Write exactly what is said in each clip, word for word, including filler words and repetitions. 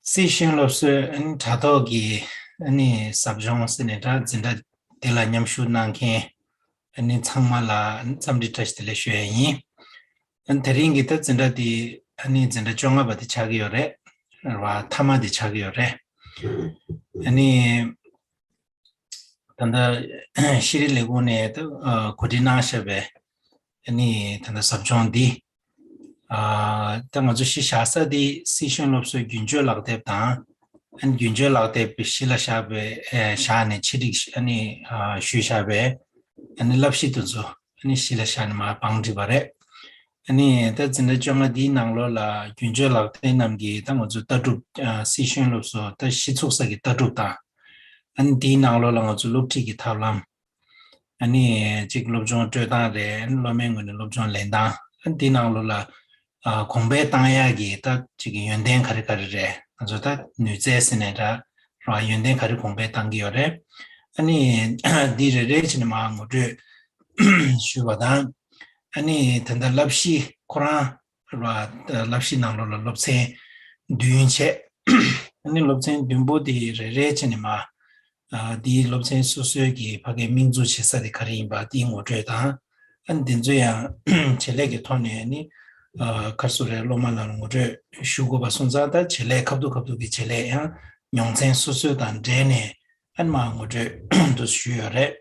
སྲིད་གཞུང་སློབ་གསོའི་ཨ་ནི་དྲ་ཐོག་གི་ཨ་ནི་ཟབ་སྦྱོང་ཟེར་ནས་འདྲ་འཛིན་གྲྭ་དེ་ལ་མཉམ་ཞུགས་གནང་མཁན་ཨ་ནི་ཚང་མ་ལ་ཨ་ནི་འཚམས་འདྲི་བཀྲ་ཤིས་བདེ་ལེགས་ཞུ་ཡ་ཡིན། ཨ་ནི་དེ་རིང་གི་ད་འཛིན་གྲྭ་དེ་ཨ་ནི་འཛིན་གྲྭ་བཅོ་ལྔ་པ་དེ་ཆགས་ཀྱི་ཡོད་རེད། རེད་བ། མཐའ་མ་དེ་ཆགས་ཀྱི་ཡོད་རེད། ཨ་ནི། ད་ལྟ་ཤེས་རིག་ལས་ཁུངས་ནས་ད་གོ་སྒྲིག་གནང་བཞག་པའི་ཨ་ནི་ད་ལྟ་ཟབ་སྦྱོང་འདི། ཨ་ད་ང་ཚོ་གཞི་བཞག་ས་འདི་སྲིད་གཞུང་སློབ་གསོའི་རྒྱུན་སྤྱོད་ལག་དེབ་དང་། ཨ་ནི་རྒྱུན་སྤྱོད་ལག་དེབ་གཞི་ལ་བཞག་པའི་ཨ་བཞག་ནས་ཆེད་སྒྲིག་ཨ་ནི་ཨ་ཞུས་བཞག་པའི་ཨ་ནི་བསླབ་གཞི་དེ་ཚོ་ཨ་ནི་གཞི་ལ་བཞག་ནས་མར་བང་བསྒྲིགས་པ་རེད། ཨ་ནི་ད་འཛིན་གྲྭ་བཅོ་ལྔ་འདིའི་ནང་ལོགས་ལ་རྒྱུན་སྤྱོད་ལག་དེབ་རྣམས་ཀྱི་ད་ང་ཚོ་ལྟ་གྲུབ་ཨ་སྲིད་གཞུང་སློབ་གསོ་ད་གཞི་ཚུགས་ས་གི་ལྟ་གྲུབ་དང་། ཨ་ནི་དེའི་ནང་ལོགས་ལ་ང་ཚོ་སློབ་ཁྲིད་ཀྱི་ཐབས་ལམ། ཨ་ནི་གཅིག་སློབ་སྦྱོང་སྤྲོད་སྟངས་རེད། ཨ་ནི་སློབ་མའི་ངོས་ནས་སློབ་སྦྱོང་ལེན་སྟངས། ཨ་ནི་དེའི་ནང་ལོགས་ལ་ཨ་གོང་འཕེལ་བཏང་ཡག་གི་ད་གཅིག་ཡོན་ཏན་ག་རེ་ག་རེ་རེད། ང་ཚོ་ད་ནུས་རྩལ་ཟེར་ནས་འདྲ་ར་ཡོན་ཏན་ག་རེ་གོང་འཕེལ་བཏང་གི་ཡོད་རེད། ཨ་ནི་འདི་རེ་རེ་བྱས་ནས་མར་ངོ་སྤྲོད་ཞུས་པ་དང་། ཨ་ནི་ད་ལྟ་བསླབ་གཞི་ཁོ་རང་ར་བསླབ་གཞི་ནང་ལོགས་ལ་སློབ་ཚན་བདུན་བྱས། ཨ་ནི་སློབ་ཚན་བདུན་པོ་དེ་རེ་རེ་བྱས་ནས་མར། ཨ་དེའི་སློབ་ཚན་སོ་སོའི་གི་ཕ་གིའི་དམིགས་འཛུགས་བྱེད་ས་དེ་ག་རེ་ཡིན་པ་དེའི་ངོ་སྤྲོད་དང་། ཨ་ནི་དེ་ཚོ་ཡང་བྱེད་ལས་ཀྱི་ཐོག་ནས་ནི་ཨ་ག་རེ་ཟེར་རེད། སློབ་མ་ལ་ངོ་སྤྲོད་ཞུ་དགོས་པ་སོང་ཙང་ད་བྱེད་ལས་ཁ་ཐུག་ཁ་ཐུག་གི་བྱེད་ལས་ཡང་མྱོང་ཚན་སོ་སོ་དང་འབྲེལ་ནས་ཨ་ནི་མར་ངོ་སྤྲོད་དུ་ཞུས་ཡོད་རེད།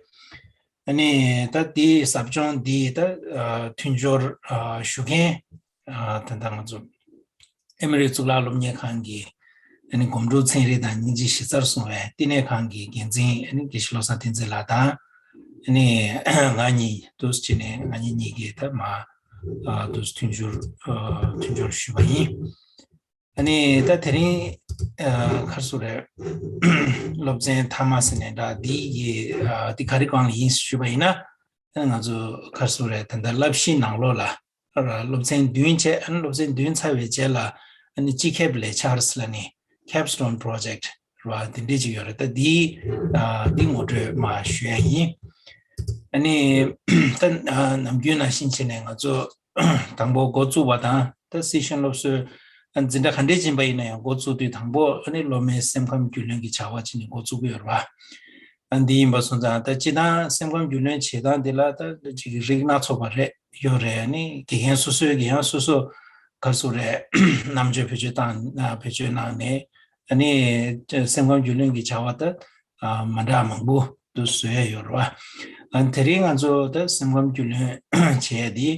ཨ་ནི་ད་དེའི་ཟབ་སྦྱོང་འདི་ད་ཨ་མཐུན་སྦྱོར་ཨ་ཞུ་མཁན། ཨ་ད་ལྟ་ང་ཚོ་ཨེ་མོ་རི་གཙུག་ལག་སློབ་གཉེར་ཁང་གི་ཨ་ནི་སྒོམ་སྒྲུབ་ཚན་རིག་དང་སྙིང་རྗེ་གཞི་རྩར་བཟུང་བའི་བསྟི་གནས་ཁང་གི་འགན་འཛིན་ཨ་ནི་དགེ་བཤེས་བློ་བཟང་བསྟན་འཛིན་ལགས་དང་། ཨ་ནི་ང་གཉིས་འདུག་སེ་བྱས་ནས་ང་གཉིས་གཉིས་ཀྱིས་ད་མར་ཨ་འདུག་སེ་མཐུན་སྦྱོར་ཨ་མཐུན་སྦྱོར་ཞུས་པ་ཡིན། ཨ་ནི་ད་དེ་རིང་ཨ་ག་རེ་ཟེར་རེད། སློབ་ཚན་མཐའ་མ་ཟེར་ནས་འདྲ་འདི་ཡི་ཨ་འདི་ག་རེ་སྒང་ལ་ཡིན་ཞུས་པ་ཡིན་ན། ཨ་ང་ཚོ་ག་རེ་ཟེར་རེད། ད་ལྟ་བསླབ་གཞིའི་ནང་ལོགས་ལ་ཨ་སློབ་ཚན་བདུན་བྱས། ཨ་ནི་སློབ་ཚན་བདུན་ཚར་བའི་རྗེས་ལ་ཨ་ནི་སྤྱི་ཁྱབ་ལས་འཆར་ཟེར་ལབ་ནས་Capstone Project རེད་བ། དེ་འདྲས་ཅིག་ཡོད་རེད། ད་འདི་ཨ་འདི་ངོ་སྤྲོད་མར་ཞུ་ཡ་ཡིན། ཨ་ནི་ད་ཨ་ནམ་རྒྱུན་ནང་བཞིན་བྱས་ནས་ང་ཚོ་དང་པོ་འགོ་བཙུགས་པ་དང་། ད་སྲིད་གཞུང་སློབ་གསོའི་ཨ་འཛིན་གྲྭ་ག་འདྲས་ཕྱིན་པ་ཡིན་ན་ཡང་འགོ་བཙུགས་དུས་དང་པོ་ཨ་ནི་སློབ་མའི་སེམས་ཁམས་རྒྱུས་ལོན་གྱི་བྱ་བ་བྱས་ནས་འགོ་བཙུགས་ཀྱི་ཡོད་རེད་བ། ཨ་འདི་ཡིན་པ་སོང་ཙང་ད་སྤྱིར་བཏང་སེམས་ཁམས་རྒྱུས་ལོན་བྱེད་སྟངས་འདི་ལ་ད་ཅིག་རིགས་སྣ་ཚོགས་པ་རེད་ཡོད་རེད། ཨ་ནི་དགེ་རྒན་སོ་སོའི་གི་ཡང་སོ་སོ་ག་རེ་ཟེར་རེད། རྣམ་དཔྱོད་བེད་སྤྱོད་བཏང་ཨ་བེད་སྤྱོད་གནང་ནས་ཨ་ནི་སེམས་ཁམས་རྒྱུས་ལོན་གྱི་བྱ་བ་ད་ཨ་མ་འདྲ་མང་པོ་འདུག་བཟོ་ཡ་ཡོད་རེད་བ། ཨ་དེ་རིང་ང་ཚོ་ད་སེམས་ཁམས་རྒྱུས་ལོན་བྱེད་ཡ་འདི་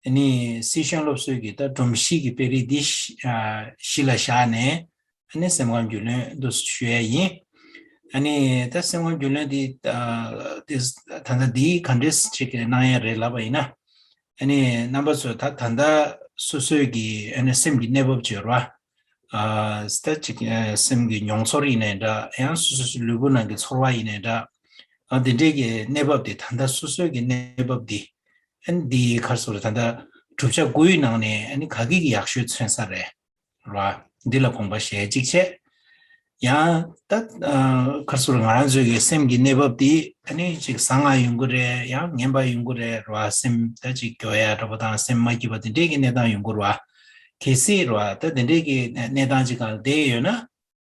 ཨ་ནི་སྲིད་གཞུང་སློབ་གསོའི་གི་ད་སྒྲོམ་གཞི་གི་དཔེ་རིས་འདི་གཞི་ཨ་གཞི་ལ་བཞག་ནས་ཨ་ནི་སེམས་ཁམས་རྒྱུས་ལོན་འདུག་ཞུ་ཡ་ཡིན། ཨ་ནི་ད་སེམས་ཁམས་རྒྱུས་ལོན་འདི་ཨ་དེ་ད་ལྟ་འདི་ག་འདྲས་ཅིག་གནང་ཡ་རེད་ལབ་པ་ཡིན་ན། ཨ་ནི་རྣམ་པ་ཚོས་ད་ད་ལྟ་སོ་སོའི་གི་ཨ་ནི་སེམས་ཀྱི་གནས་བབ་ཅིག་ཡོད་རེད་བ། ཨ་ད་ཅིག་ཨ་སེམས་ཀྱི་མྱོང་ཚོར་ཡིན་ནའི་འདྲ། ཡང་སོ་སོ་སོའི་ལུས་པོ་ནང་གི་ཚོར་བ་ཡིན་ནའི་འདྲ། ཨ་དེ་འདྲའི་གི་གནས་བབ་དེ་ད་ལྟ་སོ་སོའི་གི་གནས་བབ་དེ་ཨ་ནི་འདི་ག་རེ་ཟེར་ད་ལྟ་གྲུབ་ཆ་དགུའི་ནང་ནས་ཨ་ནི་ག་གི་གི་ཡག་ཤོས་མཚོན་ས་རེད། ར། འདི་ལ་དགོངས་པ་བཞེས་གཅིག་བྱས། ཡང་ད་ཨ་ག་རེ་ཟེར་ང་རང་ཚོའི་གི་སེམས་ཀྱི་གནས་བབ་འདི་ཨ་ནི་ཅིག་བཟང་ང་ཡོང་གི་རེད། ཡང་ངན་པ་ཡོང་གི་རེད། ར། སེམས་ད་ཅིག་སྐྱོ་ཡ་འདྲ་པོ་དང་སེམས་མ་སྐྱིད་པ་དེ་འདྲའི་གི་གནས་སྟངས་ཡོང་གི་རེད་བ། གལ་སྲིད་ར་ད་དེ་འདྲའི་གི་གནས་སྟངས་ཅིག་སྒང་ལ་བསྡད་ཡོད་ན།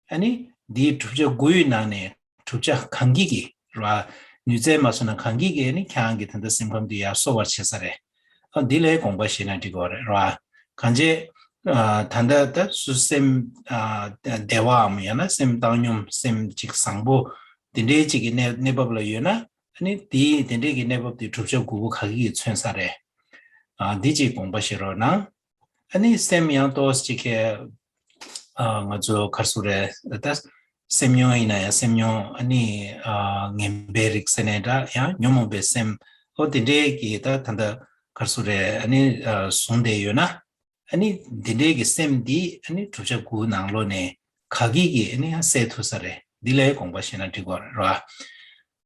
ཨ་ནི་འདིའི་གྲུབ་ཆ་དགུའི་ནང་ནས་གྲུབ་ཆ་གང་གི་གི་ར། ནུས་རྩལ་མ་སོང་ན་གང་གི་གི་ཨ་ནི་ཁྱེད་རང་གི་ད་ལྟ་སེམས་ཁམས་འདི་ཡར་གསོ་བར་བྱེད་ས་རེད། ཨ་འདི་ལ་དགོངས་པ་བཞེས་ན་འགྲིག་གི་རེད་ར། གང་བྱས་ཨ་ད་ལྟ་ད་སུ་སེམས་ཨ་བདེ་བའམ་ཡང་ན་སེམས་བཏང་སྙོམས་སེམས་ཅིག་བཟང་པོ་འདི་འདྲའི་ཅིག་གི་གནས་གནས་བབ་ལ་ཡོད་ན། ཨ་ནི་དེ་དེ་འདྲའི་གི་གནས་བབ་དེ་གྲུབ་ཆ་དགུ་པོ་ག་གི་གི་མཚོན་ས་རེད། ཨ་འདི་ཅིག་དགོངས་པ་བཞེས་རོགས་གནང་། ཨ་ནི་སེམས་ཡང་ཏོག་ཙམ་ཅིག་གི་ཨ་ང་ཚོ་ག་རེ་ཟེར་རེད། ད་སེམས་མྱོང་ཡིན་ན་ཡང་སེམས་མྱོང་ཨ་ནི་ཨ་ངན་པའི་རིགས་ཟེར་ནའི་འདྲ། ཡང་ཉོན་མོངས་པའི་སེམས། ཨོ་དེ་འདྲའི་གི་ད་ད་ལྟ་ག་རེ་ཟེར་རེད། ཨ་ནི་ཨ་བཟུང་བསྡད་ཡོད་ན། ཨ་ནི་འདི་འདྲའི་གི་སེམས་འདི་ཨ་ནི་གྲུབ་ཆ་དགུ་ནང་ལོགས་ནས་ག་གི་གི་ཨ་ནི་ཡང་སེལ་ཐུབ་ས་རེད། འདི་ལ་དགོངས་པ་བཞེས་ན་འགྲིག་གི་རེད་ར།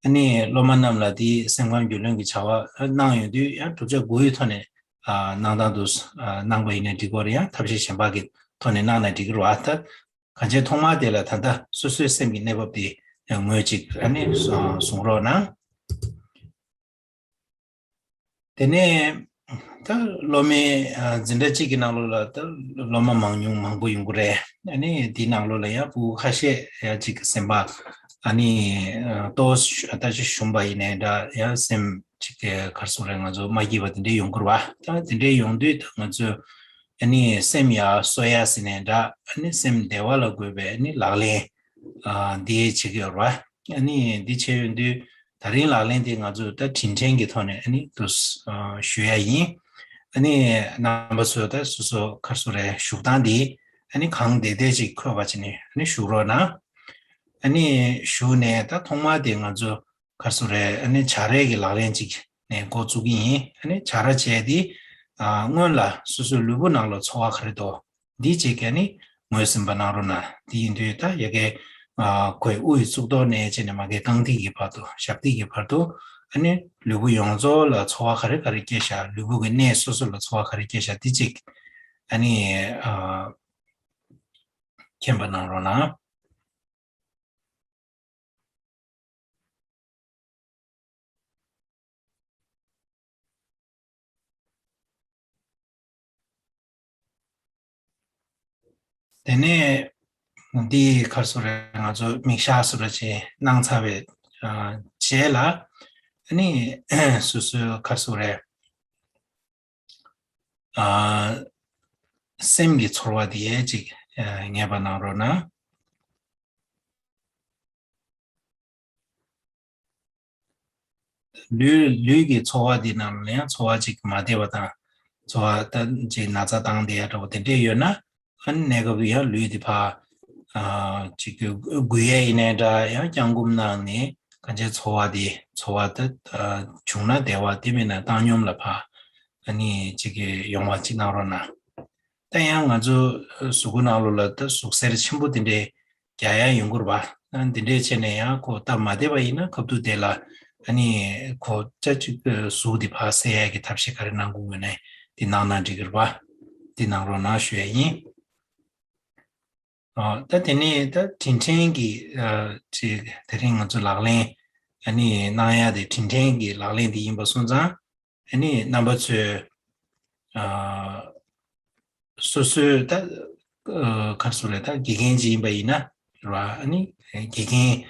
ཨ་ནི་སློབ་མ་རྣམས་ལ་འདི་སེམས་ཁམས་རྒྱུས་ལོན་གྱི་བྱ་བ་གནང་ཡོང་དུས་ཡང་གྲུབ་ཆ་དགུ་ཡི་ཐོག་ནས་ཨ་གནང་སྟངས་དུ་ཨ་གནང་པ་ཡིན་ན་འགྲིག་གི་རེད། ཡང་ཐབས་ཤེས་གཞན་པ་གི་ཐོག་ནས་གནང་ན་འགྲིག་གི་རེད་བ། ད་གང་བྱས་ཐོག་མར་དེ་ལ་ད་ལྟ་སོ་སོའི་སེམས་ཀྱི་གནས་བབ་དེ་ངོས་གཅིག་ཨ་ནི་གསུང་རོགས་གནང་། དེ་ནས་ ད་སློབ་མའི་ཨ་འཛིན་གྲྭ་གཅིག་གི་ནང་ལོགས་ལ་ད་སློབ་མ་མང་ཉུང་མང་པོ་ཡོང་གི་རེད། ཨ་ནི་དེའི་ནང་ལོགས་ལ་ཡང་ཕྲུ་གུ་ཁ་ཤས་ཡང་གཅིག་གི་སེམས་པ་ཨ་ནི་ཨ་ཏོག་ཙམ་ལྟ་ཅི་ཞུམ་པ་ཡིན་ནའི་འདྲ། ཡང་སེམས་གཅིག་གི་ག་རེ་ཟེར་དགོས་རེད། ང་ཚོ་མ་སྐྱིད་པ་དེ་འདྲས་ཡོང་གི་རེད་བ། ད་དེ་འདྲས་ཡོང་དུས་ད་ང་ཚོས་ཨ་ནི་སེམས་ཡར་གསོ་ཡ་ཟེར་ནའི་འདྲ། ཨ་ནི་སེམས་བདེ་བ་ལ་དགོས་པའི་ཨ་ནི་ལག་ལེན་ཨ་འདི་བྱེད་ཀྱི་ཡོད་རེད་བ། ཨ་ནི་འདི་བྱས་ཡོང་དུས་ད་རིང་ལག་ལེན་དེ་ང་ཚོས་ད་དྲིན་དྲན་གྱི་ཐོག་ནས་ཨ་ནི་དུ་ཨ་ཞུ་ཡ་ཡིན། ཨ་ནི་རྣམ་པ་ཚོས་ད་སོ་སོ་ག་རེ་ཟེར་དགོས་རེད། བཞུགས་སྟངས་འདི་ཨ་ནི་གང་བདེ་བདེ་ཅིག་འཁོད་པ་བྱས་ནས་ཨ་ནི་བཞུགས་རོགས་གནང་། ཨ་ནི་བཞུགས་ནས་ད་ཐོག་མར་དེ་ང་ཚོ་ག་རེ་ཟེར་དགོས་རེད། ཨ་ནི་བྱ་རས་ཀྱི་ལག་ལེན་ཅིག་ནས་འགོ་བཙུགས་ཀྱི་ཡིན། ཨ་ནི་བྱ་ར་བྱས་ཏེ་ཨ་སྔོན་ལ་སོ་སོའི་ལུས་པོ་ནང་ལ་ཚོར་བ་ག་རེ་འདུག་འདི་བྱེད་ཀྱི་ནི་ངོས་ཟིན་པ་གནང་རོགས་གནང་། དེ་ཡིན་དུས་ད་ཡ་གའི་ཨ་ཁོའི་དབུའི་གཙུག་ཏོར་ནས་བྱས་ནས་མ་གའི་རྐང་མཐིལ་གྱི་བར་དུ་ཞབས་མཐིལ་གྱི་བར་དུ་ཨ་ནི་ལུས་པོ་ཡོངས་རྫོགས་ལ་ཚོར་བ་ག་རེ་ག་རེ་སྐྱེས་ཤག་ལུས་པོ་གི་གནས་སོ་སོ་ལ་ཚོར་བ་ག་རེ་སྐྱེས་ཤག་འདི་གཅིག་ཨ་ནི་ཨ་མཁྱེན་པ་གནང་རོགས་གནང་། དེ་ནས་འདི་ག་རེ་ཟེར་དགོས་རེད། ང་ཚོ་མིག་ཤར་ཟེར་བ་ཅིག་གནང་ཚར་བའི་ཨ་རྗེས་ལ་ཨ་ནི་སོ་སོའི་ག་རེ་ཟེར་དགོས་རེད། ཨ་སེམས་ཀྱི་ཚོར་བ་དེ་ཅིག་ཨ་ངེས་པ་གནང་རོགས་གནང་། ལུས་ལུས་ཀྱི་ཚོར་བ་འདི་ནང་ལ་ཡང་ཚོར་བ་ཅིག་མ་བདེ་བ་དང་ཚོར་བ་ད་ཅིག་ན་ཚ་བཏང་བསྡད་ཡ་འདྲ་པོ་དེ་འདྲས་ཡོད་ན། ཨ་ནི་གནས་སྐབས་ཡང་ལུས་འདི་ཕར་ཨ་ཅིག་འགུལ་ཡས་ཡིན་ནའི་འདྲ། ཡང་བརྐྱང་བསྐུམ་གནང་ནས་གང་ཅིའི་ཚོར་བ་འདི་ཚོར་བ་ད་ཨ་བྱུང་ན་བདེ་བ། དེ་མིན་ན་བཏང་སྙོམས་ལ་ཕར་ཨ་ནི་ཅིག་ཡོང་བ་ཅིག་གནང་རོགས་གནང་། ད་ཡང་ང་ཚོ་གཟུགས་པོ་ནང་ལོགས་ལ་ད་ཟུག་གཟེར་ཆེན་པོ་དེ་འདྲས་རྒྱག་ཡ་ཡོང་གི་རེད་པ། ཨ་འདི་འདྲས་བྱས་ནས་ཡང་ཁོ་སྟབས་མ་བདེ་བ་ཡིན་ན་སྐབས་དུས་དེ་ལ་ཨ་ནི་ཁོ་ཅ་ཅིག་གཟུགས་འདི་ཕར་སེལ་ཡ་གི་ཐབས་ཤེས་ག་རེ་གནང་དགོས་ཡོད་ནའི་འདི་གནང་ན་འགྲིག་གི་རེད་པ། འདི་གནང་རོགས་གནང་ཞུ་ཡ་ཡིན། ཨ་ད་དེ་ནས་ད་དྲིན་དྲན་གྱི་ཨ་ཅིག་དེ་རིང་ང་ཚོ་ལག་ལེན་ཨ་ནི་གནང་ཡ་དེ་དྲིན་དྲན་གྱི་ལག་ལེན་དེ་ཡིན་པ་སོང་ཙང་། ཨ་ནི་རྣམ་པ་ཚོས་ཨ་སོ་སོའི་ད་ཨ་ག་རེ་ཟེར་དགོས་རེད། ད་དགེ་རྒན་ཅིག་ཡིན་པ་ཡིན་ན་རེད་པ། ཨ་ནི་དགེ་རྒན་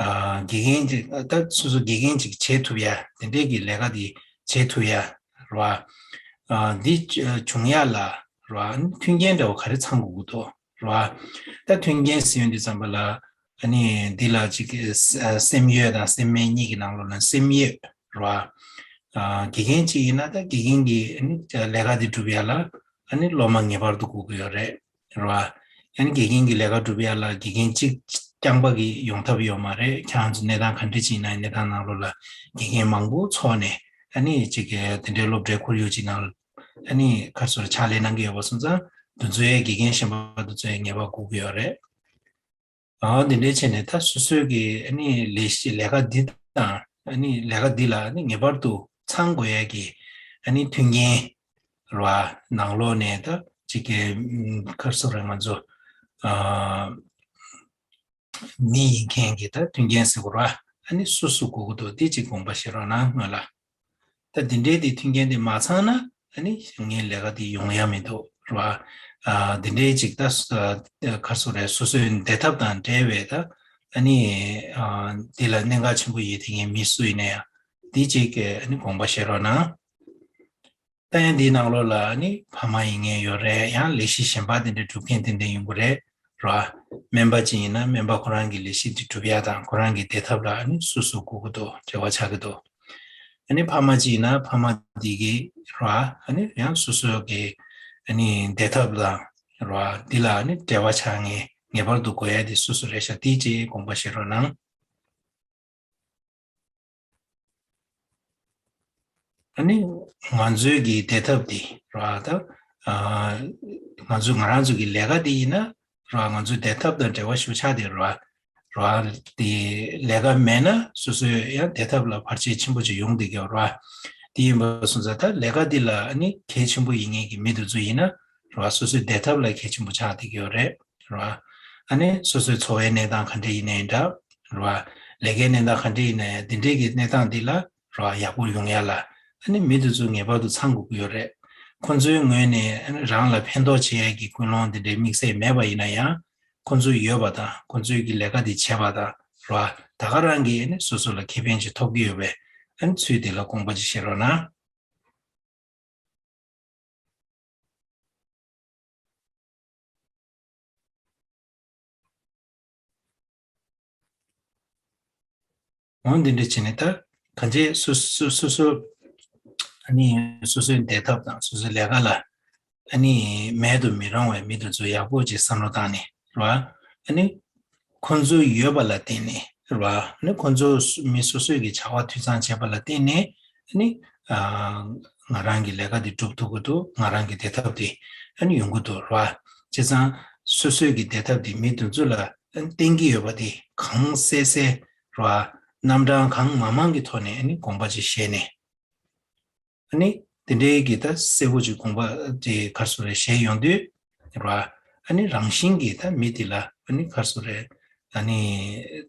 ཨ་དགེ་རྒན་ཅིག་ད་སོ་སོ་དགེ་རྒན་ཅིག་བྱེད་ཐུབ་ཡ་དེ་འདྲས་ཀྱི་ལས་ཀ་དེ་བྱེད་ཐུབ་ཡ་རེད་པ། ཨ་འདི་བྱུང་ཡ་ལ་རེད་པ། ཨ་ནི་མཐུན་རྐྱེན་འདྲ་བོ་ག་རེ་ཚང་དགོས་ཀྱི་འདུག་རེད་པ། ད་མཐུན་རྐྱེན་ཟེར་ཡོང་དུས་ཙམ་པ་ལ་ཨ་ནི་འདི་ལ་ཅིག་ཨ་སེམས་ཡོད་དང་སེམས་མེད་གཉིས་ཀྱི་ནང་ལོགས་ན་སེམས་ཡོད་རེད་པ། ཨ་དགེ་རྒན་ཅིག་ཡིན་ན་ད་དགེ་རྒན་གྱི་ཨ་ནི་ལས་ཀ་འདི་སྒྲུབ་ཡ་ལ་ཨ་ནི་སློབ་མ་ངེས་པར་དུ་དགོས་ཀྱི་ཡོད་རེད། རེད་པ། ཨ་ནི་དགེ་རྒན་གྱི་ལས་ཀ་སྒྲུབ་ཡ་ལ་དགེ་རྒན་གཅིག་རྐྱང་པ་གིས་ཡོང་ཐབས་ཡོད་མ་རེད། ཁྱེད་རང་ཚོ་གནས་སྟངས་ག་འདྲ་ཅིག་ཡིན་ན་གནས་སྟངས་ནང་ལོགས་ལ་དགེ་རྒན་མང་པོ་ཚོགས་ནས་ཨ་ནི་ཅིག་གི་དེ་འདྲའི་སློབ་གྲྭའི་ཁོར་ཡུག་ཅིག་ནང་ཨ་ནི་ག་རེ་ཟེར་ཕྱག་ལས་གནང་གི་ཡོད་པ་སོང་ཙང་། དེ་ཚོའི་དགེ་རྒན་གཞན་པ་དེ་ཚོའི་ངེས་པ་དགོས་ཀྱི་ཡོད་རེད། ཨ་འདི་འདྲའི་བྱས་ནས་ད་སོ་སོའི་གི་ཨ་ནི་ལས་གཞི་ལས་ཀ་འདི་དང་ཨ་ནི་ལས་ཀ་འདི་ལ་ཨ་ནི་ངེས་པར་དུ་ཚང་དགོས་ཡ་གི་ཨ་ནི་མཐུན་རྐྱེན་རེད་པ། ནང་ལོགས་ནས་ད་ཅིག་གི་ཨམ་ག་རེ་ཟེར་དགོས་རེད། ང་ཚོ་ཨ་མི་ཡིན་མཁན་གྱི་ད་མཐུན་རྐྱེན་ཟེར་དགོས་རེད་པ། ཨ་ནི་སུ་སུ་དགོས་ཀྱི་འདུག་འདི་ཅིག་དགོངས་པ་བཞེས་རོགས་གནང་སྔོན་ལ། ད་འདི་འདྲའི་དེ་མཐུན་རྐྱེན་དེ་མ་ཚང་ན་ཨ་ནི་ངའི་ལས་ཀ་དེ་ཡོང་ཡ་མི་འདུག་རེད་པ། ཨ་འདི་འདྲའི་ཅིག་ད་ཨ་ག་རེ་ཟེར་དགོས་རེད། སོ་སོའི་བདེ་ཐབས་དང་འབྲེལ་བའི་ད་ཨ་ནི་ཨ་འདི་ལ་གནད་འགག་ཆེན་པོ་ཡོད་དེ་ངའི་མི་སུ་ཡིན་ན་ཡང་འདི་ཅིག་ཨ་ནི་དགོངས་པ་བཞེས་རོགས་གནང་། ད་ཡང་འདིའི་ནང་ལོགས་ལ་ནི་ཕ་མ་ཡིན་མཁན་ཡོད་རེད། ཡང་ལས་གཞི་གཞན་པ་དེ་འདྲ་སྒྲུབ་མཁན་དེ་འདྲ་ཡོང་གི་རེད། རེད་པ། སྨན་པ་ཅིག་ཡིན་ན་སྨན་པ་ཁོ་རང་གི་ལས་གཞི་དེ་སྒྲུབ་ཡ་དང་ཁོ་རང་གི་བདེ་ཐབས་ལ་ནི་སུ་སུ་དགོས་ཀྱི་འདུག་འབྲེལ་བ་ཆགས་ཀྱི་འདུག་ཨ་ནི་ཕ་མ་ཅིག་ཡིན་ན་ཕ་མ་དེ་གི་རེད་པ། ཨ་ནི་ཡང་སོ་སོ་གི་ཨ་ནི་བདེ་ཐབས་དང་རེད་པ། འདི་ལ་ནི་འབྲེལ་བ་ཆགས་མཁན་ངེས་པར་དུ་དགོས་ཡ་དེ་སུ་སུ་རེད་ཤག་དེ་ཅིག་དགོངས་པ་བཞེས་རོགས་གནང་། ཨ་ནི་ང་ཚོའི་གི་བདེ་ཐབས་འདི་རེད་པ། ད་ཨ་ང་ཚོ་ང་རང་ཚོ་གི་ལས་ཀ་འདི་ཡིན་ན་རེད་པ། ང་ཚོའི་བདེ་ཐབས་དང་འབྲེལ་བ་ཞེ་པོ་ཆགས་བསྡད་རེད་པ། རེད་པ། དེ་ལས་ཀ་མེད་ན་སོ་སོའི་ཡང་བདེ་ཐབས་ལ་བར་ཆད་ཆེན་པོ་ཅིག་ཡོང་བསྡད་ཀྱི་ཡོད་རེད་པ། དེ་ཡིན་པ་སོང་ཙང་ད་ལས་ཀ་འདི་ལ་ཨ་ནི་གལ་ཆེན་པོ་ཡིན་མཁན་གྱི་མི་དེ་ཚོ་ཡིན་ན་རེད་པ། སོ་སོའི་བདེ་ཐབས་ལ་གལ་ཆེན་པོ་ཆགས་བསྡད་ཀྱི་ཡོད་རེད། རེད་པ། ཨ་ནི་སོ་སོའི་འཚོ་བའི་གནས་སྟངས་ག་འདྲ་ཡིན་ནའི་འདྲ། རེད་པ། ལས་ཀའི་གནས་སྟངས་ག་འདྲ་ཡིན་ནའི་འདི་འདྲའི་གི་གནས་སྟངས་འདི་ལ་རེད་པ། ཡག་པོ་ཡོང་ཡ་ལ་ ཨ་ནི་མི་དེ་ཚོ་ངེས་པར་དུ་ཚང་དགོས་ཀྱི་ཡོད་རེད། ཁོ་ཚོའི་ངོས་ནས་ཨ་ནི་རང་ལ་ཕན་ཐོགས་བྱེད་ཡས་ཀྱི་ཀུན་སློང་དེ་འདྲའི་དམིགས་བསལ་མེད་པ་ཡིན་ན་ཡང་། ཁོ་ཚོ་ཡོད་པ་དང་ཁོ་ཚོའི་གི་ལས་ཀ་དེ་བྱས་པ་དང་རེད་བ། ད་ག་རང་གིས་ཨ་ནི་སོ་སོ་ལ་ཁེ་ཕན་ཅིག་ཐོབ་ཀྱི་ཡོད་པས། ཨ་ནི་ཚུལ་དེ་ལ་དགོངས་པ་ཅིག་བཞེས་རོགས་གནང་། འོ་འདི་འདྲ་བྱས་ནས་ད་གང་ཅི་སོ་སོ་སོ་སོ་ཨ་ནི་སོ་སོའི་བདེ་ཐབས་དང་སོ་སོའི་ལས་ཀ་ལ་ཨ་ནི་མེད་དུ་མི་རུང་བའི་མི་དེ་ཚོ་ཡག་པོ་ཅིག་བསམ་བློ་བཏང་ནས་རེད་བ། ཨ་ནི་ཁོང་ཚོ་ཡོད་པ་ལ་བརྟེན་ནས་རེད་བ། ཨ་ནི་ཁོང་ཚོ་མི་སོ་སོའི་གི་བྱ་བ་འཐུས་ཚང་བྱས་པ་ལ་བརྟེན་ནས་ཨ་ནི་ཨ་ང་རང་གི་ལས་ཀ་དེ་སྒྲུབ་ཐུབ་ཀྱི་འདུག་ང་རང་གི་བདེ་ཐབས་དེ་ཨ་ནི་ཡོང་གི་འདུག་རེད་བ། བྱས་ཙང་སོ་སོའི་གི་བདེ་ཐབས་དེ་མི་དེ་ཚོ་ལ་ཨ་ནི་བརྟེན་གྱི་ཡོད་པ་དེ་གང་གསལ་གསལ་རེད་བ། རྣམ་གྲངས་གང་མང་མང་གི་ཐོག་ནས་ཨ་ནི་དགོངས་པ་ཅིག་བཞེས་ནས། ཨ་ནི་དེ་འདྲའི་གི་ད་གསལ་པོ་ཅིག་དགོངས་པ་དེ་ག་རེ་ཟེར་རེད་བཞེས་ཡོང་དུས་རེད་བ། ཨ་ནི་རང་བཞིན་གྱིས་ད་མི་དེ་ལ་ཨ་ནི་ག་རེ་ཟེར་རེད། ཨ་ནི་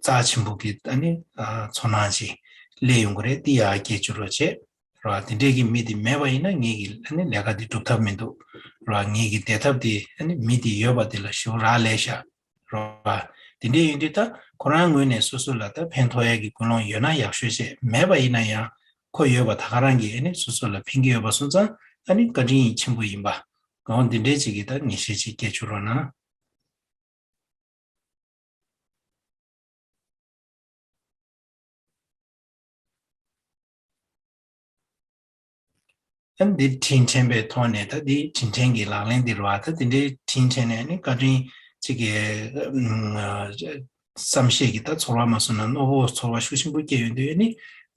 རྩ་ཆེན་པོ་གི་ཨ་ནི་ཨ་ཚོར་སྣང་ཅིག་སླེབས་ཡོང་གི་རེད། དེ་ཡར་སྐྱེལ་བཅུག་རོགས་བྱེད་རེད་བ། དེ་འདྲའི་གི་མི་དེ་མེད་པ་ཡིན་ན་ངེད་ཀྱི་ཨ་ནི་ལས་ཀ་དེ་སྒྲུབ་ཐབས་མི་འདུག་རེད་བ། ངེད་ཀྱི་བདེ་ཐབས་དེ་ཨ་ནི་མི་དེ་ཡོད་པ་དེ་ལ་ཞེ་པོ་རག་ལས་ཤག་རོ། དེ་འདྲ་ཡིན་དུས་ད་ཁོ་རང་ངོས་ནས་སོ་སོ་ལ་ད་ཕན་ཐོགས་ཡས་ཀྱི་ཀུན་སློང་ཡོད་ན་ཡག་ཤོས་བྱས། མེད་པ་ཡིན་ན་ཡང་ཁོ་ཡོད་པ་ད་ག་རང་གིས་ཨ་ནི་སོ་སོ་ལ་ཕན་གྱི་ཡོད་པ་སོང་ཙང་ཨ་ནི་བཀའ་དྲིན་ཆེན་པོ་ཡིན་པ། འོ་འདི་འདྲའི་ཅིག་གི་ད་ངེས་ཤེས་ཅིག་སྐྱེ་བཅུག་རོགས་གནང་། ཨ་ནི་འདི་དྲིན་དྲན་པའི་ཐོག་ནས་ད་འདི་དྲིན་དྲན་གྱི་ལག་ལེན་འདི་རེད་བ། ད་འདི་འདྲའི་དྲིན་དྲན་ནས་ནི་བཀའ་དྲིན་གཅིག་གི་ཨ་བསམ་ཤེས་ཀྱི་ད་ཚོར་བ་མ་སོང་ན་རྣོ་པོ་ཚོར་བ་ཤུགས་ཆེན་པོ་སྐྱེ་ཡོང་དུས་ནི་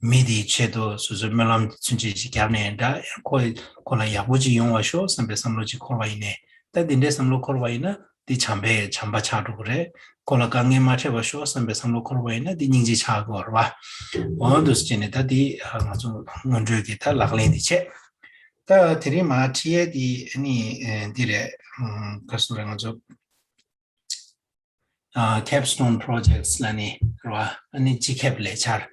མི་དེའི་ཆེད་དུ་སོ་སོའི་སྨོན་ལམ་ཚུན་ཆད་ཅིག་བརྒྱབ་ནས་འདྲ་ཁོ་ཁོ་ལ་ཡག་པོ་ཅིག་ཡོང་བ་ཤོག་བསམ་པའི་བསམ་བློ་ཅིག་འཁོར་བ་ཡིན་ནས། ད་འདི་འདྲའི་བསམ་བློ་འཁོར་བ་ཡིན་ན་འདི་བྱམས་པའི་བྱམས་པ་ཆགས་འགྲོ་གི་རེད། ཁོ་ལ་དཀའ་ངལ་མ་འཕྲད་པ་ཤོག་བསམ་པའི་བསམ་བློ་འཁོར་བ་ཡིན་ན་འདི་སྙིང་རྗེ་ཆགས་དགོས་རེད་བ། འོ་འདུག་སེ་བྱས་ནས་ད་འདི་ང་ཚོ་སྔོན་འགྲོའི་གི་ད་ལག་ལེན་འདི་བྱས། ད་དེ་རིང་མར་ཁྲིད་ཡས་འདི་ནི་འདི་རེད། ག་རེ་ཟེར་རེད། ང་ཚོ་Capstone Projects ལ་ནི་རེད་བ། ཨ་ནི་སྤྱི་ཁྱབ་ལས་འཆར།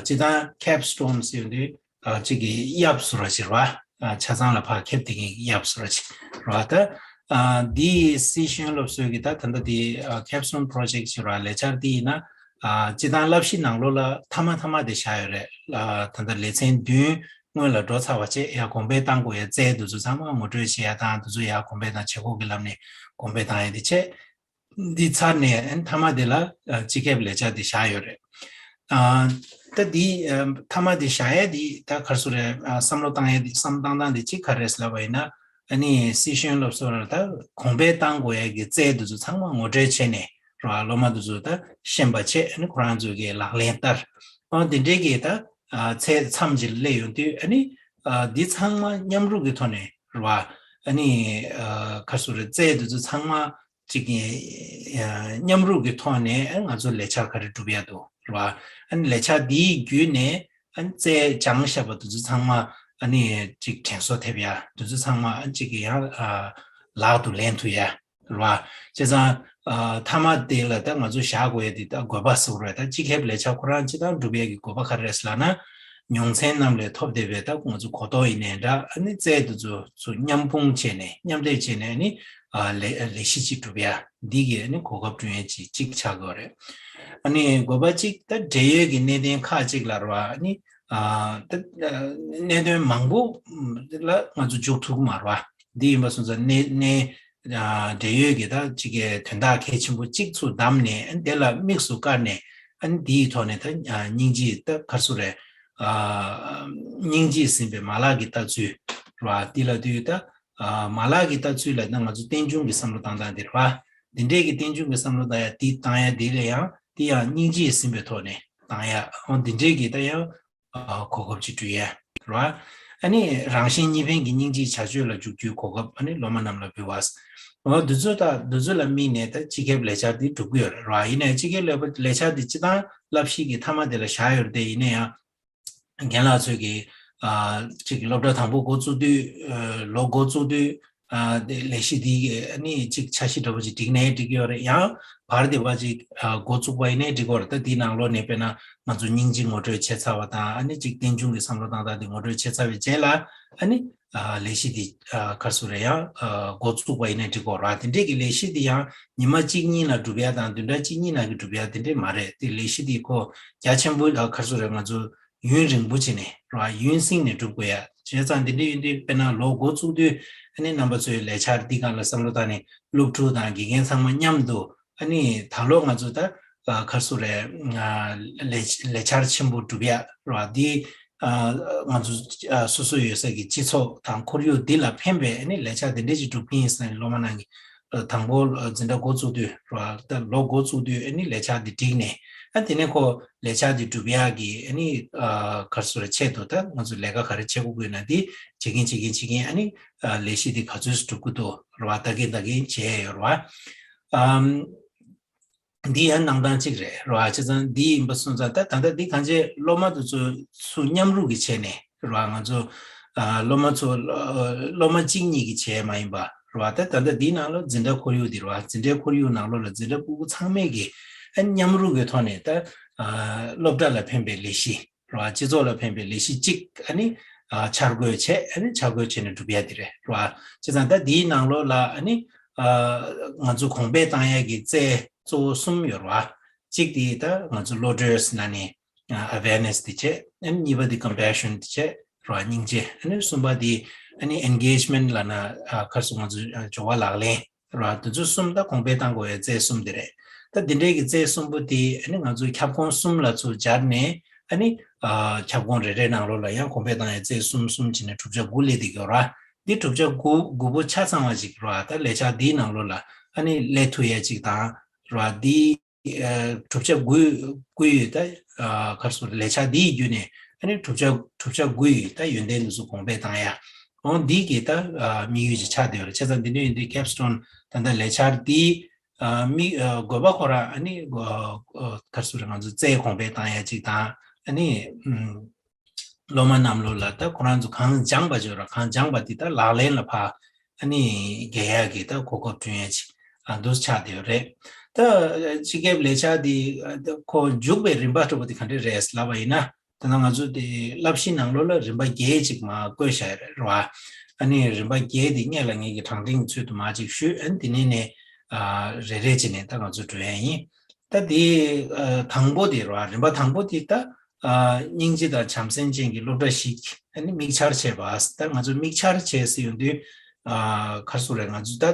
སྤྱི་བཏང་Capstone ཟེར་དུས་གཅིག་གི་གཡབ་བཟོ་འདྲ་ཅིག་རེད་བ། ཆ་ཚང་ལ་ཕར་ཁྱབ་བསྡད་མཁན་གྱི་གཡབ་བཟོ་འདྲ་ཅིག་རེད་བ། ད་འདི་སི་ཤེས་ཡོན་སློབ་གསོའི་གི་ད་ད་ལྟ་འདི་Capstone Project ཅིག་རེད་བ། ལས་འཆར་འདི་ཡིན་ན་སྤྱི་བཏང་བསླབ་གཞི་ནང་ལོགས་ལ་མཐའ་མ་མཐའ་མ་དེ་བཞག་ཡོད་རེད། ད་ལྟ་ལེ་ཚན་བདུན་སྔོན་ལ་འགྲོ་ཚར་བ་བྱས་ཡར་གོང་འཕེལ་གཏང་དགོས་ཡ་རྩལ་འདི་ཚོ་ཚང་མ་ངོ་སྤྲོད་བྱེད་ཡ་དང་འདི་ཚོ་ཡར་གོང་འཕེལ་དང་བྱེད་སྒོ་གི་ལམ་ནས་གོང་འཕེལ་བཏང་ཡ་དེ་བྱས། འདི་ཚར་ནས་མཐའ་མ་དེ་ལ་སྤྱི་ཁྱབ་ལས་འཆར་དེ་བཞག་ཡོད་རེད། ད་འདི་མཐའ་མ་དེ་བཞག་ཡ་དེ་ད་ག་རེ་ཟེར་རེད། བསམ་བློ་བཏང་ཡ་དེ་བསམ་བཏང་སྟངས་དེ་གཅིག་ག་རེ་ཟེར་ལབ་པ་ཡིན་ན། ཨ་ནི་སི་ཤེས་ཡོན་སློབ་གསོ་ལ་ད་གོང་འཕེལ་གཏང་དགོས་ཡ་གི་རྩལ་དེ་ཚོ་ཚང་མ་ངོ་སྤྲོད་བྱས་ནས་རེད་བ། སློབ་མ་དེ་ཚོ་ད་ཤེས་པ་བྱས། ཨ་ནི་ཁོ་རང་ཚོའི་གི་ལག་ལེན་བསྟར། འོ་དེ་འདྲའི་གི་ད་ཚད་མཚམས་ཅིག་སླེབས་ཡོང་དུས་ཨ་ནི་འདི་ཚང་མ་མཉམ་རུབ་ཀྱི་ཐོག་ནས་རེད་བ། ཨ་ནི་ག་རེ་ཟེར་རེད། རྩལ་དེ་ཚོ་ཚང་མ་གཅིག་གི་མཉམ་རུབ་ཀྱི་ཐོག་ནས་ང་ཚོ་ལས་འཆར་ག་རེ་སྒྲུབ་ཡ་འདུག་རེད་བ། ཨ་ནི་ལས་འཆར་འདིའི་བརྒྱུད་ནས་ཨ་ནི་རྩལ་སྦྱངས་བཞག་པ་དེ་ཚོ་ཚང་མ་ཨ་ནི་གཅིག་དྲན་གསོ་ཐེབས་ཡ་དེ་ཚོ་ཚང་མ་ཨ་གཅིག་གི་ཡང་ལག་ཏུ་ལེན་ཐུབ་ཡ་རེད་བ། བྱས་ཙང་མཐའ་མ་དེ་ལ་ད་ང་ཚོ་བཞག་དགོས་ཡ་དེ་ད་དགོས་པ་ཟེར་དགོས་རེད། ད་སྤྱི་ཁྱབ་ལས་འཆར་ཁོ་རང་སྤྱི་བཏང་སྒྲུབ་ཡ་གི་དགོས་པ་ག་རེ་རེད་ཟེར་ལབ་ན། མྱོང་ཚན་རྣམས་ལས་ཐོབ་བསྡད་པའི་ད་ང་ཚོ་གོ་རྟོགས་ཡིན་ནའི་འདྲ། ཨ་ནི་རྩལ་དེ་ཚོ་ཚོ་མཉམ་སྤུངས་བྱས་ནས་མཉམ་སྡེབ་བྱས་ནས་ཨ་ནི་ལས་ལས་གཞི་གཅིག་སྒྲུབ་ཡ་འདི་གི་ཨ་ནི་གོ་སྐབས་བསྐྲུན་ཡ་གཅིག་གཅིག་ཆགས་དགོས་རེད། ཨ་ནི་དགོས་པ་གཅིག་ད་འབྲེལ་ཡོད་ཀྱི་གནད་དོན་ཁག་ཅིག་ལ་རེད་བ། ཨ་ནི་ད་གནད་དོན་མང་པོ་ལ་ང་ཚོ་འཇུག་ཐུབ་ཀྱི་མ་རེད་བ། འདི་ཡིན་པ་སོང་ཙང་གནད་གནད་འབྲེལ་ཡོད་ཀྱི་ད་གཅིག་གི་དོན་དག་གལ་ཆེན་པོ་གཅིག་ཚུར་བདམས་ནས་དེ་ལ་དམིགས་སུ་བཀར་ནས་ཨ་ནི་འདིའི་ཐོག་ནས་ད་སྙིང་རྗེ་ད་ག་རེ་ཟེར་རེད། སྙིང་རྗེས་ཟིན་པའི་མ་ལག་གི་ལྟ་ཚུལ་རེད་བ། འདི་ལབ་དུས་ད་མ་ལག་གི་ལྟ་ཚུལ་ལབ་ན་ང་ཚོ་རྟེན་འབྱུང་གི་བསམ་བློ་བཏང་སྟངས་འདི་རེད་བ། འདི་འདྲས་ཀྱི་རྟེན་འབྱུང་གི་བསམ་བློ་བཏང་ཡ་འདི་བཏང་ཡ་འདི་ལ་ཡང་འདི་ཡང་སྙིང་རྗེས་ཟིན་པའི་ཐོག་ནས་བཏང་ཡ། འོ་འདི་འདྲས་ཀྱི་ད་ཡང་གོ་སྐབས་ཅིག་སྤྲོད་ཡ་རེད་བ། ཨ་ནི་རང་གཞན་གཉིས་ཕན་གྱི་སྙིང་རྗེའི་བྱ་སྤྱོད་ལ་འཇུག་རྒྱུའི་གོ་སྐབས་ཨ་ནི་སློབ་མ་རྣམས་ལ་འབུལ་བ། འོ་འདི་ཚོ་ད་འདི་ཚོ་ལ་དམིགས་ནས་ད་སྤྱི་ཁྱབ་ལས་འཆར་འདི་སྒྲུབ་ཀྱི་ཡོད་རེད་བ། ཡིན་ནའི་སྤྱི་ཁྱབ་ལས་ལས་འཆར་འདི་སྤྱི་བཏང་བསླབ་གཞི་གི་མཐའ་མ་དེ་ལ་བཞག་ཡོད་རེད་དེ། ཡིན་ན་ཡང་རྒན་ལགས་ཚོས་ཀྱི་ཨ་གཅིག་གི་སློབ་གྲྭ་དང་པོ་འགོ་བཙུགས་དུས་ཨ་ལོ་འགོ་བཙུགས་དུས་ ཨ་དེ་ལས་གཞི་འདི་ཨ་ནི་ཅིག་འཆར་གཞི་འདྲ་པོ་ཅིག་བསྒྲིགས་ནའི་འགྲིག་གི་ཡོད་རེད། ཡང་བར་དེ་བ་ཅིག་ཨ་འགོ་བཙུགས་པ་ཡིན་ནའི་འགྲིག་གི་ཡོད་རེད། ད་འདིའི་ནང་ལོགས་ནས་དཔེར་ན་ང་ཚོ་སྙིང་རྗེ་ངོ་སྤྲོད་བྱས་ཚར་བ་དང་། ཨ་ནི་ཅིག་རྟེན་འབྱུང་གི་བསམ་བློ་བཏང་སྟངས་དེ་ངོ་སྤྲོད་བྱས་ཚར་བའི་རྗེས་ལ། ཨ་ནི་ཨ་ལས་གཞི་འདི་ཨ་ག་རེ་ཟེར་རེད། ཡང་ཨ་འགོ་བཙུགས་པ་ཡིན་ནའི་འགྲིག་གི་ཡོད་རེད། དེ་འདྲས་ཀྱི་ལས་གཞི་འདི་ཡང་ཉི་མ་གཅིག་གཉིས་ནང་འགྲུབ་ཡ་དང་བདུན་ཕྲག་གཅིག་གཉིས་ནང་གི་འགྲུབ་ཡ་དེ་འདྲས་མ་རེད། དེ་ལས་གཞི་འདི་ཁོ་རྒྱ་ཆེན་པོ་ཨ་ག་རེ་ཟེར་རེད། ང་ཚོ་ཡུན་རིང་པོ་བྱས་ནས་རེད་བ། ཡུན་བསྲིངས་ནས་སྒྲུབ་དགོས་ཡ། བྱས་ཙང་འདི་འདྲ་ཡིན་དུས་དཔེར་ན་ལོ་འགོ་བཙུགས་དུས་ཨ་ནི་རྣམ་པ་ཚོའི་ལས་འཆར་འདི་སྒང་ལ་བསམ་བློ་བཏང་ནས་སློབ་ཕྲུག་དང་དགེ་རྒན་ཚང་མ་མཉམ་དུ་ཨ་ནི་ད་ལོ་ང་ཚོ་ད་ག་རེ་ཟེར་རེད། ལས་ལས་འཆར་ཆེན་པོ་སྒྲུབ་ཡ་རེད་བ། འདི་ང་ཚོ་སོ་སོ་ཡོད་ས་གི་སྤྱི་ཚོགས་དང་ཁོར་ཡུག་འདི་ལ་ཕན་པའི་ཨ་ནི་ལས་འཆར་འདི་འདྲ་ཞིག་སྒྲུབ་ཀྱི་ཡིན་ཟེར་ནས་སློབ་མ་རྣམས་ཀྱིས་དང་པོ་འཛིན་གྲྭ་འགོ་བཙུགས་དུས་རེད་བ། ད་ལོ་འགོ་བཙུགས་དུས་ཨ་ནི་ལས་འཆར་འདི་བསྒྲིགས་ནས། ཨ་དེ་ནས་ཁོ་ལས་འཆར་འདི་སྒྲུབ་ཡག་གི་ཨ་ནི་ག་རེ་ཟེར་རེད། ཆེད་དུ་ད་ང་ཚོ་ལས་ཀ་ག་རེ་བྱེད་དགོས་དགོས་ན་འདི་བྱེད་ཀྱིན་བྱེད་ཀྱིན་བྱེད་ཀྱིན་ཨ་ནི་ལས་གཞི་འདི་ག་ཚོད་སྒྲུབ་ཀྱི་འདུག་རེད་བ། ད་གིན་ད་གིན་བྱས་ཡོད་རེད་བ། ཨམ། འདི་ཡང་གནང་སྟངས་གཅིག་རེད་རེད་བ། བྱས་ཙང་འདི་ཡིན་པ་སོང་ཙང་ད་ད་ལྟ་འདི་གང་ཅི་སློབ་མ་དེ་ཚོ་ཚུར་མཉམ་རུབ་ཀྱིས་བྱས་ནས་རེད་བ། ང་ཚོ་ཨ་སློབ་མ་ཚོ་ཨ་སློབ་མ་གཅིག་གཉིས་ཀྱིས་བྱས་མ་ཡིན་པ་རེད་བ། ད་ད་ལྟ་འདིའི་ནང་ལ་འཛིན་གྲྭ་ཁོར་ཡུག་འདི་རེད་བ། འཛིན་གྲྭའི་ཁོར་ཡུག་ནང་ལོགས་ལ་འཛིན་གྲྭ་ཕྲུ་གུ་ཚང་མས་ཀྱིས་ཨ་མཉམ་རུབ་ཀྱི་ཐོག་ནས་ད་ཨ་སློབ་གྲྭ་ལ་ཕན་པའི་ལས་གཞི་རེད་བ། སྤྱི་ཚོགས་ལ་ཕན་པའི་ལས་གཞི་གཅིག་ཨ་ནི་ཨ་འཆར་འགོད་བྱས། ཨ་ནི་འཆར་འགོད་བྱས་ནས་སྒྲུབ་ཡ་དེ་རེད་རེད་བ། བྱས་ཙང་ད་འདིའི་ནང་ལོགས་ལ་ཨ་ནི་ཨ་ང་ཚོ་གོང་འཕེལ་བཏང་ཡ་གི་རྩལ་གཙོ་བོ་གསུམ་ཡོད་རེད་བ། གཅིག་དེ་ད་ང་ཚོ་བློ་གྲོས་ཟེར་ན་ནི་awareness་དེ་བྱས། ཨ་ནི་གཉིས་པ་དེ་compassion་དེ་བྱས་རེད་བ། སྙིང་རྗེ། ཨ་ནི་གསུམ་པ་དེ་ཨ་ནི་engagement་ལབ་ན་ཨ་ག་རེ་ཟེར། ང་ཚོ་ཨ་འབྱོར་བ་ལག་ལེན་རེད་བ། དེ་ཚོ་གསུམ་ད་གོང་འཕེལ་བཏང་དགོས་ཡ་རྩལ་གསུམ་དེ་རེད། ད་དེ་འདྲའི་གི་རྩལ་གསུམ་པོ་དེ་ཨ་ནི་ང་ཚོའི་ཁྱབ་ཁོངས་གསུམ་ལ་ཚུར་སྦྱར་ནས་ཨ་ནི་ཨ་ཁྱབ་ཁོངས་རེ་རེའི་ནང་ལོགས་ལ་ཡང་གོང་འཕེལ་བཏང་ཡ་རྩལ་གསུམ་གསུམ་བྱས་ནས་བསྒྲུབ་བྱ་དགུ་སླེབས་བསྡད་ཀྱི་ཡོད་རེད་བ། འདི་བསྒྲུབ་བྱ་དགུ་དགུ་པོ་ཆ་ཚང་བ་ཅིག་རེད་བ། ད་ལས་འཆར་འདིའི་ནང་ལོགས་ལ་ཨ་ནི་སླེབས་ཐུབ་ཡ་ཅིག་དང་རེད་བ། འདི་ཨ་བསྒྲུབ་བྱ་དགུ་དགུ་ཡོད། ད་ཨ་ག་རེ་ཟེར། ལས་འཆར་འདིའི་བརྒྱུད་ནས་ཨ་ནི་བསྒྲུབ་བྱ་བསྒྲུབ་བྱ་དགུ་ཡི་ད་ཡོན་ཏན་འདི་ཚོ་གོང་འཕེལ་བཏང་ཡ། འོ་འདི་གི་ད་ཨ་དམིགས་ཡུལ་ཅིག་ཆགས་བསྡད་ཡོད་རེད། བྱས་ཙང་འདི་འདྲ་ཡིན་དུས་capstone་ད་ལྟ་ལས་འཆར་འདི་ཨ་དམིགས་ཨ་དགོས་པ་ཁོ་རང་ཨ་ནི་ཨ་ཨ་ག་རེ་ཟེར། ང་ཚོ་རྩལ་གོང་འཕེལ་བཏང་ཡ་ཅིག་དང་། ཨ་ནི་ཨམ། སློབ་མ་རྣམས་ལོ་ལ་ད་ཁོ་རང་ཚོ་གང་སྦྱངས་པ་བརྗོད་ར། གང་སྦྱངས་པ་དེ་ད་ལག་ལེན་ལ་ཕར་ཨ་ནི་འགེལ་ཡག་གི་ད་གོ་སྐབས་བསྐྲུན་ཡ་ཅིག་ཨ་འདུག་ཆགས་བསྡད་ཡོད་རེད། ད་སྤྱི་ཁྱབ་ལས་འཆར་དེ་ཨ་ད་ཁོ་འཇུག་པའི་རིམ་པ་འདྲ་པོ་དེ་ག་འདྲ་རེད་ལབ་པ་ཡིན་ན། ད་ནང་ང་ཚོ་དེ་བསླབ་གཞི་ནང་ལོགས་ལ་རིམ་པ་བརྒྱད་ཅིག་མར་བཀོད་བཞག་ཡོད་རེད་བ། ཨ་ནི་རིམ་པ་བརྒྱད་དེ་སྔོན་ལ་ངེད་ཀྱིས་གྲངས་འདྲེན་གྱི་ཚུལ་དུ་མར་ཅིག་ཞུས། ཨ་ནི་དེ་ནས་ནས་ཨ་རེ་རེ་བྱས་ནས་ད་ང་ཚོ་འགྲོ་ཡ་ཡིན། ད་དེ་ཨ་དང་པོ་དེ་རེད་བ། རིམ་པ་དང་པོ་དེ་ད་ཨ་སྙིང་རྗེ་དང་བྱམས་སེམས་ཅན་གྱི་སློབ་གྲྭ་ཞིག་ཨ་ནི་དམིགས་འཆར་བྱས་པ། ད་ང་ཚོ་དམིགས་འཆར་བྱས་ཟེར་ཡོང་དུས་ཨ་ག་རེ་ཟེར་རེད། ང་ཚོ་ད་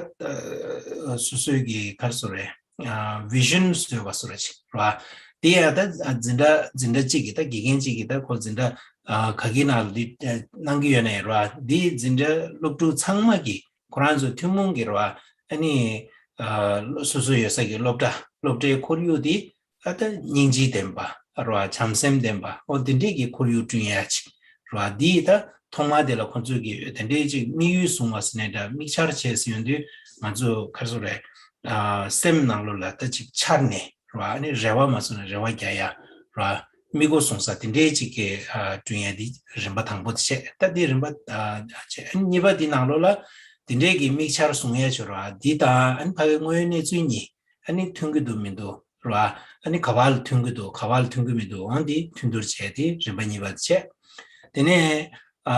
ཨ་སོ་སོའི་གི་ག་རེ་ཟེར་རེད། ཨ་vision་བཟོས་པ་བཟོ་འདྲ་ཅིག་རེད་བ། དེ་ཡང་ད་འཛིན་གྲྭ་འཛིན་གྲྭ་གཅིག་གི་ད་དགེ་རྒན་གཅིག་གིས་ད་ཁོ་འཛིན་གྲྭ་ཨ་ག་གི་ནང་ལ་འདི་ཨ་གནང་གི་ཡོད་ན་ཡང་རེད་བ། འདི་འཛིན་གྲྭ་སློབ་ཕྲུག་ཚང་མ་གིས་ཁོ་རང་ཚོ་ཐུན་མོང་གི་རེད་བ། ཨ་ནི་ཨ་སོ་སོ་ཡོད་ས་གི་སློབ་གྲྭ་སློབ་གྲྭའི་ཁོར་ཡུག་འདི་ཨ་ད་སྙིང་རྗེ་ལྡན་པ་རེད་བ། བྱམས་སེམས་ལྡན་པ། འོ་དེ་འདྲས་ཀྱི་ཁོར་ཡུག་བསྐྲུན་ཡ་ཅིག་རེད་བ། འདི་ད་ཐོག་མ་དེ་ལ་ཁོ་ཚོས་ཀྱི་དེ་འདྲས་ཅིག་དམིགས་ཡུལ་བཟུང་བ་ཟེར་ནས་འདྲ་དམིགས་འཆར་བྱས་ཟེར་ཡོང་དུས་ང་ཚོ་ག་རེ་ཟེར་རེད། ཨ་སེམས་ནང་ལོགས་ལ་ད་ཅིག་འཆར་ནས་རེད་བ། ཨ་ནི་རེ་བ་མ་བཟུང་ན་རེ་བ་རྒྱག་ཡ་རེད་བ། དམིགས་སྒོ་བཟུང་ས་དེ་འདྲའི་ཅིག་གི་ཨ་བསྐྲུན་ཡ་འདི་རིམ་པ་དང་པོ་དེ་བྱས། ད་འདི་རིམ་པ་ཨ་བྱས། ཨ་ནི་གཉིས་པ་འདི་ནང་ལོགས་ལ་དེ་འདྲའི་གི་དམིགས་འཆར་བཟུང་ཡ་བྱོས་རེད་བ། འདི་དང་ཨ་ནི་ཕ་གའི་དངོས་ཡོད་གནས་ཚུལ་གཉིས་ཨ་ནི་མཐུན་གྱི་འདུག་མི་འདུག་རེད་བ། ཨ་ནི་ག་བ་ལ་མཐུན་གྱི་འདུག་ག་བ་ལ་མཐུན་གྱི་མི་འདུག་འོ་འདི་མཐུན་སྡུར་བྱས་ཏེ་རིམ་པ་གཉིས་པ་དེ་བྱས། དེ་ནས་ཨ་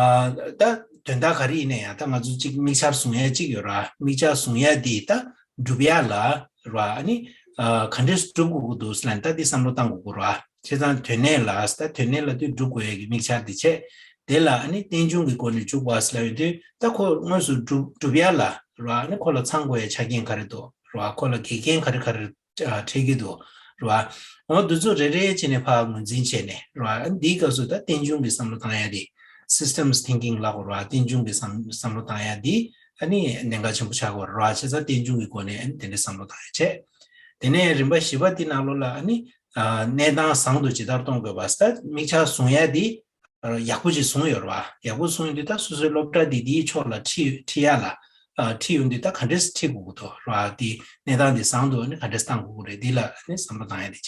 ད་དོན་དག་ག་རེ་ཡིན་ན་ཡང་ད་ང་ཚོ་གཅིག་དམིགས་འཆར་བཟུང་ཡ་གཅིག་ཡོད་ར། དམིགས་འཆར་བཟུང་ཡ་འདི་ད་སྒྲུབ་ཡ་ལ་ར། ཨ་ནི་ཨ་ག་འདྲས་སྒྲུབ་དགོས་ཀྱི་འདུག་ཟེར་ན་ད་འདི་བསམ་བློ་བཏང་དགོས་ཀྱི་ར། བྱས་ཙང་དོན་གནད་ལ་ད་དོན་གནད་ལ་དུས་སྒྲུབ་དགོས་ཡ་གི་དམིགས་འཆར་འདི་བྱས། དེ་ལ་ཨ་ནི་རྟེན་འབྱུང་གི་སྒོ་ནས་འཇུག་པ་ཟེར་ལབ་ཡོང་དུས་ད་ཁོ་དངོས་སུ་སྒྲུབ་སྒྲུབ་ཡ་ལ་ར། ཨ་ནི་ཁོ་ལ་ཚང་དགོས་ཡ་ཆ་རྐྱེན་ག་རེ་འདུག་ར། ཁོ་ལ་དགེ་རྒན་ག་རེ་ག་རེ་ཨ་འཕྲད་ཀྱི་འདུག་ར། འོ་འདི་ཚོ་རེ་རེ་བྱས་ནས་ཕར་ངོས་འཛིན་བྱས་ནས་ར། ཨ་ནི་འདིའི་སྐབས་སུ་ད་རྟེན་འབྱུང་གི་བསམ་བློ་བཏང་ཡ་དེ་systems thinking་ལབ་དགོས་ར། རྟེན་འབྱུང་གི་བསམ་བསམ་བློ་བཏང་ཡ་དེ་ཨ་ནི་གནད་འགག་ཆེན་པོ་ཆགས་དགོས་ར། བྱས་ཙང་རྟེན་འབྱུང་གི་སྒོ་ནས་ཨ་ནི་དེ་འདྲའི་བསམ་བློ་བཏང་ཡ་བྱས། དེ་ནས་རིམ་པ་བཞི་པ་འདི་ནང་ལོགས་ལ་ཨ་ནི་ཨ་གནས་སྟངས་བཟང་དུ་ཇི་ལྟར་གཏོང་དགོས་པ། ད་དམིགས་འཆར་བཟུང་ཡ་འདི་ཡག་པོ་ཅིག་བཟུང་ཡོད་རེད་བ། ཡག་པོ་བཟུང་ཡོང་དུས་ད་སོ་སོའི་སློབ་གྲྭ་འདི་འདིའི་ཕྱོགས་ལ་ཁྲིད་ཁྲིད་ཡ་ལ་ཨ་ཁྲིད་ཡོང་དུས་ད་ག་འདྲས་ཁྲིད་དགོས་ཀྱི་འདུག་རེད་བ། འདི་གནས་སྟངས་འདི་བཟང་དུ་ཨ་ནི་ག་འདྲས་བཏང་དགོས་ཀྱི་རེད། འདི་ལ་ཨ་ནི་བསམ་བློ་བཏང་ཡ་དེ་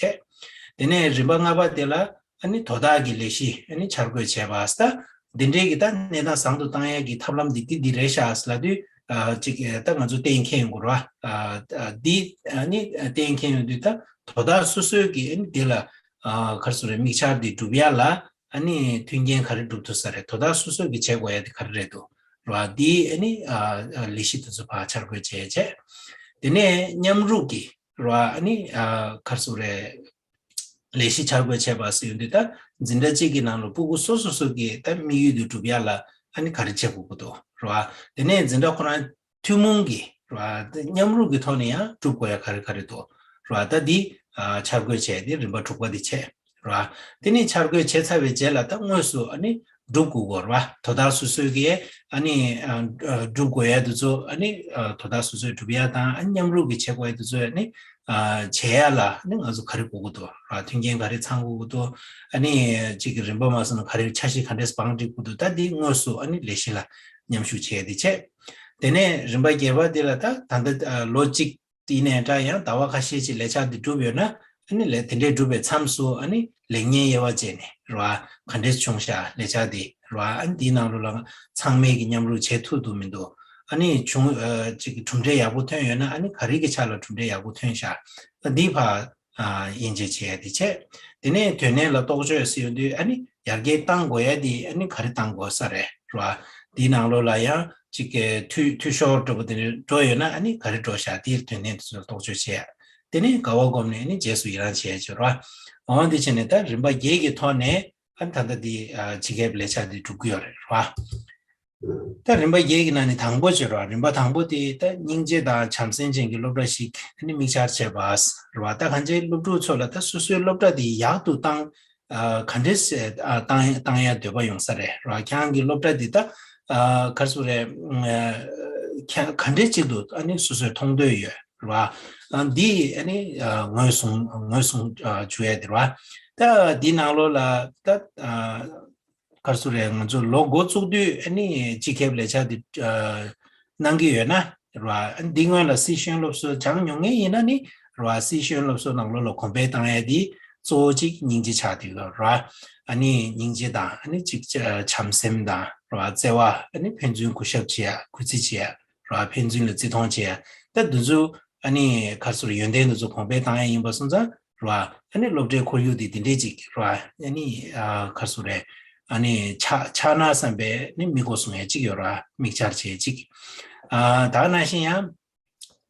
བྱས། དེ་ནས་རིམ་པ་ལྔ་པ་དེ་ལ་ཨ་ནི་དོ་བདག་གི་ལས་གཞི་ཨ་ནི་འཆར་འགོད་བྱས་པ། ད་འདི་འདྲའི་གི་ད་གནས་སྟངས་བཟང་དུ་བཏང་ཡ་གི་ཐབས་ལམ་འདི་འདི་འདི་རེད་ཤག་ཟེར་ལབ་དུས་ ཨ་ཅིག་ད་ང་ཚོ་གཏན་འཁེལ་ཡོང་དགོས་རེད་བ། ཨ་ཨ་འདི་ཨ་ནི་གཏན་འཁེལ་ཡོང་དུས་ད་དོ་བདག་སོ་སོའི་གི་ཨ་ནི་འདི་ལ་ཨ་ག་རེ་ཟེར་རེད། དམིགས་འཆར་འདི་སྒྲུབ་ཡ་ལ་ཨ་ནི་མཐུན་རྐྱེན་ག་རེ་སྒྲུབ་ཐུབ་ས་རེད། དོ་བདག་སོ་སོ་གིས་བྱེད་དགོས་ཡ་དེ་ག་རེ་རེད་འདུག་རེད་བ། འདི་ཨ་ནི་ཨ་ཨ་ལས་གཞི་དེ་ཚོ་ཕར་འཆར་འགོད་བྱས་བྱས། དེ་ནས་མཉམ་རུབ་ཀྱི་རེད་བ། ཨ་ནི་ཨ་ག་རེ་ཟེར་རེད། ལས་གཞི་འཆར་འགོད་བྱས་པ་ཟེར་ཡོང་དུས་ད་འཛིན་གྲྭ་གཅིག་གི་ནང་ལ་ཕྲུ་གུ་སོ་སོ་སོ་གི་ད་དམིགས་ཡུལ་དེ་སྒྲུབ་ཡ་ལ་ཨ་ནི་ག་རེ་བྱེད་དགོས་ཀྱི་འདུག་རེད་བ། དེ་ནས་འཛིན་གྲྭ་ཁོ་རང་ཐུན་མོང་གི་རེད་བ། ད་མཉམ་རུབ་ཀྱི་ཐོག་ནས་ཡང་སྒྲུབ་དགོས་ཡ་ག་རེ་ག་རེ་འདུག་རེད་བ། ད་འདི་ཨ་འཆར་འགོད་བྱས་ཏེ་རིམ་པ་དྲུག་པ་འདི་བྱས་རེད་བ། དེ་ནས་འཆར་འགོད་བྱས་ཚར་བའི་རྗེས་ལ་ད་དངོས་སུ་ཨ་ནི་སྒྲུབ་དགོས་ཀྱི་རེད་བ། དོ་བདག་སོ་སོའི་གི་ཨ་ནི་ཨ་ཨ་སྒྲུབ་དགོས་ཡ་དེ་ཚོ་ཨ་ནི་ཨ་དོ་བདག་སོ་སོས་སྒྲུབ་ཡ་དང་ཨ་ནི་མཉམ་རུབ་ཀྱི་བྱེད་དགོས་ཡ་དེ་ཚོ་ཨ་ནི་ཨ་བྱེད་ཡ་ལ་ཨ་ནི་ང་ཚོ་ག་རེ་དགོས་ཀྱི་འདུག་རེད་བ། མཐུན་རྐྱེན་ག་རེ་ཚང་དགོས་ཀྱི་འདུག་ཨ་ནི་གཅིག་གི་རིམ་པ་མ་སོང་ན་ག་རེ་འཆར་གཞི་ག་འདྲས་བང་སྒྲིག་དགོས་འདུག་ད་འདི་དངོས་སུ་ཨ་ནི་ལས་གཞི་ལ་མཉམ་ཞུགས་བྱས་ཏེ་བྱས། དེ་ནས་རིམ་པ་བརྒྱད་པ་འདི་ལ་ད་ད་ལྟ་ཨ་ལོ་གཅིག་དེ་ནས་འདྲ་ཡང་ཟླ་བ་ཁ་ཤས་ཅིག་ལས་འཆར་འདི་གྲུབ་ཡོད་ན་ཨ་ནི་ལས་དེ་འདྲས་གྲུབ་པའི་མཚམས་སུ་ཨ་ནི་ལེགས་ཉེས་དབྱེ་བ་བྱས་ནས་རེད་བ། ག་འདྲས་བྱུང་ཤག་ལས་འཆར་འདི་རེད་བ། ཨ་ནི་འདིའི་ནང་ལོགས་ལ་ཚང་མས་ཀྱི་མཉམ་རུབ་བྱེད་ཐུབ་འདུག་མི་འདུག་ཨ་ནི་བྱུང་ཨ་ཅིག་གི་གྲུབ་འབྲས་ཡག་པོ་ཐོན་ཡོད་ན་ཨ་ནི་ག་རེ་གི་ཆ་ལ་གྲུབ་འབྲས་ཡག་པོ་ཐོན་ཤག་ད་འདི་ཕར་ཨ་དབྱེ་འབྱེད་བྱེད་ཡ་དེ་བྱས། དེ་ནས་དོན་གནད་ལ་རྟོག་དཔྱོད་ཟེར་ཡོང་དུས་ཨ་ནི་ཡར་རྒྱས་གཏང་དགོས་ཡ་དེ་ཨ་ནི་ག་རེ་གཏང་དགོས་ས་རེད་རེད་བ། དེའི་ནང་ལོགས་ལ་ཡང་ཅིག་གི་འཐུས་འཐུས་ཤོར་འགྲོ་པོ་དེ་འདྲ་འགྲོ་ཡོད་ན་ཨ་ནི་ག་རེ་འགྲོ་ཤག་དེའི་དོན་གནད་དེ་ཚོ་ལ་རྟོག་དཔྱོད་བྱེད་ཡ། དེ་ནས་དགའ་བ་སྒོམ་ནས་ཨ་ནི་རྗེས་སུ་ཡི་རང་བྱེད་ཡ་བྱེད་རེད་བ། འོ་འདི་བྱས་ནས་ད་རིམ་པ་བརྒྱད་ཀྱི་ཐོག་ནས་ཨ་ནི་ད་ལྟ་འདི་ཨ་སྤྱི་ཁྱབ་ལས་འཆར་འདི་སྒྲུབ་ཀྱི་ཡོད་རེད་རེད་བ། ད་རིམ་པ་བརྒྱད་ཀྱི་ནང་ནས་དང་པོ་བྱེད་རོགས། རིམ་པ་དང་པོ་དེ་ད་སྙིང་རྗེ་དང་བྱམས་སེམས་ཅན་གྱི་སློབ་གྲྭ་ཞིག་ནི་དམིགས་བྱར་བྱས་པ་རེད་བ། ད་གང་ཅི་སློབ་ཕྲུག་ཚོ་ལ་ད་སོ་སོའི་སློབ་གྲྭ་དེ་ཡག་ཏུ་བཏང་ཨ་ག་འདྲས་བཏང་བཏང་ཡ་འདོད་པ་ཡོང་ས་རེད་རེད་བ། ཁྱེད་རང་གི་སློབ་གྲྭ་དེ་ད་ཨ་ག་རེ་ཟེར་རེད། ཁྱེད་ག་འདྲས་ཅིག་ཏུ་ཨ་ནི་སོ་སོའི་མཐོང་འདོད་ཡོད་རེད་བ། ཨ་འདི་ཨ་ནི་ཨ་ངོས་བཟུང་ངོས་བཟུང་ཨ་བཅུག་ཡ་དེ་རེད་བ། ད་འདི་ནང་ལོགས་ལ་ད་ཨ། ག་རེ་ཟེར་རེད། ང་ཚོ་ལོ་འགོ་བཙུགས་དུས་ཨ་ནི་སྤྱི་ཁྱབ་ལས་འཆར་འདི་ཨ་གནང་གི་ཡོད་ན་རེད་བ། ཨ་འདི་སྔོན་ལ་སྲིད་གཞུང་སློབ་གསོ་སྦྱངས་མྱོང་མཁན་ཡིན་ན་ནི་རེད་བ། སྲིད་གཞུང་སློབ་གསོ་ནང་ལོགས་ལ་གོང་འཕེལ་བཏང་ཡ་འདི་གཙོ་བོ་གཅིག་སྙིང་རྗེ་ཆགས་བསྡད་ཡོད་རེད་བ། ཨ་ནི་སྙིང་རྗེ་དང་ཨ་ནི་གཅིག་བྱམས་སེམས་དང་རེད་བ། བརྩེ་བ། ཨ་ནི་ཕན་ཚུན་གུས་ཞབས་བྱེད་ཡ། གུས་བརྩི་བྱེད་ཡ་རེད་བ། ཕན་ཚུན་ལ་བརྩི་མཐོང་བྱེད་ཡ། ད་འདི་ཚོ་ཨ་ནི་ག་རེ་ཟེར་རེད། ཡོན་ཏན་འདི་ཚོ་གོང་འཕེལ་བཏང་ཡ་ཡིན་པ་སོང་ཙང་རེད་བ། ཨ་ནི་སློབ་གྲྭའི་ཁོར་ཡུག་དེ་དེ་འདྲས་ཅིག་རེད་བ། ཨ་ནི་ཨ་ག་རེ་ཟེར་རེད། ཨ་ནི་ཆགས་ཆགས་ན་བསམ་པའི་ནི་དམིགས་སྒོ་བཟུང་ཡ་ཅིག་ཡོད་རེད་བ། དམིགས་འཆར་བྱེད་ཅིག་ཨ་ད་ག་ནང་བཞིན་ཡང་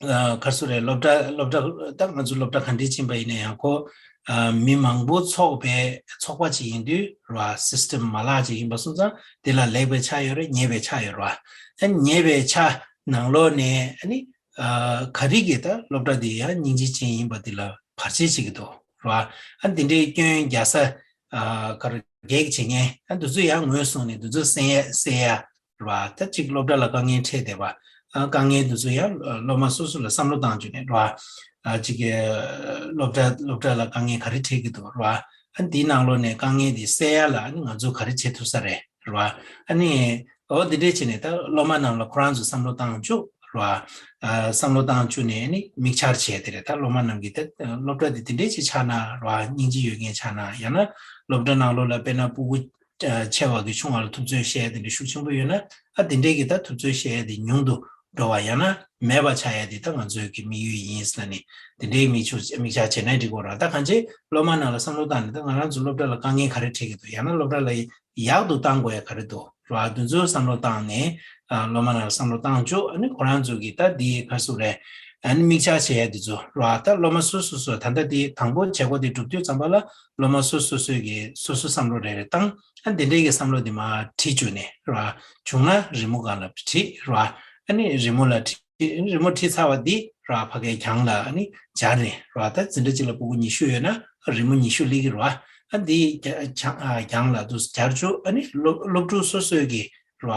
ཨ་ག་རེ་ཟེར་རེད། སློབ་གྲྭ་སློབ་གྲྭ་ད་ང་ཚོ་སློབ་གྲྭ་ག་འདྲས་ཕྱིན་པ་ཡིན་ན་ཡང་ཁོ་ཨ་མི་མང་པོ་ཚོགས་པའི་ཚོགས་པ་ཅིག་ཡིན་དུས་རེད་བ། སི་སི་ཊེམ་མ་ལག་ཅིག་ཡིན་པ་སོང་ཙང་དེ་ལ་ལེགས་པའི་ཆ་ཡོད་རེད། ཉེས་པའི་ཆ་ཡོད་རེད་བ། ཨ་ཉེས་པའི་ཆ་ནང་ལོགས་ནས་ཨ་ནི་ཨ་ག་རེ་གིས་ད་སློབ་གྲྭ་འདི་ཡང་སྙིང་རྗེ་ཅན་ཡིན་པ་འདི་ལ་བར་ཆད་བྱེད་ཀྱི་འདུག་རེད་བ། ཨ་འདི་འདྲའི་སྐྱོན་རྒྱག་ས་ཨ་ག་རེ་གེགས་བྱེད་མཁན་ཨ་འདི་ཚོ་ཡང་ངོས་བཟུང་ནས་འདི་ཚོ་སེལ་ཡ་སེལ་ཡ་རེད་བ། ད་གཅིག་སློབ་གྲྭ་ལ་དཀའ་ངལ་འཕྲད་བསྡད་པ། ཨ་དཀའ་ངལ་འདི་ཚོ་ཡང་སློབ་མ་སོ་སོ་ལ་བསམ་བློ་བཏང་བཅུག་ནས་རེད་བ། ཨ་གཅིག་གི་སློབ་གྲྭ་སློབ་གྲྭ་ལ་དཀའ་ངལ་ག་རེ་འཕྲད་ཀྱི་འདུག་རེད་བ། ཨ་འདིའི་ནང་ལོགས་ནས་དཀའ་ངལ་འདི་སེལ་ཡ་ལ་ཨ་ནི་ང་ཚོ་ག་རེ་བྱེད་ཐུབ་ས་རེད། རེད་བ། ཨ་ནི་འོ་འདི་འདྲས་བྱས་ནས་ད་སློབ་མ་རྣམས་ལ་ཁོ་རང་ཚོ་བསམ་བློ་བཏང་བཅུག་རེད་བ། ཨ་བསམ་བློ་བཏང་བཅུག་ནས་ཨ་ནི་དམིགས་འཆར་བྱས་དེ་རེད། ད་སློབ་མ་རྣམས་ཀྱིས་ད་སློབ་གྲྭ་འདི་འདི་འདྲས་ཅིག་ཆགས་ན་རེད་བ། སྙིང་རྗེ་ཡོད་མཁན་ཆགས་ན། ཡང་ན་སློབ་གྲྭ་ནང་ལོགས་ལ་དཔེར་ན་ཕྲུ་གུ་ཨ་ཆེ་བ་གི་ཆུང་བ་ལ་ཐུབ་ཚོད་བཤད་ཡ་དེ་འདྲ་ཤུགས་ཆེན་པོ་ཡོད་ན་ཨ་དེ་འདྲས་ཀྱི་ད་ཐུབ་ཚོད་བཤད་ཡ་དེ་ཉུང་དུ་འགྲོ་བ། ཡང་ན་མེད་པ་ཆགས་ཡ་དེ་ད་ང་ཚོའི་གི་དམིགས་ཡུལ་ཡིན་ཟེར་ནས་དེ་འདྲའི་དམིགས་ཆུ་དམིགས་བྱ་བྱེད་ན་འགྲིག་གི་རེད། ད་གང་ཅི་སློབ་མ་རྣམས་ལ་བསམ་བློ་བཏང་ནས་ད་ང་རང་ཚོ་སློབ་གྲྭ་ལ་དཀའ་ངལ་ག་རེ་འཕྲད་ཀྱི་འདུག་ཡང་ན་སློབ་གྲྭ་ལ་ཡག་ཏུ་བཏང་དགོས་ཡ་ག་རེ་འདུག་རེད་བ། དེ་ཚོའི་བསམ་བློ་བཏང་ནས་ཨ་སློབ་མ་རྣམས་ལ་བསམ་བློ་བཏང་བཅུག་ཨ་ནི་ཁོ་རང་ཚོ་གི་ད་འདི་ག་རེ་ཟེར་རེད། ཨ་ནི་དམིགས་བྱ་བྱེད་ཡ་དེ་ཚོ་རེད་བ། ད་སློབ་མ་སོ་སོ་སོ་ད་ལྟ་དེ་དང་པོ་བྱེད་སྒོ་དེ་གྲུབ་དུས་ཙམ་པ་ལ་སློབ་མ་སོ་སོ་སོས་ཀྱི་སོ་སོ་བསམ་བློ་རེ་རེ་བཏང་ཨ་འདི་འདྲའི་གི་བསམ་བློ་དེ་མར་བྲིས་བཅུག་ནས་རེད་བ། བྱུང་ན་རི་མོ་སྒང་ལ་བྲིས་རེད་བ། ཨ་ནི་རི་མོ་ལ་བྲིས། རི་མོ་བྲིས་ཚར་བ་འདི་ར་ཕ་གའི་གྱང་ལ་ཨ་ནི་སྦྱར་ནས་ར་ད་འཛིན་གྲྭ་གཅིག་ལ་ཕྲུ་གུ་ཉི་ཤུ་ཡོད་ན་རི་མོ་ཉི་ཤུ་སླེབས་ཀྱི་རེད་བ། ཨ་འདི་གྱང་ལ་འདུག་སྦྱར་བཅུག་ཨ་ནི་སློབ་སློབ་ཕྲུག་སོ་སོའི་གི་ར་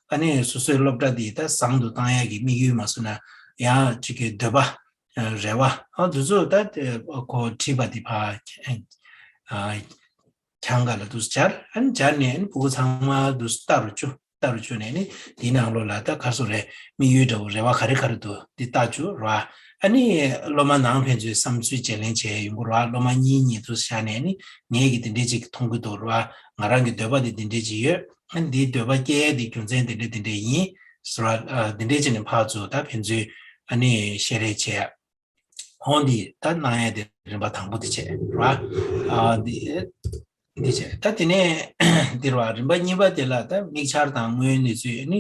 ཨ་ནི་སོ་སོའི་སློབ་གྲྭ་འདི་ད་བཟང་དུ་བཏང་ཡག་གི་དམིགས་ཡུལ་མ་སོང་ན་ཡང་གཅིག་གི་འདོད་པ་རེ་བ་ཨ་འདི་ཚོ་ད་ཁོ་བྲིས་པ་འདི་ཕ་གྱང་སྒང་ལ་འདུག་སྦྱར་ཨ་ནི་སྦྱར་ནས་ཨ་ནི་ཕྲུ་གུ་ཚང་མ་འདུག་ལྟ་རུ་བཅུག་ལྟ་རུ་བཅུག་ནས་ནི་དེའི་ནང་ལོགས་ལ་ད་ག་རེ་ཟེར་རེད། དམིགས་ཡུལ་འདྲ་བོ་རེ་བ་ག་རེ་ག་རེ་འདུག་འདི་ལྟ་བཅུག་ར། ཨ་ནི་སློབ་མ་ནང་ཕན་ཚུན་བསམ་ཚུལ་བརྗེ་ལེན་བྱས་ཡོང་གི་ར། སློབ་མ་གཉིས་གཉིས་འདུག་བཞག་ནས་ནི་ངས་ཀྱི་འདི་འདྲས་ཅིག་མཐོང་གི་འདུག་ར། ང་རང་གི་འདོད་པ་འདི་འདི་འདྲས་ཅིག་ཡོད། ཨ་ནི་འདིའི་འདོད་པ་སྐྱེ་ཡས་འདི་རྒྱུ་མཚན་འདི་འདྲས་འདི་འདྲས་ཡིན། སོ་ར་འདི་འདྲས་བྱས་ནས་ཕར་ཚུར་ད་ཕན་ཚུན་ཨ་ནི་བཤད་རེས་བྱས། འོ་འདི་ད་གནང་ཡས་དེ་རིམ་པ་དང་པོ་དེ་བྱས་ར། འདི་འདི་བྱས་ད་དེ་ནས་འདི་ར་རིམ་པ་གཉིས་པ་དེ་ལ་ད་མིག་ཆར་དང་དངོས་ཡོད་གནས་ཚུལ་ནི་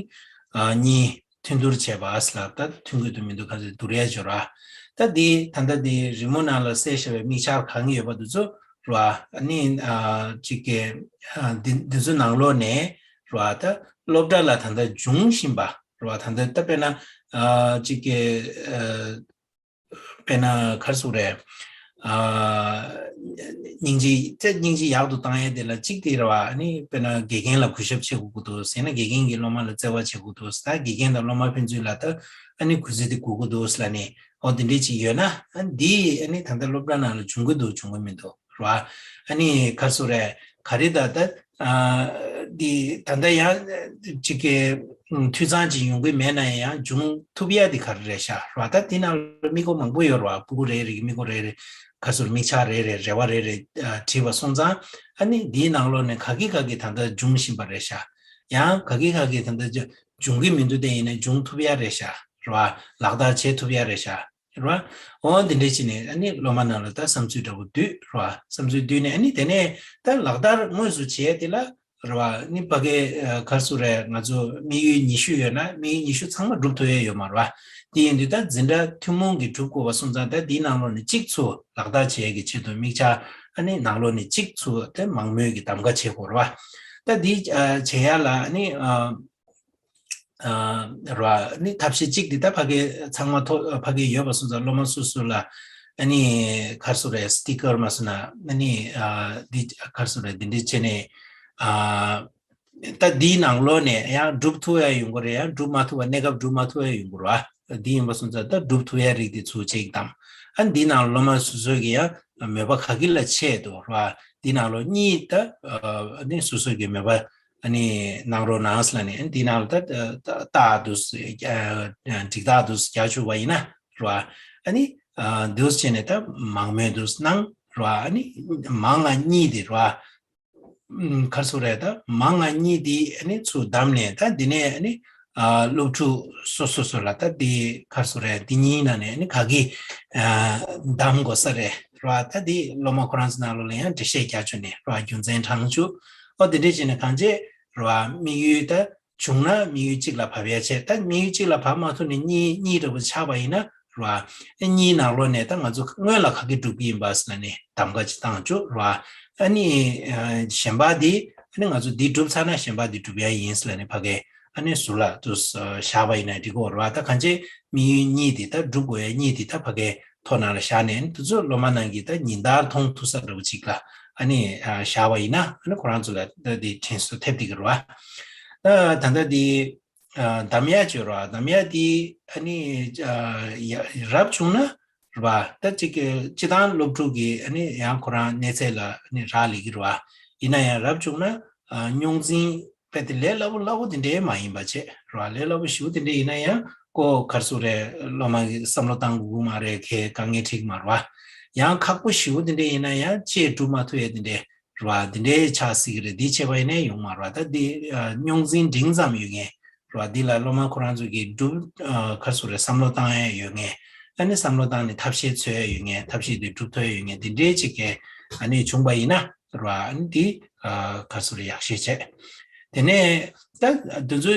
གཉིས་མཐུན་བསྡུར་བྱས་པ་ལ་ད་མཐུན་དགོས་འདུག་མི་འདུག་ག་ཚོད་བསྡུར་ཡས་བྱོས་ར། ད་འདི་ད་ལྟ་འདི་རི་མོ་ནང་ལ་གསལ་བཞག་པའི་མིག་ཆར་གང་ཡོད་པ་དེ་ཚོ་ར་ནི་ཅིག་གི་འདི་འདི་ཚོ་ནང་ལོགས་ནས་ར་ད་སློབ་གྲྭ་ལ་ད་ལྟ་འབྱུང་བཞིན་པ་ར་ད་ལྟ་ད་དཔེར་ན་ཅིག་གི་དཔེར་ན་ག་རེ་ཟེར་དགོས་རེད། སྙིང་རྗེ་ད་སྙིང་རྗེ་ཡག་ཏུ་བཏང་ཡས་དེ་ལ་གཅིག་དེ་རེད་བ། ཨ་ནི་དཔེར་ན་དགེ་རྒན་ལ་གུས་ཞབས་བྱེད་དགོས་ཀྱི་འདུག་ཟེར་ན་དགེ་རྒན་གྱིས་སློབ་མ་ལ་བརྩེ་བ་བྱེད་དགོས་འདུག་ཟེར། ད་དགེ་རྒན་དང་སློབ་མ་ཕན་ཚུན་ལ་ད་ཨ་ནི་གུས་བརྩི་དེ་དགོས་ཀྱི་འདུག་ཟེར་ལབ་ནས་འོ་དེ་འདྲས་ཅིག་ཡོད་ན་ཨ་འདི་ཨ་ནི་ད་ལྟ་སློབ་གྲྭ་ནང་ལ་འབྱུང་གི་འདུག་འབྱུང་གི་མི་འདུག་རེད་བ། ཨ་ནི་ག་རེ་ཟེར་དགོས་རེད། ག་རེ་ད་ད། འདི་ད་ལྟ་ཡང་ཅིག་གི་འཐུས་ཚང་ཅིག་ཡོང་གི་མེད་ན་ཡང་འབྱུང་ཐུབ་ཡ་འདི་ག་རེ་རེད་ཤག་ར། ད་འདི་ནང་ལ་མི་མགོ་མང་པོ་ཡོད་ར། སྤུ་གུ་རེ་རེ་གི་མི་མགོ་རེ་རེ་ག་ཚོད་མིག་ཆ་རེ་རེ་རེ་བ་རེ་རེ་བྲིས་པ་སོང་ཙང་ཨ་ནི་འདིའི་ནང་ལོགས་ནས་ག་གི་ག་གི་ད་ལྟ་འབྱུང་བཞིན་པ་རེད་ཤག་ཡང་ག་གི་ག་གི་ད་ལྟ་འབྱུང་གི་མི་འདུག་དེ་ཡིན་ན་འབྱུང་ཐུབ་ཡ་རེད་ཤག་ར། ལག་བསྟར་བྱེད་ཐུབ་ཡ་རེད་ཤག་རེད་བ། འོ་འདི་འདྲས་བྱས་ནས་ཨ་ནི་སློབ་མ་རྣམས་ལ་ད་བསམ་ཚུལ་འདྲ་པོ་བསྡུས་རེད་བ། བསམ་ཚུལ་བསྡུས་ནས་ཨ་ནི་དེ་ནས་ད་ལག་བསྟར་དངོས་སུ་བྱས་དེ་ལ་རེད་བ། ཨ་ནི་ཕ་གི་ག་རེ་ཟེར་དགོས་རེད། ང་ཚོ་དམིགས་ཡུལ་ཉི་ཤུ་ཡོད་ན་དམིགས་ཡུལ་ཉི་ཤུ་ཚང་མ་འགྲུབ་ཐུབ་ཡས་ཡོད་མ་རེད་བ། དེ་ཡིན་དུས་ད་འཛིན་གྲྭ་ཐུན་མོང་གིས་འགྲུབ་དགོས་པ་སོང་ཙང་ད་འདིའི་ནང་ལོགས་ནས་གཅིག་ཚུར་ལག་བསྟར་བྱེད་ཡས་ཀྱི་ཆེད་དུ་དམིགས་བྱ་ཨ་ནི་ནང་ལོགས་ནས་གཅིག་ཚུར་དེ་མང་མོས་ཀྱི་གདམ་ག་བྱེད་དགོས་རེད་བ། ད་འདི་བྱེད་ཡ་ལ་ཨ་ནི། ར་ནི་ཐབས་ཤེས་གཅིག་འདི་ད་ཕ་གི་ཚང་མ་ཐོ་ཕ་གི་ཡོད་པ་སོང་ཙང་སློབ་མ་སོ་སོ་ལ་ཨ་ནི་ག་རེ་ཟེར་དགོས་རེད། སི་ཊི་ཀར་མ་སོང་ན་ཨ་ནི་འདི་ག་རེ་ཟེར་དགོས་རེད། འདི་འདྲས་བྱས་ནས་ད་འདིའི་ནང་ལོགས་ནས་ཡང་འགྲུབ་ཐུབ་ཡ་ཡོང་གི་རེད། ཡང་འགྲུབ་མ་ཐུབ་པ་གནས་སྐབས་འགྲུབ་མ་ཐུབ་ཡ་ཡོང་གི་རེད་བ། འདི་ཡིན་པ་སོང་ཙང་ད་འགྲུབ་ཐུབ་ཡ་རིགས་འདི་ཚུར་ཅིག་དང་ཨ་འདིའི་ནང་སློབ་མ་སོ་སོ་གི་ཡང་མོས་པ་ག་གི་ལ་ཆེད་དུ་རེད་བ། འདིའི་ནང་ལོགས་གཉིས་ད་ཨ་ནི་སོ་སོ་གི་མོས་པ། ཨ་ནི་གནང་རོགས་གནང་ཟེར་ལབ་ནས་ཨ་ནི་དེའི་ནང་ལ་ད་ད་ད་འདུག་སེ་འགྲིག་ད་འདུག་སེ་རྒྱག་ཆོག་པ་ཡིན་ན་རེད་བ། ཨ་ནི་འདུག་སེ་བྱས་ནས་ད་མང་མོས་འདུག་སེ་གནང་རེད་བ། ཨ་ནི་མང་ང་གཉིས་དེ་རེད་བ། ག་རེ་ཟེར་དགོས་རེད། ད་མང་ང་གཉིས་དེ་ཨ་ནི་ཚུར་བདམས་ནས་ད་འདི་ནས་ཨ་ནི་སློབ་ཕྲུག་སོ་སོ་སོ་ལ་ད་འདི་ག་རེ་ཟེར་དགོས་རེད། འདི་གཉིས་ནང་ནས་ཨ་ནི་ག་གི་བདམས་དགོས་ས་རེད་རེད་བ། ད་འདི་སློབ་མ་ཁོ་རང་ཚོ་ནང་ལོགས་ལ་ཡང་འགྲེལ་བཤད་རྒྱག་ཆོག་ནས་རེད་བ། རྒྱུ་མཚན་དྲངས་ཆོག་ཨོ་དེ་འདྲས་བྱས་ནས་གང་བྱེད་རེད་བ། དམིགས་ཡུལ་ད་བྱུང་ན་དམིགས་ཡུལ་གཅིག་ལ་བབས་ཡ་བྱས། ད་དམིགས་ཡུལ་གཅིག་ལ་བབས་མ་ཐུབ་ནས་གཉིས་གཉིས་འདྲ་པོ་ཆགས་པ་ཡིན་ན་རེད་བ། གཉིས་ནང་ལོགས་ནས་ད་ང་ཚོ་སྔོན་ལ་ག་གི་སྒྲུབ་ཀྱི་ཡིན་པ་ཟེར་ནས་གདམ་ག་ཅིག་བཏང་བཅུག་རེད་བ། ཨ་ནི་གཞན་པ་འདི་ཨ་ནི་ང་ཚོ་འདི་སྒྲུབ་ཚར་ན་གཞན་པ་འདི་སྒྲུབ་ཡ་ཡིན་ཟེར་ནས་ཕ་གི་ཨ་ནི་ཟུར་ལ་དུ་བཞག་པ་ཡིན་ན་འགྲིག་གི་རེད་བ། ད་གང་བྱེད་དམིགས་ཡུལ་གཉིས་འདི་ད་སྒྲུབ་དགོས་ཡ་གཉིས་འདི་ད་ཕ་གི་ཐོག་ནང་ལ་བཞག་ནས་དེ་ཚོ་སློབ་མ་རྣམས་ཀྱིས་ད་ཉིན་ལྟར་མཐོང་ཐུབ་ས་འདྲ་པོ་ཅིག་ལ་ཨ་ནི་བཞག་པ་ཡིན་ན་ཨ་ནི་ཁོ་རང་ཚོ་ལ་ད་འདི་དྲན་གསོ་ཐེབས་བསྡད་ཀྱི་རེད་བ། ད་ད་ལྟ་འདི་གདམ་ཡ་བྱོས་ར། གདམ་ཡ་འདི་ཨ་ནི་རབ་བྱུང་ན་རེད་བ། ད་ཅིག་སྤྱི་བཏང་སློབ་ཕྲུག་གི་ཨ་ནི་ཡང་ཁོ་རང་གནས་ཚད་ལ་ཨ་ནི་རག་ལས་ཀྱི་རེད་བ། ཡིན་ན་ཡང་རབ་བྱུང་ན་རྙོག་འཛིང་དཔེ་དེ་ལས་སླ་པོ་སླ་པོ་དེ་འདྲའི་མ་ཡིན་པ་བྱས་རེད་བ། ལས་སླ་པོ་ཞེ་པོ་དེ་འདྲ་ཡིན་ན་ཡང་ཁོ་ག་རེ་ཟེར་དགོས་རེད། སློབ་མ་གིས་བསམ་བློ་བཏང་དགོས་ཀྱི་མ་རེད། གའི་དཀའ་ངལ་འཕྲད་ཀྱི་མ་རེད་བ། ཡང་ཁག་པོ་ཞེ་པོ་དེ་འདྲ་ཡིན་ན་ཡང་དཔྱད་སྒྲུབ་མ་ཐུབ་ཡས་དེ་འདྲ་རེད་བ། དེ་འདྲའི་ཆགས་སྲིད་ཀྱི་རེད། འདི་བྱས་པ་ཡིན་ནའི་ཡོང་མ་རེད་བ། ད་འདི་རྙོག་འཛིང་འབྲིང་ཙམ་ཡོད་མཁན་རེད་བ། འདི་ལ་སློབ་མ་ཁོ་རང་ཚོ་གིས་སྒྲུབ་ག་རེ་ཟེར་དགོས་རེད། བསམ་བློ་བཏང་ཡས་ཡོད་མཁན། ཨ་ནི་བསམ་བློ་བཏང་ནས་ཐབས་ཤེས་འཚོལ་ཡས་ཡོད་མཁན། ཐབས་ཤེས་དེ་སྒྲུབ་ཐུབ་ཡས་ཡོད་མཁན་དེ་འདྲའི་ཅིག་གི་ཨ་ནི་བྱུང་པ་ཡིན་ན་རེད་བ། ཨ་ནི་འདི་ག་རེ་ཟེར་དགོས་རེད། ཡག་ཤོས་བྱས། དེ་ནས་ད་དེ་ཚོ་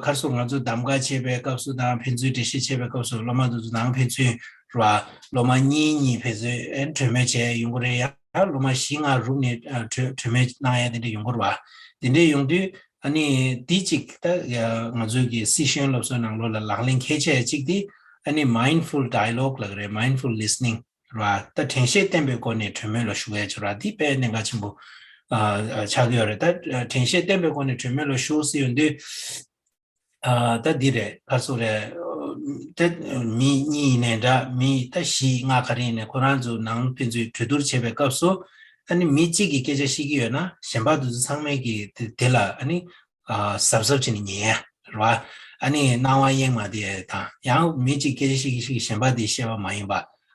ག་རེ་ཟེར་དགོས་རེད། ང་ཚོ་གདམ་ག་བྱེད་པའི་སྐབས་སུ་དང་ཕན་ཚུན་འགྲེལ་བཤད་བྱེད་པའི་སྐབས་སུ་སློབ་མ་དེ་ཚོ་ནང་ཕན་ཚུན་རེད་བ། སློབ་མ་གཉིས་གཉིས་ཕན་ཚུན་ཨེ་གྲོས་མོལ་བྱས་ཡོང་གི་རེད། ཡང་སློབ་མ་བཞི་ལྔ་རུབ་ནས་ཨ་གྲོས་གྲོས་མོལ་གནང་ཡ་དེ་འདྲ་ཡོང་གི་རེད་བ། དེ་འདྲ་ཡོང་དུས་ཨ་ནི་འདི་གཅིག་ད་ང་ཚོའི་གི་སི་ཤན་སློབ་གསོའི་ནང་ལོགས་ལ་ལག་ལེན་གལ་ཆེ་གཅིག་དེ་ཨ་ནི་mindful dialogue ལབ་ཀྱི་རེད། mindful listening རེད་བ། ད་དྲན་ཤེས་བརྟན་པའི་སྒོ་ནས་གྲོས་མོལ་ལ་ཞུགས་ཡ་བྱེད་ར། འདི་དཔེ་གནད་འགག་ཆེན་པོ་ཨ་ཆགས་ཀྱི་ཡོད་རེད། ད་དྲན་ཤེས་བརྟན་པའི་སྒོ་ནས་གྲོས་མོལ་ལ་ཞུགས་ཟེར་ཡོང་དུས། ཨ་ད་འདི་རེད། ག་རེ་ཟེར་དགོས་རེད། ད་མི་གཉིས་ཡིན་ནའི་འདྲ། མི་ད་བཞི་ལྔ་ག་རེ་ཡིན་ནའི་ཁོ་རང་ཚོ་ནང་ཕན་ཚུན་གྲོས་བསྡུར་བྱེད་པའི་སྐབས་སུ་ཨ་ནི་མི་གཅིག་གིས་སྐད་ཆ་བཤད་ཀྱི་ཡོད་ན་གཞན་པ་དེ་ཚོ་ཚང་མས་ཀྱིས་དེ་དེ་ལ་ཨ་ནི་ཨ་གཟབ་གཟབ་བྱས་ནས་ཉན་ཡ་རེད་བ། ཨ་ནི་སྣང་བ་གཡེང་མ་བསྡད་ཡ་དང་། ཡང་མི་གཅིག་སྐད་ཆ་བཤད་ཀྱི་བཤད་ཀྱི་གཞན་པ་དེས་བཤད་པ་མ་ཡིན་པ་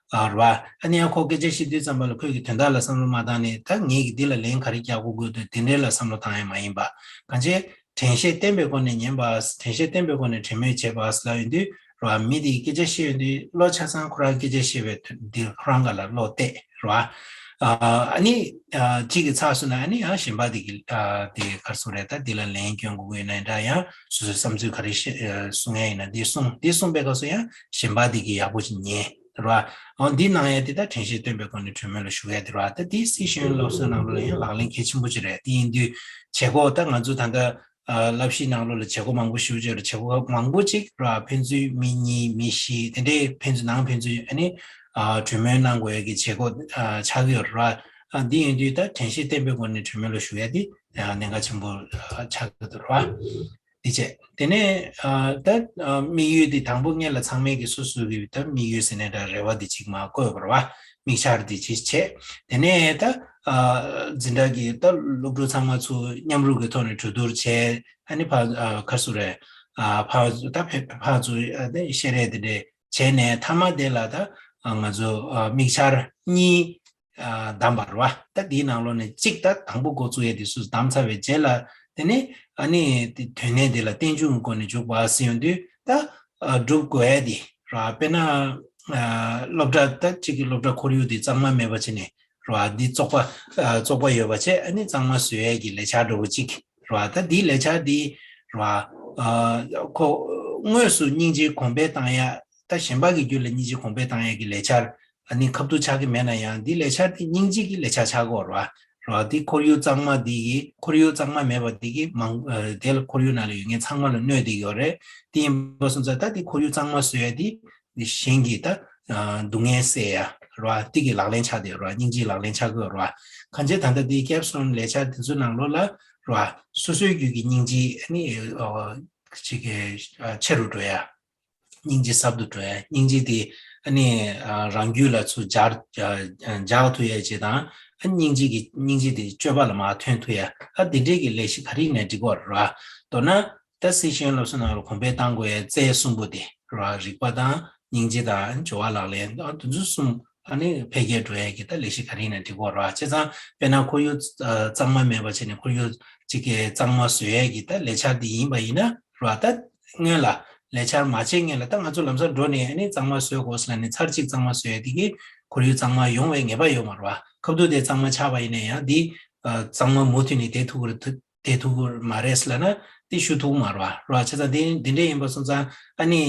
ཨ་རེད་བ། ཨ་ནི་ཡང་ཁོ་སྐད་ཆ་བཤད་དུས་ཙམ་པ་ལ་ཁོས་ཀྱི་དོན་དག་ལ་བསམ་བློ་མ་བཏང་ནས་ད་ངས་ཀྱི་འདི་ལ་ལན་ག་རེ་རྒྱག་དགོས་དགོས་འདུག་དེ་འདྲའི་ལ་བསམ་བློ་བཏང་ཡ་མ་ཡིན་པ། གང་བྱས། དྲན་ཤེས་བརྟན་པའི་སྒོ་ནས་ཉན་པ། དྲན་ཤེས་བརྟན་པའི་སྒོ་ནས་དྲན་མོས་བྱེད་པ་ལབ་ཡོང་དུས་རེད་བ། མི་དེས་སྐད་ཆ་བཤད་ཡོང་དུས་བློ་ཆ་ཚང་ཁོ་རང་སྐད་ཆ་བཤད་པའི་དོན་འདིར་ཁོ་རང་སྒང་ལ་བློ་གཏད་རེད་བ། ཨ་ནི་གཅིག་གི་ཚགས་སུ་ན་ཨ་ནི་ཡང་གཞན་པ་དེ་གི་དེ་གར་སོང་རེད། ད་འདི་ལ་ལན་སྐྱོན་དགོས་ཀྱི་ཡོད་ན་འདྲ། ཡང་སོ་སོའི་བསམ་ཚུལ་ག་རེ་བཤད་གསུང་ཡ་ཡིན་ན་འདི་གསུང་འདི་གསུང་པའི་སྐབས་སུ་ཡང་གཞན་པ་དེ་གི་ཡག་པོ་ཅིག་ཉན་རེད་བ། འོ་འདི་གནང་ཡ་དེ་ད་དྲན་ཤེས་བརྟན་པའི་སྒོ་ནས་གྲོས་མོལ་ལ་ཞུགས་ཡ་དེ་རེད་བ། ད་འདི་སི་ཤེས་ཡོན་སློབ་གསོའི་ནང་ལོགས་ལ་ཡང་ལག་ལེན་གལ་ཆེན་པོ་ཅིག་རེད། དེ་ཡིན་དུས་བྱེད་སྒོ་ད་ང་ཚོ་ད་ལྟ་བསླབ་གཞིའི་ནང་ལོགས་ལ་བྱེད་སྒོ་མང་པོ་ཞིག་ཡོད་རེད། བྱེད་སྒོ་མང་པོ་ཅིག་ར་ཕན་ཚུན་མི་གཉིས་མི་བཞི་དེ་འདྲའི་ཕན་ཚུན་ནང་ཕན་ཚུན་ཨ་ནི་གྲོས་མོལ་གནང་དགོས་ཡ་གི་བྱེད་སྒོ་ཆགས་ཀྱི་ཡོད་རེད། འདི་ཡིན་དུས་ད་དྲན་ཤེས་བརྟན་པོའི་སྒོ་ནས་གྲོས་མོལ་ལ་ཞུགས་ཡ་དེ་གནད་འགག་ཆེན་པོ་ཆགས་ཀྱི་འདུག་ར། འདི་བྱས་དེ་ནས་ད་དམིགས་ཡུལ་དེ་དང་པོ་སྔོན་ལ་ཚང་མས་ཀྱི་སོ་སོ་གི་ད་དམིགས་ཡུལ་ཟེར་ནས་ད་རེ་བ་དེ་གཅིག་མ་བཀོད་པ་རེད་བ། དམིགས་འཆར་དེ་གཅིག་བྱས། དེ་ནས་ད་འཛིན་གྲྭ་གི་ད་སློབ་ཕྲུག་ཚང་མ་ཚུར་མཉམ་རུབ་ཀྱི་ཐོག་ནས་གྲོས་བསྡུར་བྱས། ཨ་ནི་ཕར་ག་རེ་ཟེར་རེད། ཕར་ད་ཕར་ཚུར་བཤད་རེས་དེ་འདྲས་བྱས་ནས་མཐའ་མ་དེ་ལ་ད་ང་ཚོ་དམིགས་འཆར་གཉིས་བདམས་པ་རེད་བ། ད་དེའི་ནང་ལོགས་ནས་གཅིག་ད་དང་པོ་འགོ་བཙུགས་ཡས་དེ་སུ་བདམས་ཚར་བའི་རྗེས་ལ་དེ་ནས་ཨ་ནི་དེ་དོན་གནད་དེ་ལ་རྟེན་འབྱུང་གི་སྒོ་ནས་འཇུག་པ་ཟེར་ཡོང་དུས་ད་སྒྲུབ་དགོས་ཡས་དེ་རེད་བ། དཔེར་ན་སློབ་གྲྭ་ད་གཅིག་གི་སློབ་གྲྭ་ཁོར་ཡུག་དེ་གཙང་མ་མེད་པ་བྱས་ནས་རེད་བ། འདི་བཙོག་པ་བཙོག་པ་ཡོད་པ་བྱས་ཨ་ནི་གཙང་མ་བཟོ་ཡས་ཀྱི་ལས་འཆར་འདྲ་བོ་གཅིག་རེད་བ། ད་འདིའི་ལས་འཆར་འདི་རེད་བ། ཁོ་དངོས་སུ་སྙིང་རྗེ་གོང་འཕེལ་བཏང་ཡ། ད་གཞན་པ་གི་རྒྱུད་ལ་སྙིང་རྗེ་གོང་འཕེལ་བཏང་ཡ་གི་ལས་འཆར་ཨ་ནི་ཁ་ཐུག་ཆགས་ཀྱི་མེད་ན་ཡང་འདི་ལས་འཆར་དེ་སྙིང་རྗེ་གི་ལས་འཆར་ཆགས་ཀྱི་ཡོད་རེད་བ། རེད་བ། འདི་ཁོར་ཡུག་གཙང་མ་འདི་གི་ཁོར་ཡུག་གཙང་མ་མེད་པ་འདི་གི་མང་དེ་ལ་ཁོར་ཡུག་ནང་ལ་ཡོད་མཁན་ཚང་མ་ལ་གནོད་བསྡད་ཀྱི་ཡོད་རེད། དེ་ཡིན་པ་སོང་ཙང་ད་འདི་ཁོར་ཡུག་གཙང་མ་བཟོ་ཡ་འདི་འདི་གཞན་གྱི་ད་སྡུག་བསྔལ་སེལ་ཡ་རེད་བ། འདི་གི་ལག་ལེན་ཆགས་བསྡད་ཡོད་རེད་བ། སྙིང་རྗེའི་ལག་ལེན་ཆགས་ཀྱི་ཡོད་རེད་བ། གང་ཅི་ད་ལྟ་འདི་ཀེབ་སི་ཊོན་ལས་འཆར་དེ་ཚོའི་ནང་ལོགས་ལ་རེད་བ། སོ་སོའི་རྒྱུད་ཀྱི་སྙིང་རྗེ་ཨ་ནི་ཅིག་གི་ཆེ་རུ་འགྲོ་ཡ། སྙིང་རྗེ་ཟབ་ཏུ་འགྲོ་ཡ། སྙིང་རྗེ་དེ་ཨ་ནི་རང་རྒྱུད་ལ་ཚུར་འཇགས་འཇགས་ཐུབ་ཡ་ཅིག་དང་། ཨ་སྙིང་རྗེ་གི་སྙིང་རྗེ་དེ་སྤྱོད་པ་ལ་མར་ཐོན་ཐུབ་ཡ། ཨ་དེ་འདྲའི་གི་ལས་གཞི་ག་རེ་ཡིན་ན་འགྲིག་གི་རེད་བ། མདོར་ན་ད་སི་ཤེས་ཡོན་སློབ་གསོ་ནང་ལ་གོང་འཕེལ་གཏང་དགོས་ཡ་རྩལ་གསུམ་པོ་དེ་རེད་བ། རིག་པ་དང་སྙིང་རྗེ་དང་སྦྱོར་བ་ལག་ལེན་དང་དེ་ཚོ་གསུམ་ཨ་ནི་འཕེལ་རྒྱས་འགྲོ་ཡ་གི་ད་ལས་གཞི་ག་རེ་ཡིན་ན་འགྲིག་གི་རེད་བ། བྱས་ཙང་དཔེར་ན་ཁོར་ཡུག་གཙང་མ་མེད་པ་བྱས་ནས་ཁོར་ཡུག་ཅིག་གི་གཙང་མ་བཟོ་ཡ་གི་ད་ལས་འཆར་དེ་ཡིན་པ་ཡིན་ན་རེད་བ། ད་སྔོན་ལ་ལས་འཆར་མ་བྱས་སྔོན་ལ་ད་ང་ཚོ་ལམ་སང་འགྲོ་ནས་ཨ་ནི་གཙང་མ་བཟོ་དགོས་ཟེར་ལབ་ནས་ཚར་གཅིག་གཙང་མ་བཟོ་ཡ་དེ་གིས་ཁོར་ཡུག་གཙང་མ་ཡོང་བའི་ངེས་པ་ཡོད་མ་རེད་བ། ཁ་ཐུག་དེ་གཙང་མ་ཆགས་པ་ཡིན་ན་ཡང་དེ་གཙང་མ་མུ་མཐུད་ནས་བསྡད་ཐུབ་ཀྱི་རེད། བསྡད་ཐུབ་ཀྱི་མ་རེད་ཟེར་ལབ་ན་དེ་ཞུ་ཐུབ་མ་རེད་བ། རེད་བ། བྱས་ཙང་དེ་འདི་འདྲ་ཡིན་པ་སོང་ཙང་ཨ་ནི་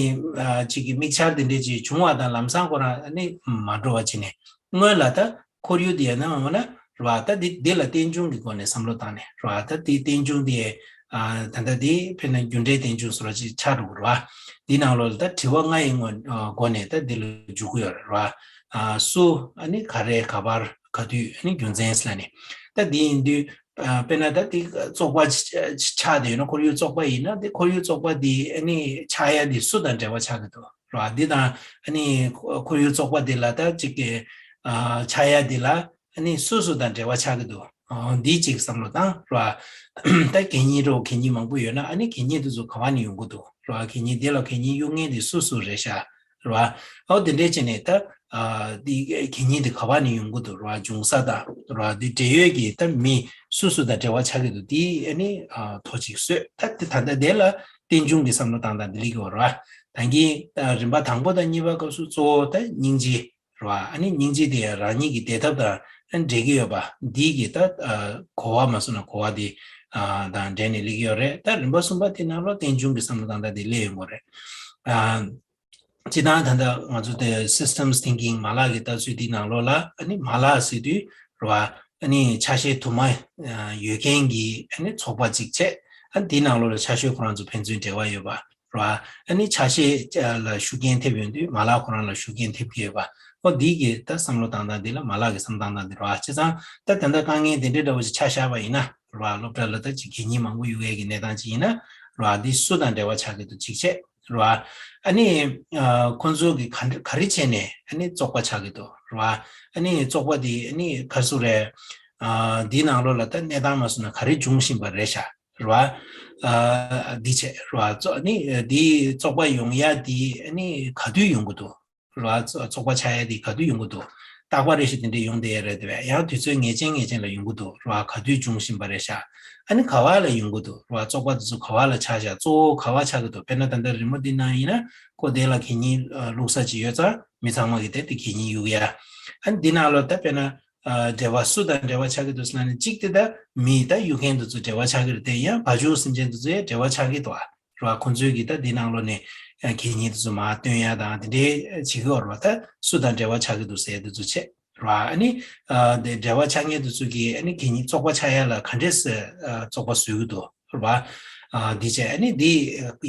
གཅིག་གི་དམིགས་འཆར་དེ་འདྲ་ཅིག་བྱུང་བ་དང་ལམ་སང་ཁོ་རང་ཨ་ནི་མ་འགྲོ་བ་བྱས་ནས་སྔོན་ལ་ད་ཁོར་ཡུག་དེ་ཡང་ན་འོ་ན་རེད་བ། ད་འདི་འདི་ལ་རྟེན་འབྱུང་གི་སྒོ་ནས་བསམ་བློ་བཏང་ནས་རེད་བ། ད་འདི་རྟེན་འབྱུང་དེ་ད་ལྟ་དེ་དཔེར་ན་རྒྱུ་འབྲས་རྟེན་འབྱུང་ཟེར་བ་ཅིག་ཆགས་འགྲོ་གི་རེད་བ། འདི་ནང་ལོགས་ལ་ད་དྲི་བ་ལྔ་ཡི་སྒོ་ནས་ད་འདི་ལ་འཇུག་གི་ཡོད་རེད་བ། སུ་ཨ་ནི་ག་རེ་ག་པར་ག་དུས་ཨ་ནི་རྒྱུ་མཚན་ཟེར་ནས་ད་འདི་ཡིན་དུས་དཔེར་ན་ད་འདི་བཙོག་པ་ཆགས་བསྡད་ཡོད་ན་ཁོར་ཡུག་བཙོག་པ་ཡིན་ན་འདི་ཁོར་ཡུག་བཙོག་པ་འདི་ཨ་ནི་ཆགས་ཡ་འདི་སུ་དང་འབྲེལ་བ་ཆགས་ཀྱི་འདུག་རེད་བ། འདི་དང་ཨ་ནི་ཁོར་ཡུག་བཙོག་པ་འདི་ལ་ད་ཅིག་གི་ཆགས་ཡ་འདི་ལ་ཨ་ནི་སུ་སུ་དང་འབྲེལ་བ་ཆགས་ཀྱི་འདུག་འདི་ཅིག་བསམ་བློ་བཏང་རེད་བ། ད་གད་སྙིགས་རོ་གད་སྙིགས་མང་པོ་ཡོད་ན་ཨ་ནི་གད་སྙིགས་འདི་ཚོ་ག་བ་ནས་ཡོང་གི་འདུག་རེད་བ། གད་སྙིགས་འདི་ལ་གད་སྙིགས་གཡུག་མཁན་འདི་སུ་སུ་རེད་ཤག་རེད་བ། ཨོ་དེ་འདྲས་བྱས་ནས་ད་འདི་གད་སྙིགས་འདི་ག་བ་ནས་ཡོང་གི་འདུག་རེད་བ། འབྱུང་ས་དང་རེད་བ། འདི་འབྲེལ་ཡོད་ཀྱི་ད་མི་སུ་སུ་དང་འབྲེལ་བ་ཆགས་ཀྱི་འདུག་འདི་ཨ་ནི་ཐོ་གཅིག་བཟོས། ད་འདི་ད་ལྟ་དེ་ལ་རྟེན་འབྱུང་གི་བསམ་བློ་བཏང་སྟངས་འདི་ལེགས་ཀྱི་ཡོད་རེད་བ། ད་གིན་རིམ་པ་དང་པོ་དང་གཉིས་པ་སྐབས་སུ་གཙོ་བོ་ད་སྙིང་རྗེ་རེད་བ། ཨ་ནི་སྙིང་རྗེ་དེ་ཡང་རང་ཉིད་ཀྱི་བདེ་ཐབས་དང་འབྲེལ་གྱི་ཡོད་པ་འདི་གི་ད་གོ་བ་མ་སོང་ན་གོ་བ་དེ་དང་འབྲེལ་ནས་སླེབས་ཀྱི་ཡོད་རེད། ད་རིམ་པ་གསུམ་པ་དེ་ནང་ལོགས་རྟེན་འབྱུང་གི་བསམ་བློ་བཏང་སྟངས་དེ་སླེབས་ཡོང་གི་རེད། སྤྱིར་བཏང་ད་ལྟ་ང་ཚོ་དེ་systems thinking མ་ལག་གི་ལྟ་ཚུལ་དེའི་ནང་ལོགས་ལ་ཨ་ནི་མ་ལག་ཟེར་དུས་རེད་བ། ཨ་ནི་ཆ་ཤས་དུ་མ་ཡོད་མཁན་གྱི་ཨ་ནི་ཚོགས་པ་གཅིག་བྱས། ཨ་ནི་དེའི་ནང་ལོགས་ལ་ཆ་ཤས་ཁོ་རང་ཚོ་ཕན་ཚུན་འབྲེལ་བ་ཡོད་པ། རེད་བ། ཨ་ནི་ཆ་ཤས་ལ་ཤུགས་རྐྱེན་ཐེབས་ཡོང་དུས་མ་ལག་ཁོ་རང་ལ་ཤུགས་རྐྱེན་ཐེབས་ཀྱི་ཡོད་པ། ཨོ་འདི་གི་ད་བསམ་བློ་བཏང་སྟངས་འདི་ལ་མ་ལག་གི་བསམ་བློ་བཏང་སྟངས་འདི་རེད་བ། བྱས་ཙང་ད་ད་ལྟ་དཀའ་ངལ་འདི་འདྲའི་འདྲ་བོ་ཞིག་ཆ་བཞག་པ་ཡིན་ན་རེད་བ། སློབ་གྲྭ་ལ་ད་ཅིག་གད་སྙིགས་མང་པོ་གཡུག་ཡས་ཀྱི་གནས་སྟངས་ཅིག་ཡིན་ན་རེད་བ། འདི་སུ་དང་འབྲེལ་བ་ཆགས་ཀྱི་འདུག་གཅིག་བྱས་རེད་བ། ཨ་ནི་ཁོང་ཚོ་གི་ག་ག་རེ་བྱས་ནས་ཨ་ནི་བཙོག་པ་ཆགས་ཀྱི་འདུག་རེད་བ། ཨ་ནི་བཙོག་པ་འདི་ཨ་ནི་ག་རེ་ཟེར་རེད། འདིའི་ནང་ལོགས་ལ་ད་གནས་སྟངས་མ་སོང་ན་ག་རེ་འབྱུང་བཞིན་པ་རེད་ཤག་རེད་བ། ཨ་འདི་བྱས་རེད་བ། བཙོག་ནི་འདི་བཙོག་པ་ཡོང་ཡ་འདི་ནི་ག་དུས་ཡོང་གི་འདུག་རེད་བ། བཙོག་པ་ཆགས་ཡ་འདི་ག་དུས་ཡོང་གི་འདུག་རྟག་པ་རེ་ཞིག་དེ་འདྲས་ཡོང་བསྡད་ཡ་རེད་དེ་བས། ཡང་དུས་ཚོད་ངེས་ཅན་ངེས་ཅན་ལ་ཡོང་གི་འདུག་རེད་བ། ག་དུས་འབྱུང་བཞིན་པ་རེད་ཤག་ཨ་ནི་ག་བ་ལ་ཡོང་གི་འདུག་རེད་བ། བཙོག་པ་དེ་ཚོ་ག་བ་ལ་ཆགས་ཤག་གཙོ་བོ་ག་བ་ཆགས་ཀྱི་འདུག་དཔེར་ན་ད་ལྟ་རི་མོ་འདི་ནང་ཡིན་ན་ཁོ་དེ་ལ་གད་སྙིགས་བླུགས་ས་ཅིག་ཡོད་ཙང་མི་ཚང་མ་གིས་དེ་དེ་གད་སྙིགས་གཡུག་ཡ། ཨ་ནི་འདི་ནང་ལོ་ད་དཔེར་ན་འབྲེལ་བ་སུ་དང་འབྲེལ་བ་ཆགས་ཀྱི་འདུག་ཟེར་ན་ནི་གཅིག་དེ་ད་མི་ད་གཡུག་མཁན་དེ་ཚོ་འབྲེལ་བ་ཆགས་ཀྱི་རེད་དེ། ཡང་བ་ཕྱུགས་སེམས་ཅན་དེ་ཚོ་ཡང་འབྲེལ་བ་ཆགས་ཀྱི་འདུག་ཨ། རེད་བ། ཁོང་ཚོས་ཀྱིས་ད་འདི་ནང་ལོགས་ནས་གད་སྙིགས་དེ་ཚོ་མར་བཏོན་ཡ་དང་དེ་འདྲའི་བྱེད་ཀྱི་ཡོད་རེད་བ། ད་སུ་དང་འབྲེལ་བ་ཆགས་ཀྱི་འདུག་ཟེར་དེ་ཚོ་བྱས་རེད་བ། ཨ་ནི་དེ་འབྲེལ་བ་ཆགས་མཁན་དེ་ཚོ་གིས་ཨ་ནི་གད་སྙིགས་བཙོག་པ་ཆགས་ཡ་ལ་ག་འདྲས་བཙོག་པ་བཟོ་གི་འདུག་རེད་བ། འདི་བྱས་ཨ་ནི་འདི་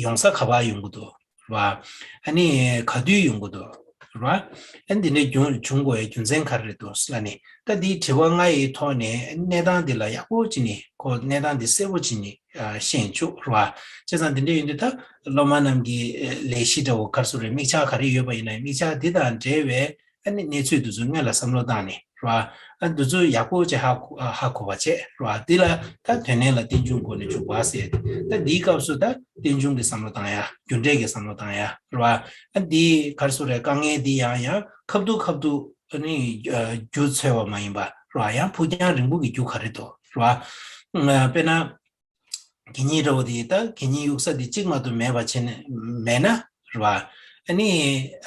ཡོང་ས་ག་པར་ཡོང་གི་འདུག་རེད་བ། ཨ་ནི་ག་དུས་ཡོང་གི་འདུག་རེད་བ། ཨ་ནི་འདི་འདྲའི་འབྱུང་འབྱུང་དགོས་ཡ་རྒྱུ་མཚན་ག་རེ་རེད་འདུག་ལབ་ནས་ད་འདིའི་དྲི་བ་ལྔ་ཡི་ཐོག་ནས་གནས་སྟངས་འདི་ལ་ཡག་པོ་ཅིག་ནས་ཁོ་གནས་སྟངས་འདི་གསལ་པོ་ཅིག་ནས་ཤེས་ཆོག་རེད་བ། བྱས་ཙང་འདི་འདྲ་ཡིན་དུས་ད་སློབ་མ་རྣམས་ཀྱི་ལས་གཞི་འདྲ་བོ་ག་རེ་ཟེར་རེད། དམིགས་བྱ་ག་རེ་ཡོད་པ་ཡིན་ན་དམིགས་བྱ་འདི་དང་འབྲེལ་བའི་ཨ་ནི་གནས་ཚུལ་འདི་ཚོ་སྔོན་ལ་བསམ་བློ་བཏང་ནས་རེད་བ། ཨ་འདི་ཚོ་ཡག་པོ་ཅིག་ཧ་གོ་ཧ་གོ་བ་བྱས་རེད་བ། འདི་ལ་ད་དོན་གནད་ལ་རྟེན་འབྱུང་སྒོ་ནས་འཇུག་པ་ཟེར། ད་འདིའི་སྐབས་སུ་ད་རྟེན་འབྱུང་གི་བསམ་བློ་བཏང་ཡ། རྒྱུ་འབྲས་ཀྱི་བསམ་བློ་བཏང་ཡ་རེད་བ། ཨ་འདི་ག་རེ་ཟེར་རེད། དཀའ་ངལ་འདི་ཡང་ཡང་ཁ་ཐུག་ཁ་ཐུག་ཨ་ནི་རྒྱུ་འཚོལ་བ་མ་ཡིན་པ་རེད་བ། ཡང་ཕུགས་རྒྱང་རིང་པོ་གི་རྒྱུ་ག་རེ་འདུག་རེད་བ། དཔེར་ན། གད་སྙིགས་འདྲ་བོ་དེ་ད་གད་སྙིགས་གཡུག་ས་དེ་གཅིག་མ་གཏོགས་མེད་པ་བྱས་ནས་མེད་ན་རེད་བ། ཨ་ནི་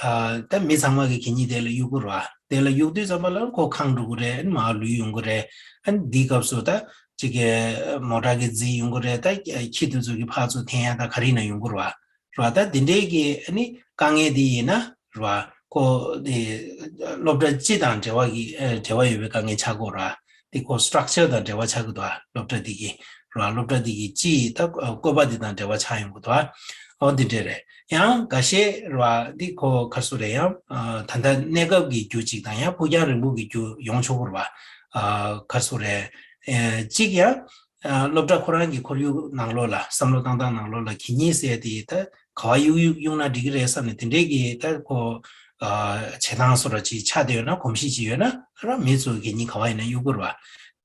ཨ་ད་མི་ཚང་མ་གིས་གད་སྙིགས་དེ་ལ་གཡུག་གི་རེད་བ། དེ་ལ་གཡུག་དུས་ཙམ་པ་ལ་ཁོ་ཁེངས་འགྲོ་གི་རེད། ཨ་ནི་མར་ལུས་ཡོང་གི་རེད། ཨ་ནི་འདིའི་སྐབས་སུ་ད་ཅིག་གི་མོ་ཊ་གིས་བརྫིས་ཡོང་གི་རེད། ད་ཁྱི་དེ་ཚོ་གིས་ཕར་ཚུར་འཐེན་ཡ་ད་ག་རེ་ཡིན་ན་ཡོང་གི་རེད་བ། རེད་བ། ད་དེ་འདྲའི་གི་ཨ་ནི་དཀའ་ངལ་དེ་ཡིན་ན་རེད་བ། ཁོ་དེ་སློབ་གྲྭ་སྤྱི་དང་འབྲེལ་བ་གི་ཨ་འབྲེལ་བ་ཡོད་པའི་དཀའ་ངལ་ཆགས་ཀྱི་ཡོད་རེད་བ། དེ་ཁོ་སི་ཊག་ཅར་དང་འབྲེལ་བ་ཆགས་ཀྱི་འདུག་བ། སློབ་གྲྭ་དེ་གི་རེད་བ། སློབ་གྲྭ་དེ་གི་སྤྱིའི་ད་བཀོད་པ་དེ་དང་འབྲེལ་བ་ཆགས་ཡོང་གི་འདུག་བ། འོ་འདི་འདྲ་རེད། ཡང་འགའ་ཤས་རེད་བ། འདི་ཁོ་ག་རེ་ཟེར་རེད། ཡང་ཨ་ད་ལྟ་གནས་སྐབས་ཀྱི་རྒྱུ་གཅིག་དང་ཡང་ཕུགས་རྒྱང་རིང་པོ་གི་རྒྱུ་ཡོང་ཆོག་གི་རེད་བ། ཨ་ག་རེ་ཟེར་རེད། ཨ་གཅིག་ཡང་ཨ་སློབ་གྲྭ་ཁོ་རང་གི་ཁོར་ཡུག་ནང་ལོགས་ལ་བསམ་བློ་བཏང་སྟངས་ནང་ལོགས་ལ་གད་སྙིགས་ཟེར་དེ་ད་ག་བ་གཡུག་གཡུག་གཡུག་ན་འགྲིག་གི་རེད་བསམ་ནས་དེ་འདྲའི་གི་ད་ཁོ་ཨ་བྱེད་སྟངས་བཟོ་འདྲ་ཅིག་ཆགས་བསྡད་ཡོད་ན། གོམས་གཤིས་ཅིག་ཡོད་ན་ཨ་ར་མི་ཚོ་གད་སྙིགས་ག་བ་ཡིན་ན་གཡུག་གི་རེད་བ།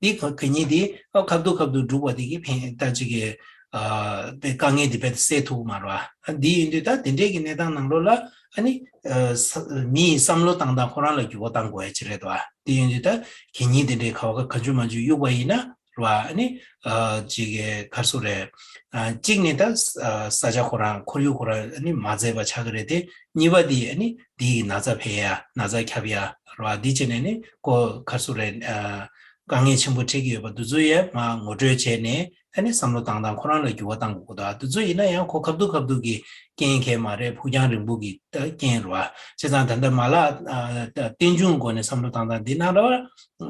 འདི་ག་གད་སྙིགས་འདི་ཨ་ཁ་ཐུག་ཁ་ཐུག་སྒྲུག་པ་དེ་གི་ཕན་ད་ཅིག་གི་ཨ་དཔེ་དཀའ་ངལ་འདི་དཔེ་སེལ་ཐུབ་ཀྱི་མ་རེད་བ། ཨ་འདི་ཡིན་དུས་ད་དེ་འདྲའི་གི་གནས་སྟངས་ནང་ལོགས་ལ་ཨ་ནི་ཨ་ས་མིའི་བསམ་བློ་བཏང་སྟངས་ཁོ་རང་ལ་འགྱུར་བ་གཏང་དགོས་ཡ་ཅིག་རེད་བ། དེ་ཡིན་དུས་ད་གད་སྙིགས་དེ་འདྲའི་ག་བ་ག་ག་འཇུ་མ་འཇུ་གཡུག་པ་ཡིན་ན་རེད་བ། ཨ་ནི་ཨ་ཅིག་གི་ག་རེ་ཟེར་རེད། ཨ་གཅིག་ནི་ད་ས་ཨ་ས་ཆ་ཁོ་རང་ཁོར་ཡུག་ཁོ་རང་ཨ་ནི་མ་མཛེས་པ་ཆགས་ཀྱི་རེད་དེ། གཉིས་པ་དེ་ཨ་ནི་དེ་ཡི་ན་ཚ་འཕེལ་ཡ་ན་ཚ་ཁྱབ་ཡ་རེད་བ། འདི་བྱས་ནས་ནི་ཁོ་ག་རེ་ཟེར་རེད། ཨ་དཀའ་ངལ་ཆེན་པོ་འཕྲད་ཀྱི་ཡོད་པ་འདི་ཚོ་ཡང་མར་ངོ་སྤྲོད་བྱས་ནས་ཨ་ནི་བསམ་བློ་བཏང་སྟངས་ཁོ་རང་ལ་འགྱུར་བ་གཏང་དགོས་ཀྱི་འདུག་འདི་ཚོ་ཡིན་ན་ཡང་ཁོ་ཁ་ཐུག་ཁ་ཐུག་གི་རྐྱེན་གང་ཡང་མ་རེད། ཕུགས་རྒྱང་རིང་པོ་གི་ད་རྐྱེན་རེད་བ། བྱས་ཙང་ད་ལྟ་མ་ལག་ཨ་ད་རྟེན་འབྱུང་སྒོ་ནས་བསམ་བློ་བཏང་སྟངས་འདི་ནང་ལ་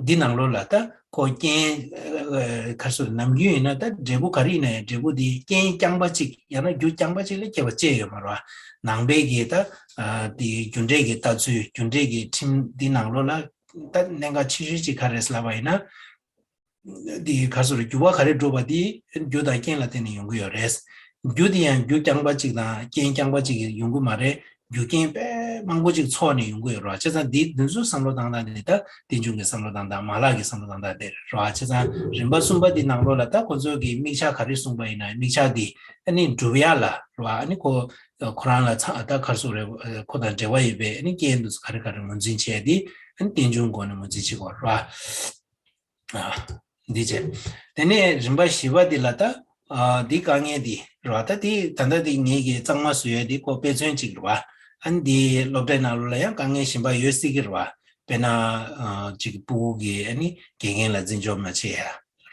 འདི་ནང་ལོགས་ལ་ད་ཁོ་རྐྱེན་ཨ་ག་རེ་ཟེར་ནམ་རྒྱུན་ཡིན་ན་ད་འབྲས་བུ་ག་རེ་ཡིན་ན་ཡང་འབྲས་བུ་འདི་རྐྱེན་རྐྱང་པ་གཅིག་ཡང་ན་རྒྱུ་རྐྱང་པ་གཅིག་ལས་སྐྱེ་བ་ཅི་ཡང་ཡོད་མ་རེད་བ། ནང་པའི་གི་ད་ཨ་དེ་རྒྱུ་འབྲས་ཀྱི་ལྟ་ཚུལ་རྒྱུ་འབྲས་ཀྱི་ཁྲིམས་འདི་ནང་ལོགས་ལ་ད་གནད་འགག་ཆེ་ཤོས་གཅིག་ག་རེ་རེད་ལབ་པ་ཡིན་ན། འདི་ག་རེ་ཟེར་རྒྱུ་བ་ག་རེ་འགྲུབ་པ་འདི་རྒྱུ་དང་རྐྱེན་ལ་བརྟེན་ནས་ཡོང་གི་ཡོད་རེད། རྒྱུ་འདི་ཡང་རྒྱུ་རྐྱང་པ་གཅིག་དང་རྐྱེན་རྐྱང་པ་གཅིག་གིས་ཡོང་གི་མ་རེད། རྒྱུ་རྐྱེན་དཔེ་མང་པོ་གཅིག་ཚོགས་ནས་ཡོང་གི་ཡོད་རེད་བ། བྱས་ཙང་འདི་འདི་ཚོ་བསམ་བློ་བཏང་སྟངས་འདི་ད་རྟེན་འབྱུང་གི་བསམ་བློ་བཏང་སྟངས་མ་ལག་གི་བསམ་བློ་བཏང་སྟངས་དེ་རེད་བ། བྱས་ཙང་རིམ་པ་གསུམ་པ་འདི་ནང་ལོགས་ལ་ད་ཁོ་ཚོ་གིས་དམིགས་བྱ་ག་རེ་གསུངས་པ་ཡིན་ན་དམིགས་བྱ་འདི་ཨ་ནི་འགྲུབ་ཡ་ལ་རེད་བ། ཨ་ནི་ཁོ་ཁོ་རང་ལ་ཚ་ད་ག་རེ་ཟེར་རེད། ཁོ་དང་འབྲེལ་བ་ཡོད་པའི་ཨ་ནི་རྐྱེན་འདི་ཚོ་ག་རེ་ག་རེ་ངོས་འཛིན་བྱས་ཏེ་ཨ་ནི་རྟེན་འབྱུང་སྒོ་ནས་ངོས་འཛིན་བྱེད་དགོས་རེད་བ། ཨ། འདི་བྱས། དེ་ནས་རིམ་པ་བཞི་པ་འདི་ལ་ད། ཨ་འདི་དཀའ་ངལ་འདི་རེད་བ། ད་འདི་ད་ལྟ་འདི་ངེད་ཀྱིས་གཙང་མ་བཟོ་ཡས་འདི་ཁོ་དཔེ་མཚོན་གཅིག་རེད་བ། ཨ་ནི་འདི་སློབ་གྲྭའི་ནང་ལོགས་ལ་ཡང་དཀའ་ངལ་གཞན་པ་ཡོད་སྲིད་ཀྱི་རེད་བ། དཔེར་ན། ཨ་གཅིག་སྤུ་གུ་གིས་ཨ་ནི་དགེ་རྒན་ལ་འཛིན་སྐྱོང་མ་བྱེད་ཡ།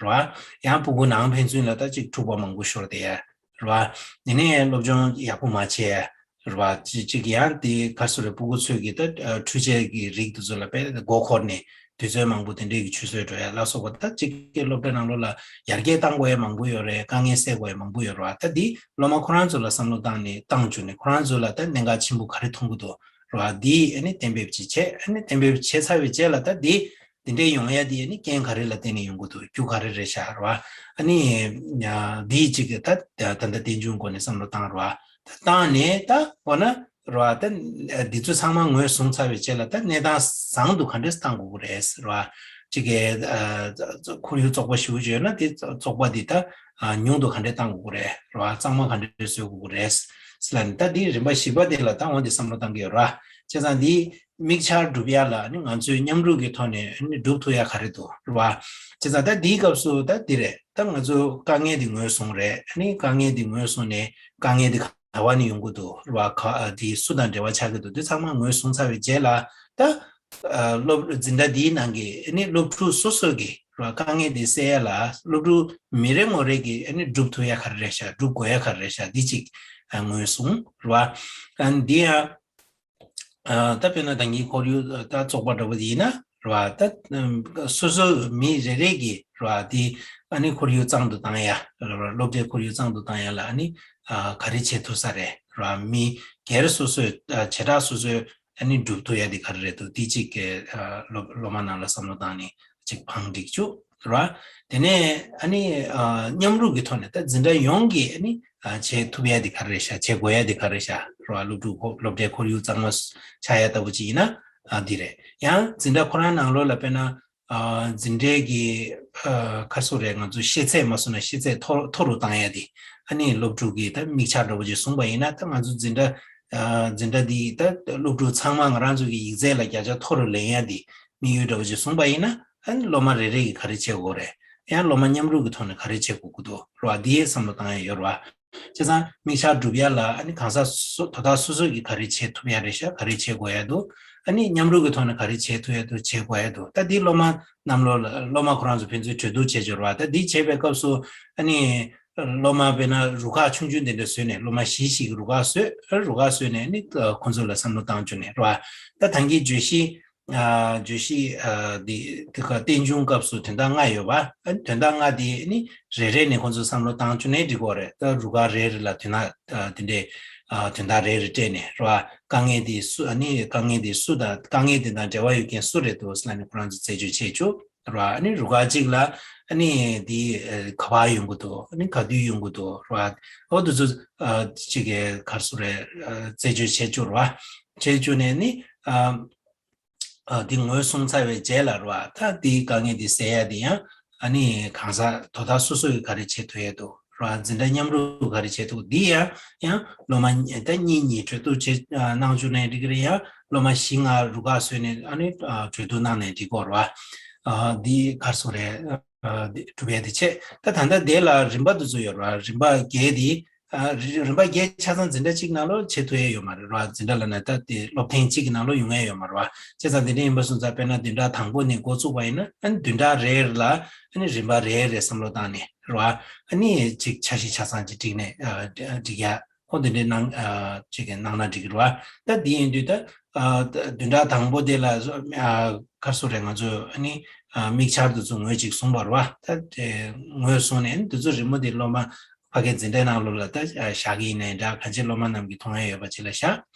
རེད་བ། ཡང་སྤུ་གུ་ནང་ཕན་ཚུན་ལ་ད་གཅིག་འཁྲུག་པ་མང་པོ་ཤོར་བསྡད་ཡ། རེད་བ། དེ་ནས་སློབ་སྦྱོང་ཡག་པོ་མ་བྱས་ཡ། རེད་བ། གཅིག་གཅིག་ཡང་དེ་ག་རེ་ཟེར་རེད། སྤུ་གུ་ཚོས་ཀྱི་ད་ཨ་འཕྲུལ་ཆས་ཀྱི་རིགས་དེ་ཚོ་ལ་དཔེ་མགོ་འཁོར་ནས་དུས་ཚོད་མང་པོ་དེ་འདྲས་ཀྱི་ཆུད་ཟོས་འགྲོ་ཡ་ལ་སོགས་པ། ད་གཅིག་གི་སློབ་གྲྭ་ནང་ལོགས་ལ་ཡར་རྒྱས་གཏང་དགོས་ཡ་མང་པོ་ཡོད་རེད། དཀའ་ངལ་སེལ་དགོས་ཡ་མང་པོ་ཡོད་རེད་བ། ད་འདི་སློབ་མ་ཁོ་རང་ཚོ་ལ་བསམ་བློ་བཏང་ནས་བཏང་བཅུག་ནས་ཁོ་རང་ཚོ་ལ་ད་གནད་འགག་ཆེན་པོ་ག་རེ་མཐོང་གི་འདུག་རེད་བ། འདི་ཨ་ནི་གཏན་འབེབས་ཅིག་བྱས། ཨ་ནི་གཏན་འབེབས་བྱས་ཚར་བའི་རྗེས་ལ་ད་འདི། དེ་འདྲའི་ཡོང་ཡ་དེ་ནི་རྐྱེན་ག་རེ་ལ་བརྟེན་ནས་ཡོང་གི་འདུག་རྒྱུ་ག་རེ་རེད་ཤག་རེད་བ། ཨ་ནི་ཡ་འདིའི་གཅིག་གི་ད་ད་ད་ལྟ་རྟེན་འབྱུང་སྒོ་ནས་བསམ་བློ་བཏང་རེད་བ། ད་བཏང་ནས་ད་འོ་ན་རེད་བ། ད་འདི་ཚོ་ཚང་མ་ངོས་བཟུང་ཚར་བའི་རྗེས་ལ་ད་གནས་སྟངས་བཟང་དུ་ག་འདྲས་བཏང་དགོས་ཀྱི་རེད་རེད་བ། གཅིག་གི་ཨ་ཁོར་ཡུག་བཙོག་པ་ཞེ་པོ་ཅིག་ཡོད་ན་དེ་བཙོག་པ་དེ་ད་ཉུང་དུ་ག་འདྲས་བཏང་དགོས་ཀྱི་རེད་རེད་བ། གཙང་མ་ག་འདྲས་བཟོ་དགོས་ཀྱི་རེད་ཟེར་ལབ་ནས། ད་འདི་རིམ་པ་བཞི་པ་དེ་ལ་ད་འོ་འདི་བསམ་བློ་བཏང་གི་ཡོད་རེད་བ། བྱས་ཙང་འདི་དམིགས་བྱར་སྒྲུབ་ཡ་ལ་ནི་ང་ཚོས་མཉམ་རུབ་ཀྱི་ཐོག་ནས་ནི་སྒྲུབ་ཐུབ་ཡ་ག་རེ་འདུག་རེད་བ། བྱས་ཙང་ད་འདིའི་སྐབས་སུ་ད་འདི་རེད། ད་ང་ཚོ་དཀའ་ངལ་འདི་ངོས་བཟུང་རེད། ཨ་ནི་དཀའ་ངལ་འདི་ངོས་བཟུང་ནས་དཀའ་ངལ་འདི་ག་བ་ནས་ཡོང་གི་འདུག་རེད་བ། ག་ཨ་འདི་སུ་དང་འབྲེལ་བ་ཆགས་ཀྱི་འདུག་འདི་ཚང་མ་ངོས་བཟུང་ཚར་བའི་རྗེས་ལ་ད་ཨ་སློབ་འཛིན་གྲྭ་འདིའི་ནང་གི་ཨ་ནི་སློབ་ཕྲུག་སོ་སོ་གི་རེད་བ། དཀའ་ངལ་འདི་སེལ་ཡ་ལ་སློབ་ཕྲུག་མི་རེ་ངོ་རེ་གི་ཨ་ནི་སྒྲུབ་ཐུབ་ཡ་ག་རེ་རེད་ཤག་སྒྲུབ་དགོས་ཡ་ག་རེ་རེད་ཤག་འདི་གཅིག་ཨ་ངོས་བཟུང་རེད་བ། ཨ་འདི་ཡང་ཨ་ད་དཔེར་ན་ད་གིན་ཁོར་ཡུག་ད་བཙོག་པ་འདྲ་པོ་ཡིན་ན་རེད་བ། ད་སོ་སོ་མི་རེ་རེ་གི་རེད་བ། དེ་ཨ་ནི་ཁོར་ཡུག་གཙང་དུ་བཏང་ཡ་རེད་བ། སློབ་གྲྭའི་ཁོར་ཡུག་གཙང་དུ་བཏང་ཡ་ལ་ཨ་ནི་ཨ་ག་རེ་བྱེད་ཐུབ་ས་རེད་རེད་བ། མི་སྒེར་སོ་སོས་ཨ་བྱེ་བྲག་སོ་སོས་ཨ་ནི་སྒྲུབ་ཐུབ་ཡ་དེ་ག་རེ་རེད་འདུག་དེ་གཅིག་གི་ཨ་སློབ་སློབ་མ་རྣམས་ལ་བསམ་བློ་བཏང་ནས་གཅིག་བང་སྒྲིག་བཅུག་རེད་བ། དེ་ནས་ཨ་ནི་ཨ་མཉམ་རུབ་ཀྱི་ཐོག་ནས་ད་འཛིན་གྲྭ་ཡོངས་ཀྱིས་ཨ་ནི་ཨ་བྱེད་ཐུབ་ཡ་དེ་ག་རེ་རེད་ཤག་བྱེད་དགོས་ཡ་དེ་ག་རེ་རེད་ཤག་རེད་བ། སློབ་ཕྲུག་ཁོ་སློབ་གྲྭའི་ཁོར་ཡུག་གཙང་མ་ཆགས་ཡ་ལྟ་བུ་ཅིག་ཡིན་ན་ཨ་འདི་རེད། ཡང་འཛིན་གྲྭ་ཁོ་རང་ནང་ལོགས་ལ་དཔེར་ན་ཨ་འཛིན་གྲྭའི་གི་ཨ་ག་རེ་ཟེར་དགོས་རེད། ང་ཚོ་ཤེས་ཚད་མ་སོང་ན་ཤེས་ཚད་མཐོ་མཐོ་རུ་བཏང་ཡ་དེ་ཨ་ནི་སློབ་ཕྲུག་གི་ད་དམིགས་བྱ་འདྲ་བོ་ཅིག་བཟུང་པ་ཡིན་ན། ད་ང་ཚོ་འཛིན་གྲྭ་ཨ་འཛིན་གྲྭ་འདི་ད་སློབ་ཕྲུག་ཚང་མ་ང་རང་ཚོ་གི་ཡིག་ཚད་ལ་བརྒྱ་ཆ་མཐོ་རུ་ལེན་ཡ་དེ་དམིགས་ཡུལ་འདྲ་བོ་ཅིག་བཟུང་པ་ཡིན་ན། ཨ་ནི་སློབ་མ་རེ་རེ་གིས་ག་རེ་བྱེད་དགོས་རེད། ཡང་སློབ་མ་མཉམ་རུབ་ཀྱི་ཐོག་ནས་ག་རེ་བྱེད་དགོས་ཀྱི་འདུག་རེད་བ། འདི་ཡའི་བསམ་བློ་བཏང་ཡ་ཡོད་རེད་བ། བྱས་ཙང་དམིགས་བྱ་སྒྲུབ་ཡ་ལ་ཨ་ནི་གང་ཟག་སོ་དོ་བདག་སོ་སོ་གིས་ག་རེ་བྱེད་ཐུབ་ཡ་རེད་ཤག་ག་རེ་བྱེད་དགོས་ཡ་འདུག་ཨ་ནི་མཉམ་རུབ་ཀྱི་ཐོག་ནས་ག་རེ་བྱེད་ཐུབ་ཡ་འདུག་བྱེད་དགོས་ཡ་འདུག་ད་འདི་སློབ་མ་རྣམས་ལོ་ལ་སློབ་མ་ཁོ་རང་ཚོ་ཕན་ཚུན་གྲོས་བསྡུར་བྱེད་ཆོག་རེད་བ། ད་འདི་བྱེད་པའི་སྐབས་སུ་ཨ་ནི་སློབ་མ་དཔེར་ན་རུ་ཁག་ཆུང་ཆུང་དེ་འདྲ་བཟོས་ནས། སློབ་མ་བཞི་ཞིག་གི་རུ་ཁག་བཟོས། རུ་ཁག་བཟོས་ནས་ནི་ཁོ་ཚོ་ལ་བསམ་བློ་བཏང་བཅུག་ནས་རེད་བ། ད་ད་གིན་བརྗོད་གཞི་ཨ་བརྗོད་གཞི་ཨ་འདི་དེ་ག་རྟེན་འབྱུང་སྐབས་སུ་དོན་དག་ལྔ་ཡོད་པ། ཨ་ནི་དོན་དག་ལྔ་དེ་ནི་རེ་རེ་ནས་ཁོང་ཚོས་བསམ་བློ་བཏང་བཅུག་ནའི་འགྲིག་གི་རེད། ད་རུ་ཁག་རེ་རེ་ལ་དོན་དག་ཨ་དེ་འདྲའི་ཨ་དོན་དག་རེ་རེ་སྤྲད་ནས་རེད་བ། དཀའ་ངལ་དེ་སུ་ཨ་ནི་དཀའ་ངལ་དེ་སུ་དང་དཀའ་ངལ་དེ་དང་འབྲེལ་བ་ཡོད་མཁན་སུ་རེད་འདུག་ཟེར་ནས་ཁོ་རང་ཚོས་རྩད་གཅོད་བྱེད་བཅུག་རེད་བ། ཨ་ནི་རུ་ཁག་གཅིག་ལ་ཨ་ནི་དེ་ཨ་ག་པར་ཡོང་གི་འདུག་ཨ་ནི་ག་དུས་ཡོང་གི་འདུག་རེད་བ། འོ་དེ་ཚོ་ཨ་གཅིག་གི་ག་རེ་ཟེར་དགོས་རེད། ཨ་རྩད་གཅོད་བྱེད་བཅུག་རེད་བ། བྱེད་བཅུག་ནས་ནི་ཨ། ཨ་འདི་ངོས་བཟུང་ཚར་བའི་རྗེས་ལ་རེད་བ། ད་འདིའི་དཀའ་ངལ་འདི་སེལ་ཡ་དེ་ཡང་ཨ་ནི་གང་ཟག་དོ་བདག་སོ་སོ་གིས་ག་རེ་བྱེད་ཐུབ་ཡ་འདུག་རེད་བ། འཛིན་གྲྭ་མཉམ་རུབ་ག་རེ་བྱེད་ཐུབ། འདི་ཡང་ཡང་སློབ་མ་ད་གཉིས་གཉིས་གྲོས་བསྡུར་བྱེད་ཨ་གནང་བཅུག་ནའི་འགྲིག་གི་རེད། ཡང་སློབ་མ་བཞི་ལྔ་རུ་ཁག་བཟོས་ནས་ཨ་ནི་ཨ་གྲོས་བསྡུར་གནང་ནའི་འགྲིག་གི་རེད་བ། ཨ་འདི་ག་རེ་ཟེར་དགོས་རེད། ཨ་འདི་སྒྲུབ་ཡ་དེ་བྱས། ད་ད་ལྟ་དེ་ལ་རིམ་པ་འདི་ཚོ་ཡོད་རེད་བ། རིམ་པ་བརྒྱད་དེ། ཨ་རི་རིམ་པ་བརྒྱད་ཆ་ཚང་འཛིན་གྲྭ་གཅིག་ནང་ལོགས་བྱེད་ཐུབ་ཡས་ཡོད་མ་རེད་ར། འཛིན་གྲྭ་ལབ་ན་ད་དེ་སློབ་ཐེངས་གཅིག་གི་ནང་ལོགས་ཡོང་ཡས་ཡོད་མ་རེད་བ། བྱས་ཙང་དེ་འདྲ་ཡིན་པ་སོང་ཙང་དཔེར་ན་བདུན་ཕྲག་དང་པོ་ནས་འགོ་བཙུགས་པ་ཡིན་ན། ཨ་ནི་བདུན་ཕྲག་རེ་རེ་ལ་ཨ་ནི་རིམ་པ་རེ་རེ་བསམ་བློ་བཏང་ནས་རེད་བ། ཨ་ནི་ཅིག་འཆར་གཞི་ཆ་ཚང་ཅིག་བསྒྲིགས་ནས་ཨ་སྒྲིག་ཡ། ཨོ་དེ་འདྲའི་གནང་ཨ་ཅིག་གནང་ན་འགྲིག་གི་རེད་བ། ད་དེ་ཡིན་དུས་ད་ཨ་བདུན་ཕྲག་དང་པོ་དེ་ལ་ཨ་ག་རེ་ཟེར་དགོས་རེད། ང་ཚོས་ཨ་ནི་ཨ་དམིགས་འཆར་དེ་ཚོ་ངོས་གཅིག་བཟུང་བ་རེད་བ། ད་དེ་ངོས་བཟུང་ནས་ཨ་ནི་དེ་ཚོ་རི་མོ་དེ་སློབ་མ་ཕ་གིའི་འཛིན་གྲྭའི་ནང་ལོགས་ལ་ད་བཞག་གི་ཡིན་ནའི་འདྲ། གང་ཅི་སློབ་མ་རྣམས་ཀྱིས་མཐོང་ཡ་ཡོད་པ་ཅིག་ལ་བཞག་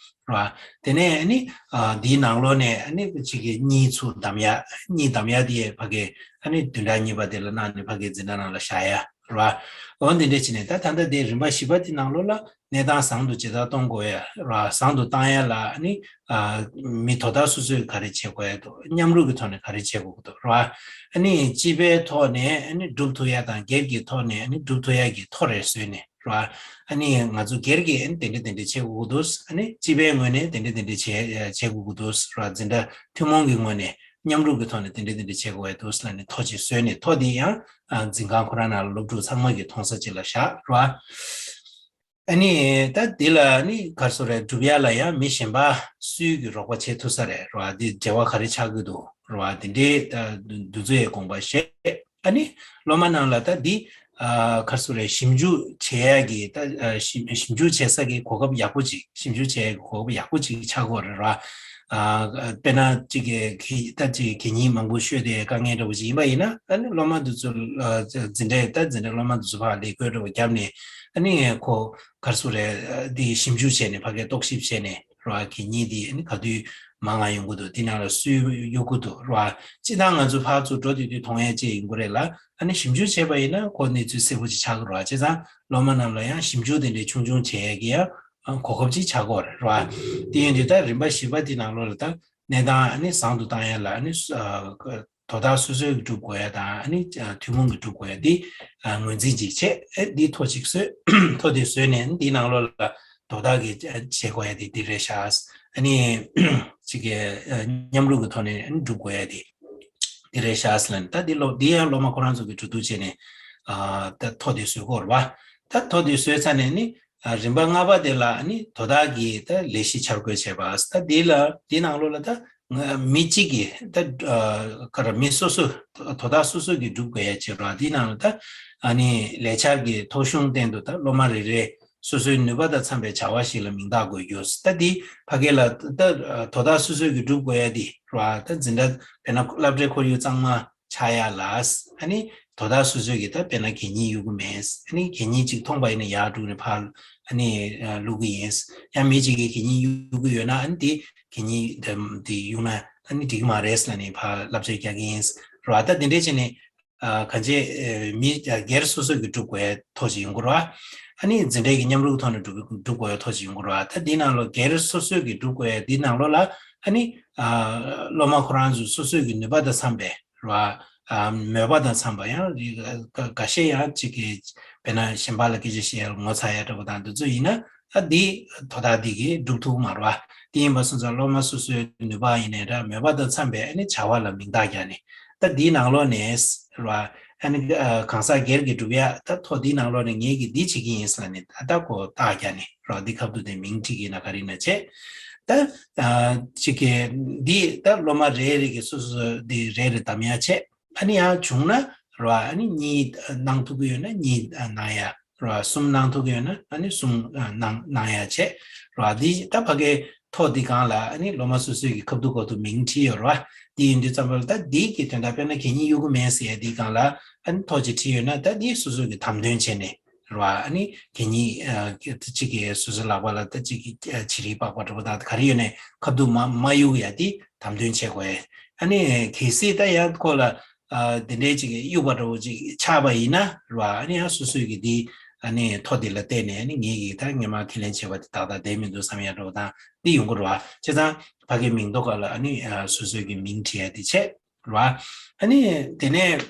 རེད་བ། དེ་ནས་ཨ་ནི་ཨ་འདིའི་ནང་ལོགས་ནས་ཨ་ནི་ཅིག་གི་གཉིད་ཚུར་བསྡམ་ཡ། གཉིད་བསྡམ་ཡ་དེ་ཕ་གིའི་ཨ་ནི་བདུན་ཕྲག་གཉིས་པ་དེ་ལ་གནང་ནས་ཕ་གིའི་འཛིན་གྲྭ་ནང་ལ་བཞག་ཡ་རེད་བ། འོ་འདི་འདྲ་བྱས་ནས་ད་ད་ལྟ་དེ་རིམ་པ་བཞི་པ་དེ་ནང་ལོགས་ལ་གནས་སྟངས་བཟང་དུ་ཇི་ལྟར་གཏོང་དགོས་ཡ་རེད་བ། བཟང་དུ་བཏང་ཡ་ལ་ཨ་ནི་ཨ་མི་དོ་བདག་སོ་སོས་ག་རེ་བྱེད་དགོས་ཡ་འདུག་མཉམ་རུབ་ཀྱི་ཐོག་ནས་ག་རེ་བྱེད་དགོས་ཀྱི་འདུག་རེད་བ། ཨ་ནི་སྤྱི་པའི་ཐོག་ནས་ཨ་ནི་སྒྲུབ་ཐུབ་ཡ་དང་སྒེར་གྱི་ཐོག་ནས་ཨ་ནི་སྒྲུབ་ཐུབ་ཡ་གི་ཐོ་རེ་བཟོས་ནས། རེད་བ། ཨ་ནི་ང་ཚོ་སྒེར་གྱིས་ཨ་ནི་དེ་འདྲ་དེ་འདྲ་བྱེད་དགོས་ཀྱི་འདུག་ཨ་ནི་སྤྱི་པའི་ངོས་ནས་དེ་འདྲ་དེ་འདྲ་བྱེད་བྱེད་དགོས་ཀྱི་འདུག་རེད་བ། འཛིན་གྲྭ་ཐུན་མོང་གི་ངོས་ནས་མཉམ་རུབ་ཀྱི་ཐོག་ནས་དེ་འདྲ་དེ་འདྲ་བྱེད་དགོས་ཀྱི་འདུག་ལབ་ནས་ཐོ་ཅིག་བཟོས་ནས། ཐོ་དེ་ཡང་ཨ་འཛིན་ཁང་ཁོ་རང་ནང་ལ་སློབ་ཕྲུག་ཚང་མ་གིས་མཐོང་ས་ཅིག་ལ་བཞག་རེད་བ། ཨ་ནི་ད་འདི་ལ་ནི་ག་རེ་ཟེར་དགོས་རེད། སྒྲུབ་ཡ་ལ་ཡང་མི་གཞན་པ་སུས་ཀྱིས་རོགས་པ་བྱེད་ཐུབ་ས་རེད་རེད་བ། འདི་འབྲེལ་བ་ག་རེ་ཆགས་ཀྱི་འདུག་རེད་བ། དེ་འདྲའི་ད་འདི་ཚོའི་དགོངས་པ་བཞེས། ཨ་ནི་སློབ་མ་རྣམས་ལ་ད་འདི་ཨ་ག་རེ་ཟེར་དགོས་རེད། ཞིབ་འཇུག་བྱེད་ཡ་གི་ད་ཨ་ཞིབ་ཞིབ་འཇུག་བྱེད་ས་གི་གོ་སྐབས་ཡག་པོ་ཅིག་ཞིབ་འཇུག་བྱེད་ཡ་གི་གོ་སྐབས་ཡག་པོ་ཅིག་ཆགས་ཀྱི་ཡོད་རེད་ར། ཨ་དཔེར་ན་གཅིག་གི་གི་ད་གཅིག་གི་གད་སྙིགས་མང་པོ་ཤོར་ཏེ་དཀའ་ངལ་འདྲ་བོ་ཅིག་ཡིན་པ་ཡིན་ན། ཨ་ནི་སློབ་མ་འདི་ཚོ་ཨ་འཛིན་གྲྭའི་ད་འཛིན་གྲྭའི་སློབ་མ་འདི་ཚོ་ཕར་ལས་བགོས་འདྲ་བོ་བརྒྱབ་ནས། ཨ་ནི་ཁོ་ག་རེ་ཟེར་དགོས་རེད། འདི་ཞིབ་འཇུག་བྱས་ནས་ཕ་གིར་རྟོག་ཞིབ་བྱས་ནས་ར། གད་སྙིགས་འདི་ཨ་ནི་ག་དུས་མང་ང་ཡོང་གི་འདུག་འདི་ནང་ལ་སུས་གཡུག་གི་འདུག་ར། སྤྱིར་བཏང་ང་ཚོ་ཕར་ཚུར་འགྲོ་དུས་དུས་མཐོང་ཡ་ཅིག་ཡིན་དགོས་རེད་ལ། ཨ་ནི་ཞིབ་འཇུག་བྱས་པ་ཡིན་ན་ཁོ་གནས་ཚུལ་གསལ་པོ་ཅིག་ཆགས་ཀྱི་རེད་བ། བྱས་ཙང་སློབ་མ་རྣམས་ལ་ཡང་ཞིབ་འཇུག་དེ་འདྲའི་ཆུང་ཆུང་བྱེད་ཡ་གི་ཡང་གོ་སྐབས་ཅིག་ཆགས་ཀྱི་ཡོད་རེད་བ། དེ་ཡིན་དུས་ད་རིམ་པ་བཞི་པ་དེ་ནང་ལོགས་ལ་ད་གནས་སྟངས་ཨ་ནི་བཟང་དུ་བཏང་ཡ་ལ་ཨ་ནི་ཨ་དོ་བདག་སོ་སོས་སྒྲུབ་དགོས་ཡ་དང་ཨ་ནི་ཨ་ཐུན་མོང་གིས་སྒྲུབ་དགོས་ཡ་འདི་ཨ་ངོས་འཛིན་ཅིག་བྱས། ཨེ་འདི་ཐོ་ཅིག་བཟོས། ཐོ་དེ་བཟོས་ནས་འདིའི་ནང་ལོགས་ལ་དོ་བདག་གིས་ཨ་བྱེད་དགོས་ཡ་དེ་འདི་རེད་ཤག་ཨ་ནི་ཅིག་གི་ཨ་མཉམ་རུབ་ཀྱི་ཐོག་ནས་ཨ་ནི་སྒྲུབ་དགོས་ཡ་དེ་དེ་རེད་ཤག་ཟེར་ལབ་ནས། ད་འདི་སློབ་འདི་ཡང་སློབ་མ་ཁོ་རང་ཚོ་གིས་གྲོས་བསྡུར་བྱས་ནས་ཨ་ད་ཐོ་དེ་བཟོ་དགོས་རེད་པ། ད་ཐོ་དེ་བཟོས་ཚར་ནས་ནི་ཨ་རིམ་པ་ལྔ་པ་དེ་ལ་ཨ་ནི་དོ་བདག་གིས་ད་ལས་གཞི་འཆར་འགོད་བྱས་པ། ད་འདི་ལ་འདི་ནང་ལོགས་ལ་ད་ང་མི་གཅིག་གིས་ད་ཨ་ག་རེ་མི་སོ་སོ་དོ་བདག་སོ་སོ་གིས་སྒྲུབ་དགོས་ཡ་བྱས་ར། འདི་ནང་ལ་ད་ཨ་ནི་ལས་འཆར་གྱི་ཐོ་གཞུང་སྟེང་དུ་ད་སློབ་མ་རེ་རེ་སོ་སོའི་ནུས་པ་དང་འཚམ་པའི་བྱ་བ་ཞིག་ལ་མིང་རྟགས་འགོད་རྒྱུ། ད་འདི་ཕ་གི་ལ་ད་དོ་བདག་སོ་སོ་གིས་སྒྲུབ་དགོས་ཡ་འདི་ར། ད་འཛིན་གྲྭ་དཔེར་ན་སློབ་གྲྭའི་ཁོར་ཡུག་གཙང་མ་ཆགས་ཡ་ལ། ཨ་ནི་དོ་བདག་སོ་སོ་གིས་ད་དཔེར་ན་གད་སྙིགས་གཡུག་གི་མེད། ཨ་ནི་གད་སྙིགས་གཅིག་མཐོང་པ་ཡིན་ན་ཡར་འགྲོ་ནས་ཕར་ཨ་ནི་ཨ་བླུག་གི་ཡིན། ཡང་མི་གཅིག་གིས་གད་སྙིགས་གཡུག་གི་ཡོད་ན་ཨ་ནི་དེ་གད་སྙིགས་དེ་དེ་གཡུག་ན་ཨ་ནི་འགྲིག་གི་མ་རེད་ལབ་ནས་ཕར་བསླབ་བྱ་རྒྱག་གི་ཡིན་ར། ད་དེ་འདྲས་བྱས་ནས་ཨ་གང་ཅི་ཨ་མི་སྒེར་སོ་སོ་གིས་སྒྲུབ་དགོས་ཐོ་ཅིག་ཡོང་གི་ར། ཨ་ནི་འཛིན་གྲྭའི་གི་མཉམ་རུབ་ཐོག་ནས་སྒྲུབ་སྒྲུབ་དགོས་ཐོ་ཅིག་ཡོང་གི་ར། ད་འདི་ནང་ལ་སྒེར་སོ་སོ་གིས་སྒྲུབ་དགོས་འདི་ནང་ལོགས་ལ་ཨ་ནི་ཨ་སློབ་མ་ཁོ་རང་ཚོ་སོ་སོའི་གི་ནུས་པ་དང་འཚམ་པའི་ར། ཨ་མོས་པ་དང་འཚམ་པ་ཡང་འགའ་ཤས་ཡང་གཅིག་གིས་དཔེར་ན་གཞན་པ་ལ་སྐད་ཆ་བཤད་ཡ་ངོ་ཚ་ཡ་འདྲ་པོ་དང་འདི་ཚོ་ཡིན་ན་ཨ་འདི་དོ་བདག་འདི་གིས་སྒྲུབ་ཐུབ་མ་རེད་པ། འདི་ཡིན་པ་སོང་ཙང་སློབ་མ་སོ་སོའི་ནུས་པ་ཡིན་ནའི་འདྲ་མོས་པ་དང་འཚམ་པའི་ཨ་ནི་བྱ་བ་ལ་མིང་རྟགས་རྒྱག་ནས་ད་འདི་ནང་ལོགས་ནས་ར། ཨ་ནི་ཨ་གང་ཟག་སྒེར་གྱིས་སྒྲུབ་ཡ་ད་ཐོ་འདི་ནང་ལོགས་ནས་ངེད་ཀྱིས་འདི་བྱེད་ཀྱི་ཡིན་ཟེར་ནས་ད་ལྟ་ཁོ་རྟགས་རྒྱག་ནས་ར། འདི་ཁ་བསྡུ་དེ་མིང་བྲིས་ཀྱི་ན་ག་རེ་ན་བྱས། ད་ཨ་གཅིག་གི་འདི་ད་སློབ་མ་རེ་རེ་གི་སོ་སོ་འདི་རེ་རེ་གདམ་ཡ་བྱས། ཨ་ནི་ཡང་བྱུང་ན་ར་ཨ་ནི་གཉིས་གནང་ཐུབ་ཀྱི་ཡོད་ན་གཉིས་གནང་ཡ་ར། གསུམ་གནང་ཐུབ་ཀྱི་ཡོད་ན་ཨ་ནི་གསུམ་གནང་གནང་ཡ་བྱས་ར། འདི་ད་ཕ་གི་ཐོ་འདི་སྒང་ལ་ཨ་ནི་སློབ་མ་སོ་སོའི་གི་ཁ་བསྡུ་ཁ་བསྡུ་མིང་བྲིས་ཡོད་ར། འདི་ཡིན་དུས་ཙམ་པ་ལ་ད་འདི་གི་དོན་དག་དཔེར་ན་གད་སྙིགས་གཡུག་གི་མེད་ཟེར་ཡ་འདི་སྒང་ལ་ཨ་ནི་ཐོ་ཅིག་བྲིས་ཡོད་ན་ད་འདི་སོ་སོ་གི་དམ་དོན་བྱས་ནས་ར། ཨ་ནི་གད་སྙིགས་ཨ་གཅིག་གི་སོ་སོའི་ལག་པ་ལ་ད་གཅིག་གི་ཨ་བྱི་རིལ་པགས་པ་འདྲ་པོ་དང་ག་རེ་ཡོད་ནས་ཁ་བསྡུ་མ་མ་གཡུག་ཡ་འདི་དམ་དོན་བྱེད་དགོས། ཨ་ནི་གལ་སྲིད་ད་ཡང་ཁོ་ལ་ཨ་དེ་འདྲའི་ཅིག་གཡུག་པ་འདྲ་པོ་ཅིག་ཆགས་པ་ཡིན་ན་ར། ཨ་ནི་ཡང་སོ་སོའི་གི་འདི་ཨ་ནི་ཐོ་འདི་ལ་བལྟས་ནས་ཨ་ནི་ངེད་ཀྱིས་ད་སྔོན་མ་ཁས་ལེན་བྱས་པ་དེ་ཏག་ཏག་བསྡད་མི་འདུག་བསམ་ཡ་འདྲ་པོ་དང་འདི་ཡོང་གི་རེད་པ། བྱས་ཙང་ཕ་གིའི་མིང་ཐོ་སྒང་ལ་ཨ་ནི་ཨ་སོ་སོའི་གི་མིང་བྲིས་ཡ་དེ་བྱས་རེད་པ། ཨ་ནི་དེ་ནས་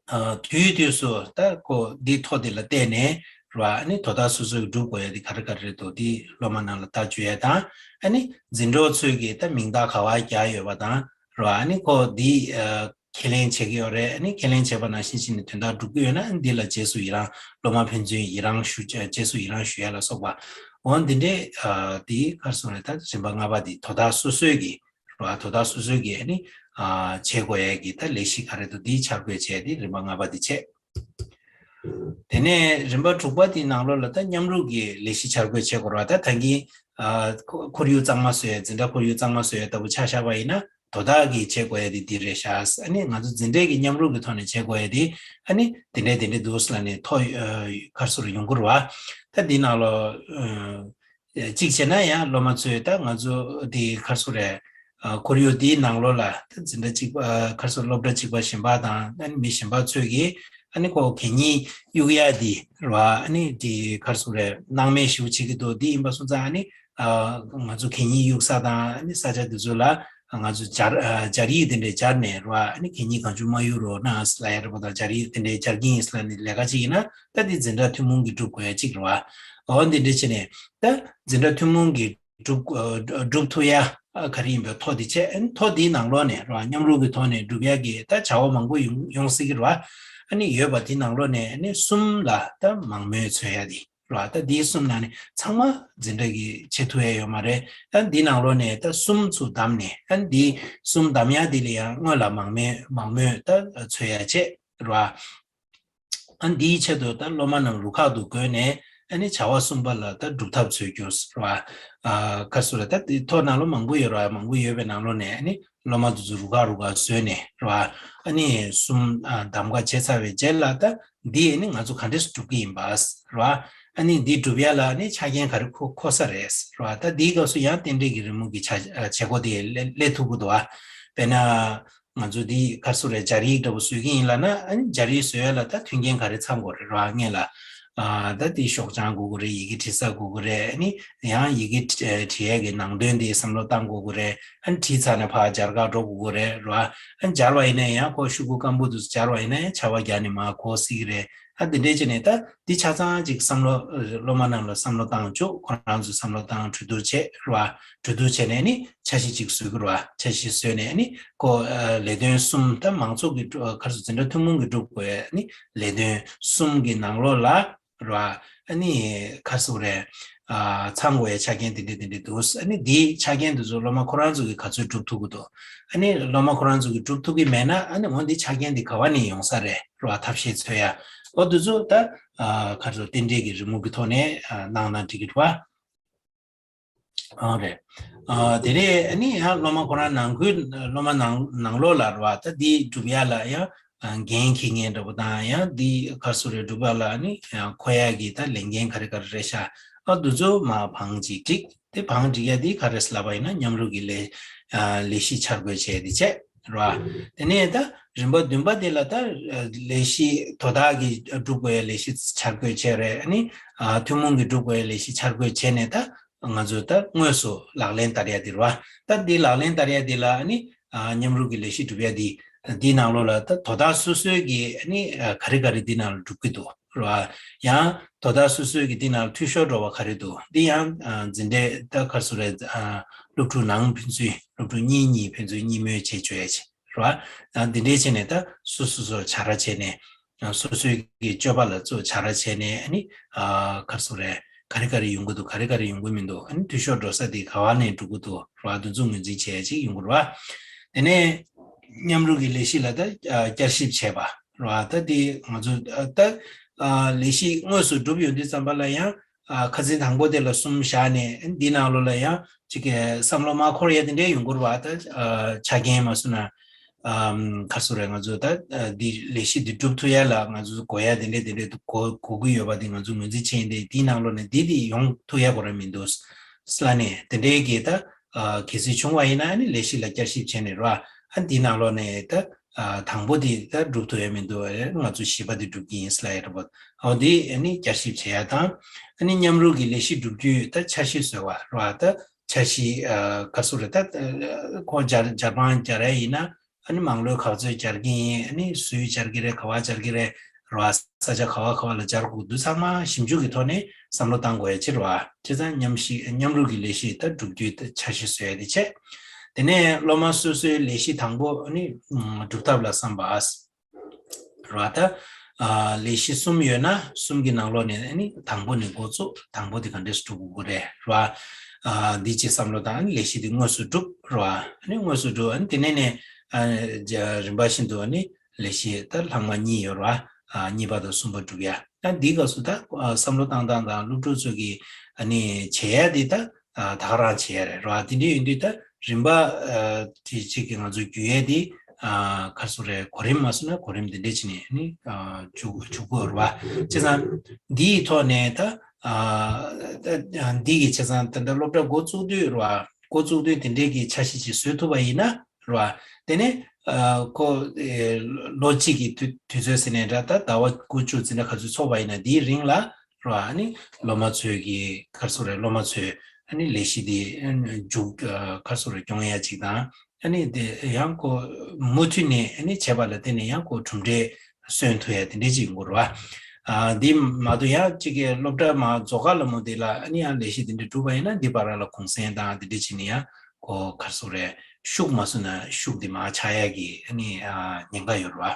ཨ་དུས་དུས་སུ་ད་ཁོ་འདི་ཐོ་འདི་ལ་བལྟས་ནས་རེད་པ། ཨ་ནི་དོ་བདག་སོ་སོའི་སྒྲུབ་དགོས་ཡ་དེ་ག་རེ་ག་རེ་རེད་འདུག་འདི་སློབ་མ་རྣམས་ལ་ལྟ་བཅུག་ཡ་དང་། ཨ་ནི་འཛིན་གྲོགས་ཚོས་ཀྱི་ད་མིང་རྟགས་ག་པར་རྒྱག་ཡོད་པ་དང་རེད་པ། ཨ་ནི་ཁོ་འདི་ཨ་ཁས་ལེན་བྱེད་ཀྱི་ཡོད་རེད། ཨ་ནི་ཁས་ལེན་བྱས་པ་ནང་བཞིན་བྱས་ནས་དོན་དག་སྒྲུབ་ཀྱི་ཡོད་ན་ཨ་ནི་འདི་ལ་རྗེས་སུ་ཡི་རང་སློབ་མ་ཕན་ཚུན་ཡི་རང་ཞུ་རྗེས་སུ་ཡི་རང་ཞུ་ཡ་ལ་སོགས་པ། འོ་འདི་འདྲའི་ཨ་དེ་ག་རེ་ཟེར་དགོས་རེད། ད་རིམ་པ་ལྔ་པ་དེ་དོ་བདག་སོ་སོའི་གི་རེད་པ། དོ་བདག་སོ་སོའི་གི་ཨ་ནི་ཨ་བྱེད་དགོས་ཡ་གི་ད་ལས་གཞི་ག་རེ་འདུག་འདི་འཆར་འགོད་བྱས་ཏེ་རིམ་པ་ལྔ་པ་དེ་བྱས། དེ་ནས་རིམ་པ་དྲུག་པ་དེའི་ནང་ལོགས་ལ་ད་མཉམ་རུབ་ཀྱི་ལས་གཞི་འཆར་འགོད་བྱེད་དགོས་རེད་པ། ད་ད་གིན་ཨ་ཁོར་ཡུག་གཙང་མ་བཟོ་ཡ་འཛིན་གྲྭ་ཁོར་ཡུག་གཙང་མ་བཟོ་ཡ་ལྟ་བུ་ཆ་བཞག་པ་ཡིན་ན་དོ་བདག་གིས་བྱེད་དགོས་ཡ་དེ་འདི་རེད་ཤག་ཨ་ནི་ང་ཚོ་འཛིན་གྲྭའི་གི་མཉམ་རུབ་ཀྱི་ཐོག་ནས་བྱེད་དགོས་ཡ་དེ་ཨ་ནི་དེ་འདྲས་དེ་འདྲས་འདུག་ཟེར་ལབ་ནས་ཐོ་ཨ་ག་རེ་ཟེར་ཡོང་གི་རེད་པ། ད་འདི་ནང་ལོགས་ཨ། གཅིག་བྱས་ན་ཡང་སློབ་མ་ཚོས་ད་ང་ཚོ་འདི་ག་རེ་ཟེར་དགོས་རེད། ཨ་ཁོར་ཡུག་འདིའི་ནང་ལོགས་ལ་ད་འཛིན་གྲྭ་གཅིག་པ་ཨ་ག་རེ་ཟེར་སློབ་གྲྭ་གཅིག་པ་གཞན་པ་དང་ཨ་ནི་མི་གཞན་པ་ཚོས་ཀྱིས་ཨ་ནི་ཁོ་གད་སྙིགས་གཡུག་ཡ་འདི་རེད་པ། ཨ་ནི་འདི་ག་རེ་ཟེར་དགོས་རེད། སྣང་མེད་ཞེ་པོ་བྱེད་ཀྱི་འདུག་འདི་ཡིན་པ་སོང་ཙང་ཨ་ནི་ཨ་ང་ཚོ་གད་སྙིགས་གཡུག་ས་དང་ཨ་ནི་ས་ཆ་འདི་ཚོ་ལ་ང་ཚོ་སྦྱར་ཨ་སྦྱར་ཡིག་དེ་འདྲས་སྦྱར་ནས་རེད་པ། ཨ་ནི་གད་སྙིགས་གང་བྱུང་མ་གཡུག་རོགས་གནང་ལབ་ཡ་འདྲ་པོ་དང་སྦྱར་ཡིག་དེ་འདྲས་སྦྱར་གྱི་ཡིན་ལབ་ནས་ལས་ཀ་བྱེད་ཀྱི་ཡིན་ན་ད་འདི་འཛིན་གྲྭ་ཐུན་མོང་གིས་སྒྲུབ་དགོས་ཡ་གཅིག་རེད་པ། འོ་འདི་འདྲས་བྱས་ནས། ད་འཛིན་གྲྭ་ཐུན་མོང་གིས་སྒྲུབ་ཨ་སྒྲུབ་ཐུབ་ཡ་ཨ་ག་རེ་ཡིན་པའི་ཐོ་འདི་བྱས། ཨ་ནི་ཐོ་འདིའི་ནང་ལོགས་ནས་རེད་པ། མཉམ་རུབ་ཀྱི་ཐོག་ནས་སྒྲུབ་ཡ་གི་ད་བྱ་བ་མང་པོ་ཡོང་ཡོང་སྲིད་ཀྱི་རེད་པ། ཨ་ནི་ཡོད་པ་འདིའི་ནང་ལོགས་ནས་ཨ་ནི་གསུམ་ལ་ད་མང་མོས་འཚོལ་ཡ་འདི་རེད་པ། ད་འདིའི་གསུམ་ནང་ནས་ཚང་མ་འཛིན་གྲྭ་གིས་བྱེད་ཐུབ་ཡ་ཡོད་མ་རེད། ད་འདིའི་ནང་ལོགས་ནས་ད་གསུམ་ཚུར་བདམས་ནས་ཨ་ནི་འདི་གསུམ་བདམས་ཡ་འདི་ལ་ཡང་སྔོན་ལ་མང་མོས་མང་མོས་ད་འཚོལ་ཡ་བྱས་རེད་པ། ཨ་འདིའི་ཆེད་དུ་ད་སློབ་མ་རྣམས་རུ་ཁག་ཏུ་བགོས་ནས་ཨ་ནི་བྱ་བ་གསུམ་པ་ལ་ད་སྒྲུབ་ཐབས་འཚོལ་རྒྱུ་རེད་པ། ཨ་ག་རེ་ཟེར་དགོས་རེད། ད་འདི་ཐོ་ནང་ལོགས་མང་པོ་ཡོད་རེད་པ། མང་པོ་ཡོད་པའི་ནང་ལོགས་ནས་ཨ་ནི་སློབ་མ་དེ་ཚོ་རུ་ཁག་རུ་ཁག་བཟོས་ནས་རེད་པ། ཨ་ནི་གསུམ་ཨ་གདམ་ག་བྱས་ཚར་བའི་རྗེས་ལ་ད་འདི་ཨ་ནི་ང་ཚོ་ག་འདྲས་སེ་སྒྲུབ་ཀྱི་ཡིན་པ་རེད་པ། ཨ་ནི་འདི་སྒྲུབ་ཡ་ལ་ཨ་ནི་ཆ་རྐྱེན་ག་རེ་མཁོ་མཁོ་ས་རེད་རེད་པ། ད་འདིའི་སྐབས་སུ་ཡང་རྟེན་འབྲེལ་གྱི་རེའུ་མིག་གི་བྱ་ཨ་བྱེད་སྒོ་དེ་སླེབས་སླེབས་ཐུབ་ཀྱི་འདུག་པ། དཔེར་ན། ང་ཚོ་འདི་ག་རེ་ཟེར་དགོས་རེད། སྦྱར་ཡིག་འདྲ་པོ་བཟོ་གི་ཡིན་ལབ་ན་ཨ་ནི་སྦྱར་ཡིག་བཟོ་ཡ་ལ་ད་མཐུན་རྐྱེན་ག་རེ་ཚང་དགོས་རེད་ར། སྔོན་ལ་ཨ་ད་འདི་ཤོག་བྱང་དགོས་ཀྱི་རེད། ཡི་གེ་འབྲི་ས་དགོས་ཀྱི་རེད། ཨ་ནི་ཡང་ཡི་གེ་བྲི་བྲི་ཡས་ཀྱི་ནང་དོན་འདི་བསམ་བློ་བཏང་དགོས་ཀྱི་རེད། ཨ་ནི་བྲིས་ཚར་ནས་ཕར་སྦྱར་གར་འགྲོ་དགོས་ཀྱི་རེད་ར། ཨ་ནི་སྦྱར་བ་ཡིན་ན་ཡང་ཁོ་ཤོག་གུ་སྐམ་པོ་དེ་ཚོ་སྦྱར་བ་ཡིན་ན་ཡང་ཆར་པ་བརྒྱབ་ནས་མར་གོ་སྲིད་ཀྱི་རེད། ད་འདི་འདྲའི་བྱས་ནས་ད་འདི་ཆ་ཚང་ཅིག་བསམ་བློ་སློབ་མ་རྣམས་ལ་བསམ་བློ་བཏང་བཅུག་ཁོ་རང་ཚོས་བསམ་བློ་བཏང་གྲོས་བསྡུར་བྱས་ར་བ། གྲོས་བསྡུར་བྱས་ནས་ནི་འཆར་གཞི་ཅིག་བཟོ་དགོས་ར་བ། འཆར་གཞི་བཟོས་ནས་ནི་ཁོ་ལས་དོན་གསུམ་ད་མང་ཚོགས་ཀྱི་ག་རེ་ཟེར་འཛིན་གྲྭ་ཐུན་མོང་གི་སྒྲུབ་དགོས་ནི་ལས་དོན་གསུམ་གྱི་ནང་ལོགས་ལ། ར། ཨ་ནི་ག་རེ་ཟེར་དགོས་རེད། ཨ། ཚང་དགོས་ཡ་ཆ་རྐྱེན་དེ་འདྲ་དེ་འདྲ་འདུག་ཨ་ནི་འདིའི་ཆ་རྐྱེན་དེ་ཚོ་སློབ་མ་ཁོ་རང་ཚོ་གིས་ག་ཚོད་སྒྲུབ་ཐུབ་ཀྱི་འདུག་ཨ་ནི་སློབ་མ་ཁོ་རང་ཚོ་གིས་སྒྲུབ་ཐུབ་ཀྱི་མེད་ན་ཨ་ནི་འོ་འདི་ཆ་རྐྱེན་དེ་ག་བ་ནས་ཡོང་ས་རེད་ར་ཐབས་ཤེས་འཚོལ་ཡ། འོ་འདི་ཚོ་ད་ཨ་ག་རེ་ཟེར་རྟེན་འབྲེལ་གྱི་རི་མོ་གི་ཐོག་ནས་ཨ་གནང་ན་འགྲིག་གི་རེད་བ། ཨང་རེད། ཨ་དེ་རེད། ཨ་ནི་ཡང་སློབ་མ་ཁོ་རང་ནང་ཁུལ་སློབ་མ་ནང་ནང་ལོགས་ལ་རེད་བ། ད་འདི་སྒྲུབ་ཡ་ལ་ཡང་འགན་འཁྱེར་མཁན་འདྲ་པོ་དང་ཡང་འདི་ག་རེ་ཟེར་དགོས་རེད་སྒྲུབ་པ་ལ་ནི་ཡང་འཁོར་ཡ་གི་ད་ལས་འགན་ག་རེ་ག་རེ་རེད་ཤག་ཨ་འདི་ཚོ་མར་བང་ཅིག་བསྒྲིགས། དེ་བང་སྒྲིག་ཡ་འདི་ག་རེ་ལབ་པ་ཡིན་ན་མཉམ་རུབ་ཀྱི་ལས་ཨ་ལས་གཞི་འཆར་འགོད་བྱས་ཏེ་བྱས་རེད་བ། དེ་ནས་ད་རིམ་པ་བདུན་པ་དེ་ལ་ད་ལས་གཞི་དོ་བདག་གིས་སྒྲུབ་དགོས་ཡ་ལས་གཞི་འཆར་འགོད་བྱས་རེད། ཨ་ནི་ཨ་ཐུན་མོང་གིས་སྒྲུབ་དགོས་ཡ་ལས་གཞི་འཆར་འགོད་བྱས་ནས་ད། ང་ཚོས་ད་དངོས་སུ་ལག་ལེན་བསྟར་ཡ་དེ་རེད་བ། ད་འདི་ལག་ལེན་བསྟར་ཡ་དེ་ལ་ཨ་ནི་ཨ་མཉམ་རུབ་ཀྱི་ལས་གཞི་སྒྲུབ་ཡ་དེ་འདིའི་ནང་ལོགས་ལ་ད་དོ་བདག་སོ་སོའི་གི་ཨ་ནི་ཨ་ག་རེ་ག་རེ་འདི་ནང་ལ་སྒྲུབ་ཀྱི་འདུག་རེད་བ། ཡང་དོ་བདག་སོ་སོའི་གི་འདི་ནང་ལ་འཐུས་ཤོར་འགྲོ་བ་ག་རེ་འདུག་འདི་ཡང་ཨ་འཛིན་གྲྭའི་ད་ག་རེ་ཟེར་རེད། ཨ་སློབ་ཕྲུག་ནང་ཕན་ཚུན་སློབ་ཕྲུག་གཉིས་གཉིས་ཕན་ཚུན་གཉིས་མོལ་བྱེད་བཅུག་ཡ་ཆེད་རེད་བ། ཨ་འདི་འདྲའི་བྱས་ནས་ད་སོ་སོ་སོ་བྱ་ར་བྱས་ནས། སོ་སོའི་གི་སྤྱོད་པ་ལ་གཙོ་བྱ་ར་བྱས་ནས་ཨ་ནི་ཨ་ག་རེ་ཟེར་དགོས་རེད། ག་རེ་ག་རེ་ཡོང་གི་འདུག་ག་རེ་ག་རེ་ཡོང་གི་མི་འདུག་ཨ་ནི་འཐུས་ཤོར་འགྲོ་ས་དེ་ག་བ་ནས་འགྲོ་གི་འདུག་རེད་བ། འདི་ཚོ་ངོས་འཛིན་བྱེད་ཡ་ཅིག་ཡོང་གི་རེད་བ། དེ་ནས་མཉམ་རུབ་ཀྱི་ལས་གཞི་ལ་ད་ཨ་བསྐྱར་ཞིབ་བྱས་པ་རེད་བ། ད་དེ་ང་ཚོ་ཨ་ད་ཨ་ལས་གཞི་དངོས་སུ་གྲུབ་ཡོང་དུས་ཙམ་པ་ལ་ཡང་། ཨ་ཁ་སང་དང་པོ་དེ་ལ་གསུམ་བཞག་ནས་འདི་ནང་ལོགས་ལ་ཡང་ཅིག་གི་བསམ་བློ་མ་འཁོར་ཡ་དེ་འདྲའི་ཡོང་གི་རེད་བ། ད་ཨ་ཆ་རྐྱེན་མ་སོང་ན་ཨམ་ག་རེ་ཟེར་དགོས་རེད། ང་ཚོ་ད་ཨ་འདི་ལས་གཞི་འདི་སྒྲུབ་ཐུབ་ཡ་ལ་ང་ཚོ་དགོས་ཡ་དེ་འདྲའི་དེ་འདྲའི་དགོས་དགོས་ཀྱི་ཡོད་པ་དེ་ང་ཚོ་ངོས་འཛིན་བྱས་ཡིན། དེ་འདི་ནང་ལོགས་ནས་འདི་འདི་ཡོང་ཐུབ་ཡ་གོ་ར་མི་འདུག་ལབ་ནས་དེ་འདྲའི་གི་ད་ཨ་གལ་སྲིད་བྱུང་བ་ཡིན་ན་ཨ་ནི་ལས་གཞི་ལ་བསྐྱར་ཞིབ་བྱས་ནས་རེད་བ། ཨ་འདི་ནང་ལོགས་ནས་ད། ཨ་དང་པོ་དེ་ད་སྒྲུབ་ཐུབ་ཡ་མི་འདུག་ཨ་ང་ཚོ་བཞི་པ་དེ་སྒྲུབ་ཀྱི་ཡིན་ལབ་ཡ་འདྲ་པོ། འོ་དེ་ཨ་ནི་བསྐྱར་ཞིབ་བྱེད་ཡ་དང་། ཨ་ནི་མཉམ་རུབ་ཀྱི་ལས་གཞི་སྒྲུབ་རྒྱུའི་ད་འཆར་གཞི་བཟོ་བ་རེད་བ། ད་འཆར་གཞི་ཨ་ག་རེ་ཟེར་དགོས་རེད། ད་ཁོ་སྦྱར་སྦྱར་དཔང་སྦྱར་ཡ་ཡིན་ན་ཨ་ནི་མང་ལོས་ག་ཚོད་སྦྱར་གྱི་ཡིན། ཨ་ནི་སུས་སྦྱར་གྱི་རེད། ག་བ་སྦྱར་གྱི་རེད་རེད་བ། ས་ཆ་ག་བ་ག་བ་ལ་སྦྱར་དགོས་འདུག་ཚང་མ་ཞིབ་འཇུག་གི་ཐོག་ནས་བསམ་བློ་བཏང་དགོས་ཡ་ཅིག་རེད་བ། བྱས་ཙང་མཉམ་གཞི་མཉམ་རུབ་ཀྱི་ལས་གཞི་ད་སྒྲུབ་རྒྱུའི་ད་འཆར་གཞི་བཟོ་ཡ་དེ་བྱས། དེ་ནས་སློབ་མ་སོ་སོའི་ལས་གཞི་དང་པོ་ནི་སྒྲུབ་ཐབས་ལ་བསམ་པ། རེད་བ། ད་ལས་གཞི་གསུམ་ཡོད་ན་གསུམ་གྱི་ནང་ལོགས་ནས་ནི་དང་པོ་ནས་འགོ་བཙུགས། དང་པོ་དེ་ག་འདྲས་སྒྲུབ་དགོས་རེད་རེད་བ། འདི་ཅིག་བསམ་བློ་བཏང་། ལས་གཞི་དེ་དངོས་སུ་སྒྲུབ་རེད་བ། ནི་དངོས་སུ་སྒྲུབ། དེ་ནས་ནས་རིམ་པ་བཞིན་དུ་ནི་ལས་གཞི་ད་ལྷག་མ་གཉིས་ཡོད་རེད་བ། གཉིས་པ་དང་གསུམ་པ་སྒྲུབ་ཡ། ད་འདི་སྐབས་སུ་ད་བསམ་བློ་བཏང་སྟངས་དང་སློབ་ཕྲུག་ཚོ་གི་ནི་བྱེད་ཡ་དེ་ད། ད་ག་རང་བྱེད་ཡ་རེད་ར། དེ་འདྲ་ཡིན་དུས་ད་རིམ་པ་དེ་གཅིག་གི་ང་ཚོ་བརྒྱུད་ཡས་དེ་ག་རེ་ཟེར་དགོས་རེད། གོ་རིམ་མ་སོང་ན་གོ་རིམ་དེ་འདྲ་བྱས་ནས་ནི་འཇུག་འཇུག་དགོས་རེད་བ། བྱས་ཙང་འདིའི་ཐོག་ནས་ད་འདི་གི་བྱས་ཙང་ད་ལྟ་སློབ་གྲྭ་འགོ་བཙུགས་དུས་རེད་བ། འགོ་བཙུགས་དུས་དེ་འདྲའི་གི་འཆར་གཞི་ཅིག་བཟོ་ཐུབ་པ་ཡིན་ན་རེད་བ། དེ་ནས་ཁོ་ལོ་གཅིག་གི་དུས་དུས་ཚོད་ཟེར་ནས་འདྲ། ད་ཟླ་བ་དགུ་བཅུ་ཙམ་འདྲ་ག་ཚོད་འཚོགས་པ་ཡིན་ན་དེའི་རིང་ལ། རེད་བ། ཨ་ནི་སློབ་མ་ཚོས་ཀྱི་ག་རེ་ཟེར་དགོས་རེད། སློབ་མ་ཚོས་ཨ་ནི་ལས་གཞི་དེ་མཇུག་ག་རེ་ཟེར་དགོས་རེད། སྐྱོང་ཡ་ཅིག་དང་། ཨ་ནི་དེ་ཡང་ཁོ་མུ་མཐུད་ནས་ཨ་ནི་བྱས་པ་ལ་བརྟེན་ནས་ཡང་ཁོ་གྲུབ་འབྲས་སོན་ཐུབ་ཡ་དེ་འདྲས་ཅིག་ཡོང་གི་རེད་བ། ཨ་འདི་མ་གཏོགས་ཡང་གཅིག་གི་སློབ་གྲྭ་མ་རྫོགས་ག་ལ་མོ་དེ་ལ་ཨ་ནི་ཡང་ལས་གཞི་དེ་འདྲས་གྲུབ་པ་ཡིན་ན་འདི་བར་ལ་གུང་སེང་དང་དེ་འདྲས་བྱས་ནས་ཡང་ཁོ་ག་རེ་ཟེར་དགོས་རེད། ཤུགས་མ་སོང་ན་ཤུགས་དེ་མར་ཆག་ཡ་གི་ཨ་ནི་ཉེན་ཁ་ཡོད་རེད་བ།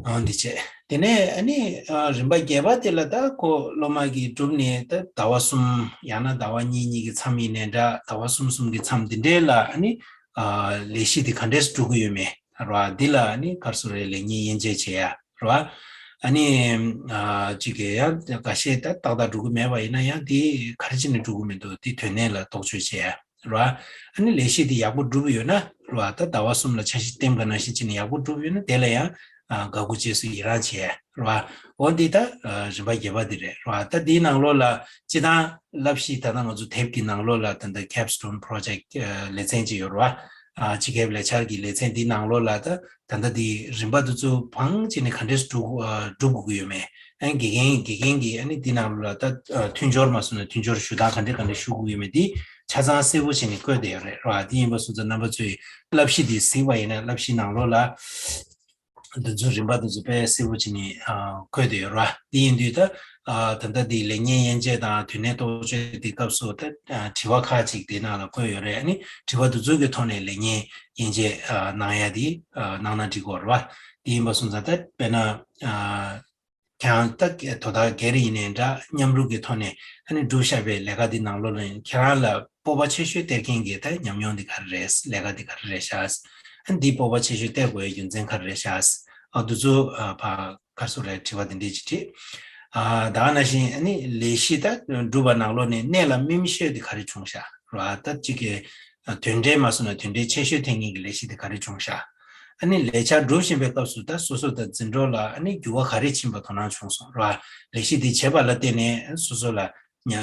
ཨང་། འདི་བྱས། དེ་ནས་ཨ་ནི་ཨ་རིམ་པ་བརྒྱད་པ་དེ་ལ་ད་ཁོ་སློབ་མ་གིས་བསྒྲུབས་ནས་ད་ཟླ་བ་གསུམ་ཡང་ན་ཟླ་བ་གཉིས་གཉིས་ཀྱི་མཚམས་ཡིན་ནའི་འདྲ། ཟླ་བ་གསུམ་གསུམ་གྱི་མཚམས་འདི་འདྲའི་ལ་ཨ་ནི་ཨ་ལས་གཞི་འདི་ག་འདྲས་སེ་འགྲུབ་ཀྱི་ཡོད་མེད་རེད་བ། འདི་ལ་ཨ་ནི་ག་རེ་ཟེར་དགོས་རེད། ལེགས་ཉེས་དབྱེ་འབྱེད་བྱེད་ཡ་རེད་བ། ཨ་ནི་ཨ་གཅིག་གིས་ཡང་འགའ་ཤས་ད་ཏག་ཏག་འགྲུབ་ཀྱི་མེད་པ་ཡིན་ན་ཡང་འདི་ག་རེ་བྱས་ནས་འགྲུབ་ཀྱི་མི་འདུག་འདི་དོན་གནད་ལ་རྟོག་དཔྱོད་བྱེད་ཡ། རེད་བ། ཨ་ནི་ལས་གཞི་དེ་ཡག་པོ་འགྲུབ་ཡོད་ན་རེད་བ། ད་ཟླ་བ་གསུམ་ལ་འཆར་གཞི་ལྡེམ་ག་ནང་བཞིན་བྱས་ནས་ཡག་པོ་འགྲུབ་ཡོད་ན་དེ་ལ་ཡང་ཨ་དགའ་མགུ་རྗེས་སུ་ཡི་རང་བྱས་རེད་བ། འོ་འདི་ད་ཨ་རིམ་པ་བརྒྱད་པ་འདི་རེད་རེད་བ། ད་འདིའི་ནང་ལོགས་ལ་སྤྱིར་བཏང་བསླབ་གཞི་ད་ལྟ་ང་ཚོ་དེབ་ཀྱི་ནང་ལོགས་ལ་ད་ལྟ་Capstone Project ཨ་ལེ་ཚན་ཅིག་ཡོད་རེད་བ། ཨ་སྤྱི་ཁྱབ་ལས་འཆར་གྱི་ལེ་ཚན་འདིའི་ནང་ལོགས་ལ་ད་ད་ལྟ་འདི་རིམ་པ་འདི་ཚོ་བང་བྱས་ནས་ག་འདྲས་སྒྲུབ་ཨ་སྒྲུབ་དགོས་ཀྱི་ཡོད་མེད། ཨ་དགེ་རྒན་དགེ་རྒན་གྱིས་ཨ་ནི་འདི་ནང་ལོགས་ལ་ད་ཨ་མཐུན་སྦྱོར་མ་སོང་ན་མཐུན་སྦྱོར་ཞུ་སྟངས་ག་འདྲས་ག་འདྲས་ཞུ་དགོས་ཀྱི་ཡོད་མེད་འདི་ཆ་ཚང་གསལ་པོ་བྱས་ནས་བཀོད་བསྡད་ཡོད་རེད་ར། འདི་ཡིན་པ་སོང་ཙང་རྣམ་པ་ཚོས་བསླབ་གཞི་འདི་གཟིགས་པ་ཡིན་ན་བསླབ་གཞི་ནང་ལོགས་ལ་ འདི་ཚོ་རིམ་པ་འདི་ཚོ་དཔེ་གསལ་པོ་བྱས་ནས་ཨ་བཀོད་དེ་ཡོད་ར། འདི་ཡིན་དུས་ད་ཨ་ད་ལྟ་འདི་ལེགས་ཉེས་དབྱེ་འབྱེད་དང་དོན་གནད་རྟོགས་དཔྱོད་འདི་སྐབས་སུ་ད་ཨ་དྲི་བ་ཁག་ཅིག་དེ་ནང་ལ་བཀོད་ཡོད་རེད། ཨ་ནི་དྲི་བ་འདི་ཚོ་གི་ཐོག་ནས་ལེགས་ཉེས་དབྱེ་འབྱེད་ཨ་གནང་ཡ་དེ་ཨ་གནང་ན་འགྲིག་གི་རེད་བ། དེ་ཡིན་པ་སོང་ཙང་ད་དཔེར་ན་ཨ་ཁྱེད་རང་ད་དོ་བདག་སྒེར་ཡིན་ནའི་འདྲ། མཉམ་རུབ་ཀྱི་ཐོག་ནས་ཨ་ནི་སྒྲུབ་བཞག་པའི་ལས་ཀ་འདི་ནང་ལོགས་ལ་ཁྱེད་རང་ལ་སྤོབས་པ་ཆེ་ཤོས་སྟེར་མཁན་གྱི་ད་ཉམས་མྱོང་འདི་ག་རེ་རེད། ལས་ཀ་འདི་ག་རེ་རེད་ཤག་ཨ་ནི་འདི་སྤོབས་པ་ཆེ་ཤོས་སྟེར་དགོས་ཡའི་རྒྱུ་མཚན་ག་རེ་རེད་ཤག་ཨ་འདི་ཚོ་ཨ་ཕ་ག་སུ་རེད། དྲི་བ་འདི་འདྲས་ཅིག་དྲིས། ཨ་ད་ག་ནང་བཞིན་ཨ་ནི་ལས་གཞི་ད་སྒྲུབ་པ་ནང་ལོགས་ནས་གནད་ལ་དམིགས་མི་ཤོས་འདི་ག་རེ་བྱུང་ཤག་རེད་བ། ད་གཅིག་གི་ཨ་དོན་འབྲས་མ་སོང་ན་དོན་འབྲས་ཆེ་ཤོས་ཐེབས་མཁན་གྱི་ལས་གཞི་འདི་ག་རེ་བྱུང་ཤག་ཨ་ནི་ལས་འཆར་སྒྲུབ་བཞིན་པའི་སྐབས་སུ་ད་སོ་སོ་དང་འཛིན་གྲོགས་ལ་ཨ་ནི་འགྱུར་བ་ག་རེ་ཕྱིན་པ་དོ་སྣང་བྱུང་སོང་རེད་བ། ལས་གཞི་འདི་བྱེད་པ་ལ་བརྟེན་ནས་སོ་སོ་ལ་ཉ་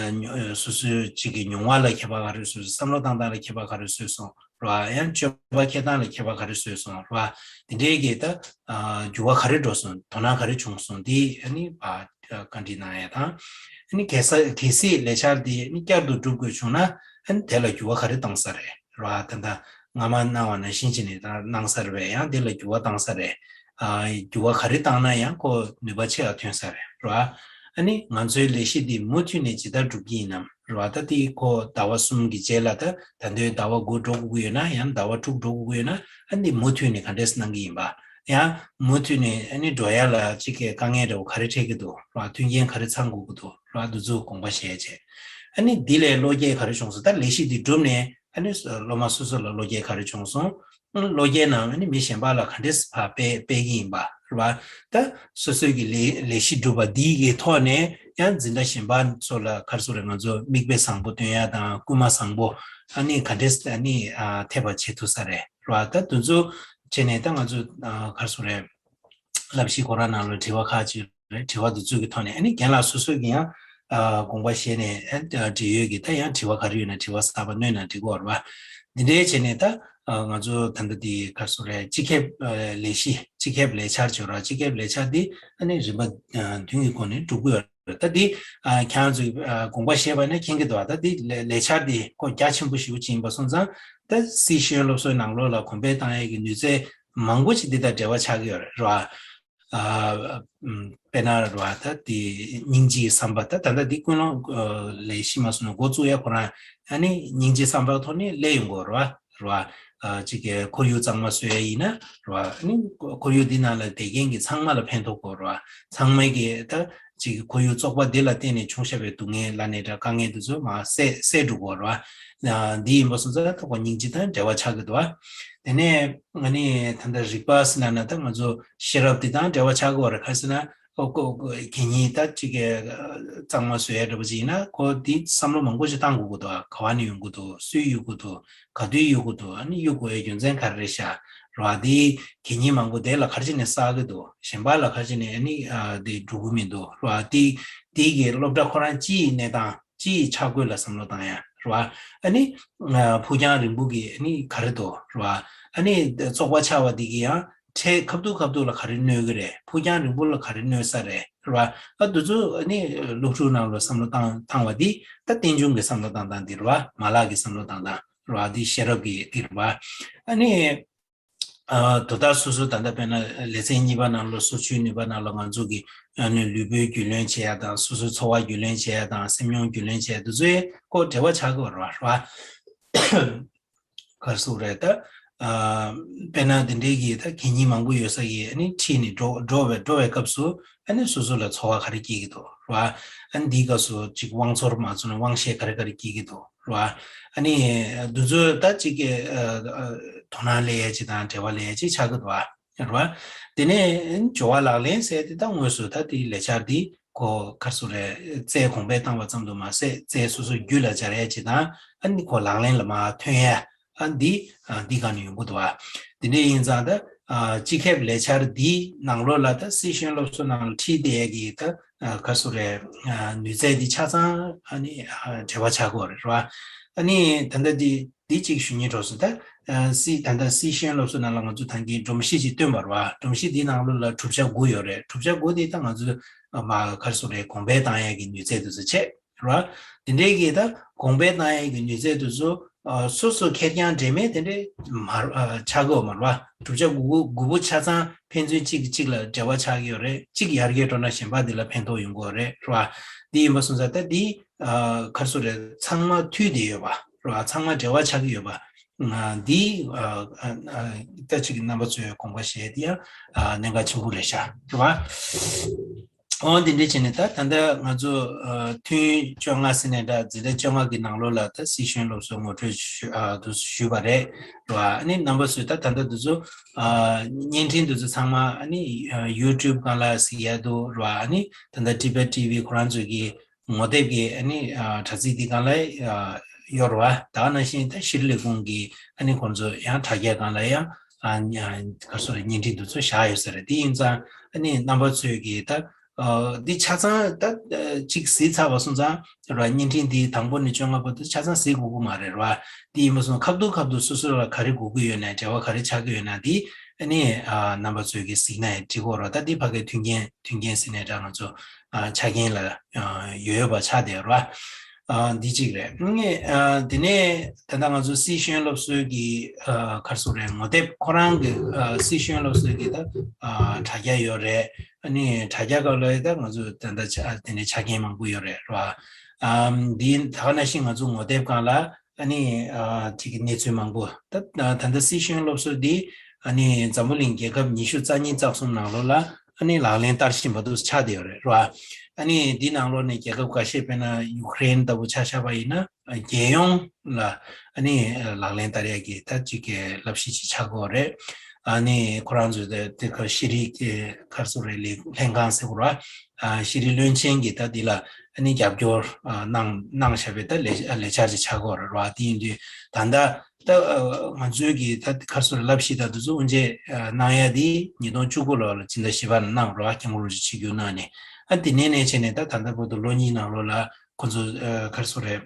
སོ་སོའི་གཅིག་གི་མྱོང་བ་ལ་ཁྱད་པར་ག་རེ་བཟོས་སོང་། བསམ་བློ་བཏང་སྟངས་ལ་ཁྱད་པར་ག་རེ་བཟོས་སོང་རེད་བ། ཡང་སྤྱོད་པ་འཁྱེར་སྟངས་ལ་ཁྱད་པར་ག་རེ་བཟོས་སོང་རེད་བ། དེ་འདྲའི་གི་ད་ཨ་འགྱུར་བ་ག་རེ་འགྲོ་སོང་། དོ་སྣང་ག་རེ་བྱུང་སོང་། འདི་ཨ་ནི་ཨ་བཀའ་འདྲི་གནང་ཡ་དང་། ཨ་ནི་གལ་ས་གལ་སྲིད་ལས་འཆར་འདི་ཨ་ནི་བསྐྱར་དུ་སྒྲུབ་དགོས་བྱུང་ན་ཨ་ནི་དེ་ལ་འགྱུར་བ་ག་རེ་བཏང་ས་རེད། རེད་བ། ད་ལྟ་སྔ་མ་གནང་བ་ནང་བཞིན་བྱས་ནས་ད་གནང་ས་རེད་པས། ཡང་དེ་ལ་འགྱུར་བ་བཏང་ས་རེད། ཨ་འགྱུར་བ་ག་རེ་བཏང་ན་ཡང་ཁོ་ནུས་པ་ཆེ་བ་ཐོན་ས་རེད། རེད་བ། ཨ་ནི་ང་ཚོའི་ལས་གཞི་འདི་མུ་མཐུད་ནས་ཇི་ལྟར་སྒྲུབ་ཀྱི་ཡིན་ནམ། རེད་བ། ད་དེ་ཁོ་ཟླ་བ་གསུམ་གྱི་རྗེས་ལ་ད་ད་ལྟའི་ཟླ་བ་དགུ་འགྲོ་དགོས་ཀྱི་ཡོད་ན། ཡང་ཟླ་བ་དྲུག་འགྲོ་དགོས་ཀྱི་ཡོད་ན། ཨ་འདི་མུ་མཐུད་ནས་ག་འདྲས་གནང་གི་ཡིན་པ། ཡང་མུ་མཐུད་ནས་ཨ་ནི་འགྲོ་ཡ་ལ་གཅིག་གི་དཀའ་ངལ་འདྲ་བོ་ག་རེ་འཕྲད་ཀྱི་འདུག། རེད་བ། མཐུན་རྐྱེན་ག་རེ་ཚང་དགོས་ཀྱི་འདུག། རེད་བ། འདི་ཚོ་དགོངས་པ་བཞེས་བྱས། ཨ་ནི་འདི་ལས་བློ་སྐྱེད་ག་རེ་བྱུང་སོང་། ད་ལས་གཞི་འདི་བསྒྲུབས་ནས་ཨ་ནི་སློབ་མ་སོ་སོ་ལ་བློ་སྐྱེད་ག་རེ་བྱུང་སོང་། བློ་སྐྱེད་ནང་ཨ་ནི་མི་གཞན་པ་ལ་ག་འདྲས་ཕར་སྤེལ་སྤེལ་གྱི་ཡིན་པ། རེད་བ། ད་སོ་སོའི་གི་ལས་ལས་གཞི་སྒྲུབ་པ་འདི་གི་ཐོག་ནས་ཡང་འཛིན་གྲྭ་གཞན་པ་ཚོ་ལ་ག་རེ་ཟེར་དགོས་རེད། ང་ཚོ་མིག་དཔེ་བཟང་པོ་སྟོན་ཡ་དང་། སྐུལ་མ་བཟང་པོ་ཨ་ནི་ག་འདྲས་ཨ་ནི་ཨ་ཐེབས་པ་བྱེད་ཐུབ་ས་རེད། རེད་བ། ད་དེ་ཚོ་བྱས་ནས་ད་ང་ཚོ་ཨ་ག་རེ་ཟེར་དགོས་རེད། བསླབ་གཞི་ཁོ་རང་ནང་ལ་དྲི་བ་ཁག་ཅིག་རེད། དྲི་བ་འདི་ཚོ་གི་ཐོག་ནས་ཨ་ནི་རྒན་ལགས་སོ་སོ་གི་ཡང་ཨ་དགོངས་པ་བཞེས་ནས་ཨ་འབྲེལ་ཡོད་ཀྱི་ད་ཡང་དྲི་བ་ག་རེ་ཡོད་ན་དྲི་བ་གསར་པ་བསྣོན་ན་འགྲིག་གི་རེད་བ། འདི་འདྲའི་བྱས་ནས་ད་ཨ་ང་ཚོ་ད་ལྟ་འདི་ག་རེ་ཟེར་དགོས་རེད། སྤྱི་ཁྱབ་ཨ་ལས་གཞི། སྤྱི་ཁྱབ་ལས་འཆར་བྱོས་ར། སྤྱི་ཁྱབ་ལས་འཆར་འདི་ཨ་ནི་རིམ་པ་ཨ་བདུན་གྱི་སྒོ་ནས་སྒྲུབ་ཀྱི་ཡོད་རེད། ད་འདི་ཨ་ཁྱེད་རང་ཚོས་ཨ་དགོངས་པ་བཞེས་པ་ནས་མཁྱེན་གྱི་འདུག། ད་འདི་ལས་ལས་འཆར་འདི་ཁོ་རྒྱ་ཆེན་པོ་ཞེ་པོ་ཅིག་ཡིན་པ་སོང་ཙང་། ད་སྲིད་གཞུང་སློབ་གསོའི་ནང་ལོགས་ལ་གོང་འཕེལ་བཏང་ཡས་ཀྱི་ནུས་རྩལ་མང་པོ་ཅིག་འདི་དང་འབྲེལ་བ་ཆགས་ཀྱི་ཡོད་རེད། རེད་བ། ཨ་ཨམ་དཔེར་ན་རེད་བ། ད་དེ་སྙིང་རྗེའི་བསམ་པ། ད་ད་ལྟ་འདི་ཀུན་སློང་ཨ་ལས་གཞི་མ་སོང་ན་འགོ་བཙུགས་ཡ་ཁོ་རང་ཨ་ནི་སྙིང་རྗེའི་བསམ་པའི་ཐོག་ནས་སླེབས་ཡོང་དགོས་རེད་བ། རེད་བ། ཨ་གཅིག་གི་ཁོར་ཡུག་གཙང་མ་བཟོ་ཡ་ཡིན་ན་རེད་བ། ཨ་ནི་ཁོར་ཡུག་འདི་ནང་ལ་བསྡད་མཁན་གྱི་ཚང་མ་ལ་ཕན་ཐོགས་དགོས་རེད་བ། ཚང་མས་ཀྱི་ད་གཅིག་གི་ཁོར་ཡུག་བཙོག་པ་འདི་ལ་བརྟེན་ནས་བྱུང་བཞག་པའི་སྡུག་བསྔལ་ལབ་ནས་འདྲ། དཀའ་ངལ་འདི་ཚོ་མར་སེལ་སེལ་འགྲོ་དགོས་རེད་བ། ཨ་འདི་ཡིན་པ་སོང་ཙང་ད་ཁོ་སྙིང་རྗེ་དང་འབྲེལ་བ་ཆགས་ཀྱི་འདུག་བ། དེ་ནས་ཨ་ནི་ད་ལྟ་རིག་པ་ཟེར་ན་ན་ད་ང་ཚོ་ཤེས་རབ་འདི་དང་འབྲེལ་བ་ཆགས་ཀྱི་ཡོད་རེད། ག་རེ་ཟེར་ན་ཨོ་ཁོ་ཁོ་གད་སྙིགས་ད་གཅིག་གི་གཙང་མ་བཟོ་ཡ་འདྲ་པོ་ཅིག་ཡིན་ན་ཁོ་འདི་བསམ་བློ་མང་པོ་ཞིག་བཏང་དགོས་ཀྱི་འདུག། ག་བ་ནས་ཡོང་གི་འདུག། སུས་གཡུག་གི་འདུག། ག་དུས་གཡུག་གི་འདུག། ཨ་ནི་གཡུག་དགོས་ཡ་རྒྱུ་མཚན་ག་རེ་རེད་ཤག། རེད་བ། འདི་གད་སྙིགས་མང་པོ་དེ་ལ་ག་རེ་བྱས་ནས་བསགས་ཀྱི་འདུག། གཞན་པ་ལ་ག་རེ་བྱས་ནས་ཨ་ནི་ཨ་འདི་འགྲོ་གི་མི་འདུག། རེད་བ། འདི་འདི་གི་སློབ་གྲྭ་ཁོ་རང་སྤྱིའི་གནས་སྟངས། སྤྱིའི་ཆག་སྒོ་ལ་བསམ་བློ་བཏང་ཡ། རེད་བ། ཨ་ནི་ཨ་ཕུགས་རྒྱང་རིང་པོ་གི་ཨ་ནི་ག་རེ་འདུག། རེད་བ། ཨ་ནི་བཙོག་པ་ཆགས་པ་འདི་གི་ཡང་འཕྲལ་ཁ་ཐུག་ཁ་ཐུག་ལ་ག་རེ་གནོད་ཀྱི་རེད། ཕུགས་རྒྱང་རིང་པོ་ལ་ག་རེ་གནོད་ས་རེད། རེད་བ། ཨ་འདི་ཚོ་ཨ་ནི་སློབ་ཕྲུག་ནང་ལ་བསམ་བློ་བཏང་བཏང་བ་འདི་ད་རྟེན་འབྱུང་གི་བསམ་བློ་བཏང་སྟངས་འདི་རེད་བ། མ་ལག་གི་བསམ་བློ་བཏང་སྟངས་རེད་བ། འདི་ཤེས་རབ་ཀྱི་འདི་རེད་བ། ཨ་ནི་ཨ་དོ་བདག་སོ་སོ་ད་ལྟ་དཔེར་ན་ལེ་ཚན་གཉིས་པ་ནང་ལ་སོར་ཆུད་ནུས་པ་ནང་ལ་ང་ཚོ་གི་ཨ་ནི་ལུས་པོའི་རྒྱུས་ལོན་བྱེད་ཡ་དང་། སོ་སོའི་འཚོ་བ་རྒྱུས་ལོན་བྱེད་ཡ་དང་། སེམས་མྱོང་རྒྱུས་ལོན་བྱེད་ཡ་འདི་ཚོའི་ཁོ་འབྲེལ་བ་ཆགས་ཀྱི་ཡོད་རེད་བ། ག་རེ་ཟེར་དགོས་རེད། ད་ཨ་དཔེར་ན་འདི་འདྲའི་གི་ད་གད་སྙིགས་མང་པོ་ཡོད་ས་གི་ཨ་ནི་འཁྲིས་ནས་འགྲོ་འགྲོ་བའི་འགྲོ་བའི་སྐབས་སུ་ཨ་ནི་སོ་སོ་ལ་ཚོར་བ་ག་རེ་སྐྱེ་གི་འདུག། རེད་བ། ཨ་ནི་འདིའི་སྐབས་སུ་ཅིག་དབང་ཚོར་མ་ཚོར་ན་དབང་ཤེད་ག་རེ་ག་རེ་སྐྱེ་གི་འདུག། རེད་བ། ཨ་ནི་འདི་ཚོ་ད་ཅིག་གི་ཨ་ཨ་དོ་སྣང་སླེབས་ཡ་ཅིག་དང་འབྲེལ་བ་སླེབས་ཡ་ཅིག་ཆགས་ཀྱི་འདུག་ཨ། རེད་བ། དེ་ནས་སྦྱོར་བ་ལག་ལེན་ཟེར་དེ་ད་དངོས་སུ་ད་དེའི་ལས་འཆར་འདི་ཁོ་ག་རེ་ཟེར་དགོས་རེད། རྩལ་གོང་འཕེལ་བཏང་བ་ཙམ་དུ་མ་ཟད་རྩལ་སོ་སོ་རྒྱུད་ལ་སྦྱར་ཡ་ཅིག་དང་། ཨ་ནི་ཁོ་ལག་ལེན་ལ་མར་ཐོན་ཡ། ཨ་འདི་ཨ་འདི་ག་ནས་ཡོང་གི་འདུག་ཨ། དེ་འདྲ་ཡིན་ཙང་ད་ཨ་སྤྱི་ཁྱབ་ལས་འཆར་འདིའི་ནང་ལོགས་ལ་ད་སྲིད་གཞུང་སློབ་གསོ་ནང་ལ་ཁྲིད་བསྡད་ཡ་གི་ད་ཨ་ག་རེ་ཟེར་དགོས་རེད། ཨ་ནུས་རྩལ་འདི་ཆ་ཚང་ཨ་ནི་ཨ་འབྲེལ་བ་ཆགས་ཀྱི་ཡོད་རེད། རེད་བ། ཨ་ནི་ད་ལྟ་འདི་འདི་གཅིག་ཞུ་སྙིང་འདོད་སོང་། ད་ཨ་སྲིད་ད་ལྟ་སྲིད་གཞུང་སློབ་གསོ་ནང་ལ་ང་ཚོ་ད་གིན་སྒྲོམ་གཞི་ཅིག་བཏོན་པ་རེད་བ། སྒྲོམ་གཞི་འདིའི་ནང་ལོགས་ལ་གྲུབ་ཆ་དགུ་ཡོད་རེད། གྲུབ་ཆ་དགུ་འདི་ད་ང་ཚོ་ཨ་མ་ག་རེ་ཟེར་དགོས་རེད། གོང་འཕེལ་བཏང་ཡ་གི་ནུས་རྩལ་འདི་ཚོ་བྱས། རེད་བ། དེ་འདྲའི་གི་ད་གོང་འཕེལ་གཏོང་ཡས་ཀྱི་ནུས་རྩལ་དེ་ཚོ་ ཨ་སོ་སོ་ཁེར་རྐྱང་འབྲེལ་མེད་དེ་འདྲའི་མ་རུ་ཨ་ཆགས་ཀྱི་ཡོད་མ་རེད་བ། བསྒྲུབ་བྱ་དགུ་དགུ་དགུ་པོ་ཆ་ཚང་ཕན་ཚུན་གཅིག་གིས་གཅིག་ལ་འབྲེལ་བ་ཆགས་ཀྱི་ཡོད་རེད། གཅིག་ཡར་རྒྱས་འགྲོ་ན་གཞན་པ་དེ་ལ་ཕན་ཐོགས་ཡོང་གི་ཡོད་རེད་རེད་བ། འདི་ཡིན་པ་སོང་ཙང་ད་འདི་ཨ་ག་རེ་ཟེར་དགོས་རེད། ཚང་མ་མཐུད་བསྡད་ཡོད་པ་རེད་བ། ཚང་མ་འབྲེལ་བ་ཆགས་ཀྱི་ཡོད་པ། ཨ་འདི་ཨ་ཨ་ཨ་ད་ཅིག་རྣམ་པ་ཚོས་དགོངས་པ་བཞེས་དེ་ཡང་ཨ་གནད་འགག་ཆེན་པོ་རེད་ཤག་རེད་བ། འོ་འདི་འདྲ་བྱས་ནས་ད་ད་ལྟ་ང་ཚོ་ཨ་ཐུན་བཅོ་ལྔ་ཟེར་ནས་འདྲ། འཛིན་གྲྭ་བཅོ་ལྔ་གི་ནང་ལོགས་ལ་ད་སི་ཤེས་ཡོན་སློབ་གསོའི་ངོ་སྤྲོད་ཞུ་ཨ་དུ་ཞུས་པ་རེད་རེད་བ། ཨ་ནི་རྣམ་པ་ཚོས་ད་ད་ལྟ་འདི་ཚོ་ཨ་བརྙན་འཕྲིན་འདི་ཚོ་ཚང་མ་ཨ་ནི་ཨ་ཡུ་ཊུབ་སྒང་ལ་གཟིགས་ཡ་འདུག་རེད་བ། ཨ་ནི་ད་ལྟ་Tibet T V ཁོ་རང་ཚོས་ཀྱི་ངོ་དེབ་ཀྱི་ཨ་ནི་ཨ་དྲ་ཚིགས་འདི་སྒང་ལ་ཨ་ཡོད་རེད་བ། ད་ག་ནང་བཞིན་ད་ཤེས་རིག་ལས་ཁུངས་ཀྱི་ཨ་ནི་ཁོང་ཚོ་ཡང་དྲ་རྒྱ་སྒང་ལ་ཡང་ཨ་ཨ་ག་རེ་ཟེར་དགོས་རེད། བརྙན་འཕྲིན་འདི་ཚོ་བཞག་ཡོད་ས་རེད། དེ་ཡིན་ཙང་ཨ་ནི་རྣམ་པ་ཚོས་ཀྱི་ད་ཨ་འདི་ཆ་ཚང་ད་ཨ་གཅིག་གཟིགས་ཚར་བ་སོང་ཙང་རེད་བ། བརྙན་འཕྲིན་འདི་དང་པོ་ནས་བཅོ་ལྔ་བར་དུ་ཆ་ཚང་གཟིགས་དགོས་ཀྱི་མ་རེད་རེད་བ། དེ་ཡིན་པ་སོང་ཁ་ཐུག་ཁ་ཐུག་སོ་སོ་ལ་ག་རེ་དགོས་ཀྱི་ཡོད་ན། འབྲེལ་བ་ག་རེ་ཆགས་ཀྱི་ཡོད་ན་འདི་ཨ་ནི་ཨ་རྣམ་པ་ཚོས་ཀྱི་གཟིགས་ན་ཡང་འགྲིག་གི་རེད་བ། ད་འདི་ཕ་གིའི་མཐུན་རྐྱེན་མཐུན་རྐྱེན་ཟེར་ནས་འདྲ་ང་ཚོ་ཨ་ཆ་རྐྱེན་ལ་ཨ་ཡོད་ཡོད་པ་ཆགས་བསྡད་རེད་བ། ཨ་འདི་གཅིག་རེད། ཨ་དེ་ནས་ད་ལྟ་ང་ཚོ་སི་ཤེས་ཡོན་སློབ་གསོའི་གི་ཨ་ག་རེ་ཟེར་དགོས་རེད། ངོ་དེབ་ཁོ་རང་གི་ཨ་སི་ཤེས་ཡོན་སློབ་གསོའི་གི་ད་ཨ་དྲ་རྒྱ་ཡོད་རེད། ཨ་ནི་དྲ་རྒྱ་སྒང་ལ་ད་ང་ཚོ་ད་ལྟ་ཆ་དེ་ནས་ཆ་རྐྱེན་མང་པོ་ཡོད་རེད་རེད་བ། ཨ་འདི་ད་ག་ནང་བཞིན་ང་ཚོ་ངོ་དེབ་སྒང་ལ་ཨ་ནི་ཨ་ཅིག་གི་གནས་ཚུལ་མང་པོ་ད་ད་ལྟ་སི་ཤེས་ཡོན་སློབ་གསོ་འདི་ཨ་ནི་འཛམ་བུ་གླིང་རྒྱལ་ཁབ་ཉི་ཤུ་རྩ་གཉིས་རྩ་གསུམ་ནང་ལོགས་ལ་ཨ་ནི་ལག་ལེན་བསྟར་བཞིན་པ་དུ་ཆགས་བསྡད་ཡོད་རེད་རེད་བ། ཨ་ནི་འདི་ནང་ལོགས་ནས་རྒྱལ་ཁབ་ཁ་ཤས་དཔེར་ན་ཡུ་ཀེ་རེན་ལྟ་བུ་ཆ་བཞག་པ་ཡིན་ན་རྒྱལ་ཡོངས་ལ་ཨ་ནི་ལག་ལེན་བསྟར་ཡག་གི་ད་ཅིག་གི་བསླབ་གཞི་ཅིག་ཆགས་ཀྱི་ཡོད་རེད། ཨ་ནི་ཁོ་རང་ཚོའི་དེ་དེ་ག་ཤེས་རིག་གི་ག་རེ་ཟེར་དགོས་རེད། ལས་ལྷན་ཁང་ཟེར་དགོས་རེད་བ། ཨ་ཤེས་རིག་བློན་ཆེན་གྱིས་ད་འདི་ལ་ཨ་ནི་རྒྱབ་སྐྱོར་ཨ་གནང་གནང་བཞག་པའི་ད་ལས་ལས་འཆར་ཅིག་ཆགས་ཀྱི་ཡོད་རེད་བ། དེ་ཡིན་དུས་ད་ལྟ་ད་ཨ་ང་ཚོའི་གི་ད་ག་རེ་ཟེར་དགོས་རེད། བསླབ་གཞི་ད་དེ་ཚོ་དབུ་འབྱེད་ཨ་གནང་ཡ་དེ་ཉིས་སྟོང་བཅུ་དགུ་ལོ་ལ་སྤྱི་ཟླ་བཞི་པ་ལ་གནང་རེད་བ། སྐྱབས་མགོན་རིན་པོ་ཆེ་ཆིབས་བསྒྱུར་གནང་ནས། ཨ་དེ་ནས་ནས་བྱས་ནས་ད་ད་ལྟ་བར་དུ་ལོ་གཉིས་ནང་ལོགས་ལ་ཁོ་ཚོ་ཨ་ག་རེ་ཟེར་དགོས་རེད།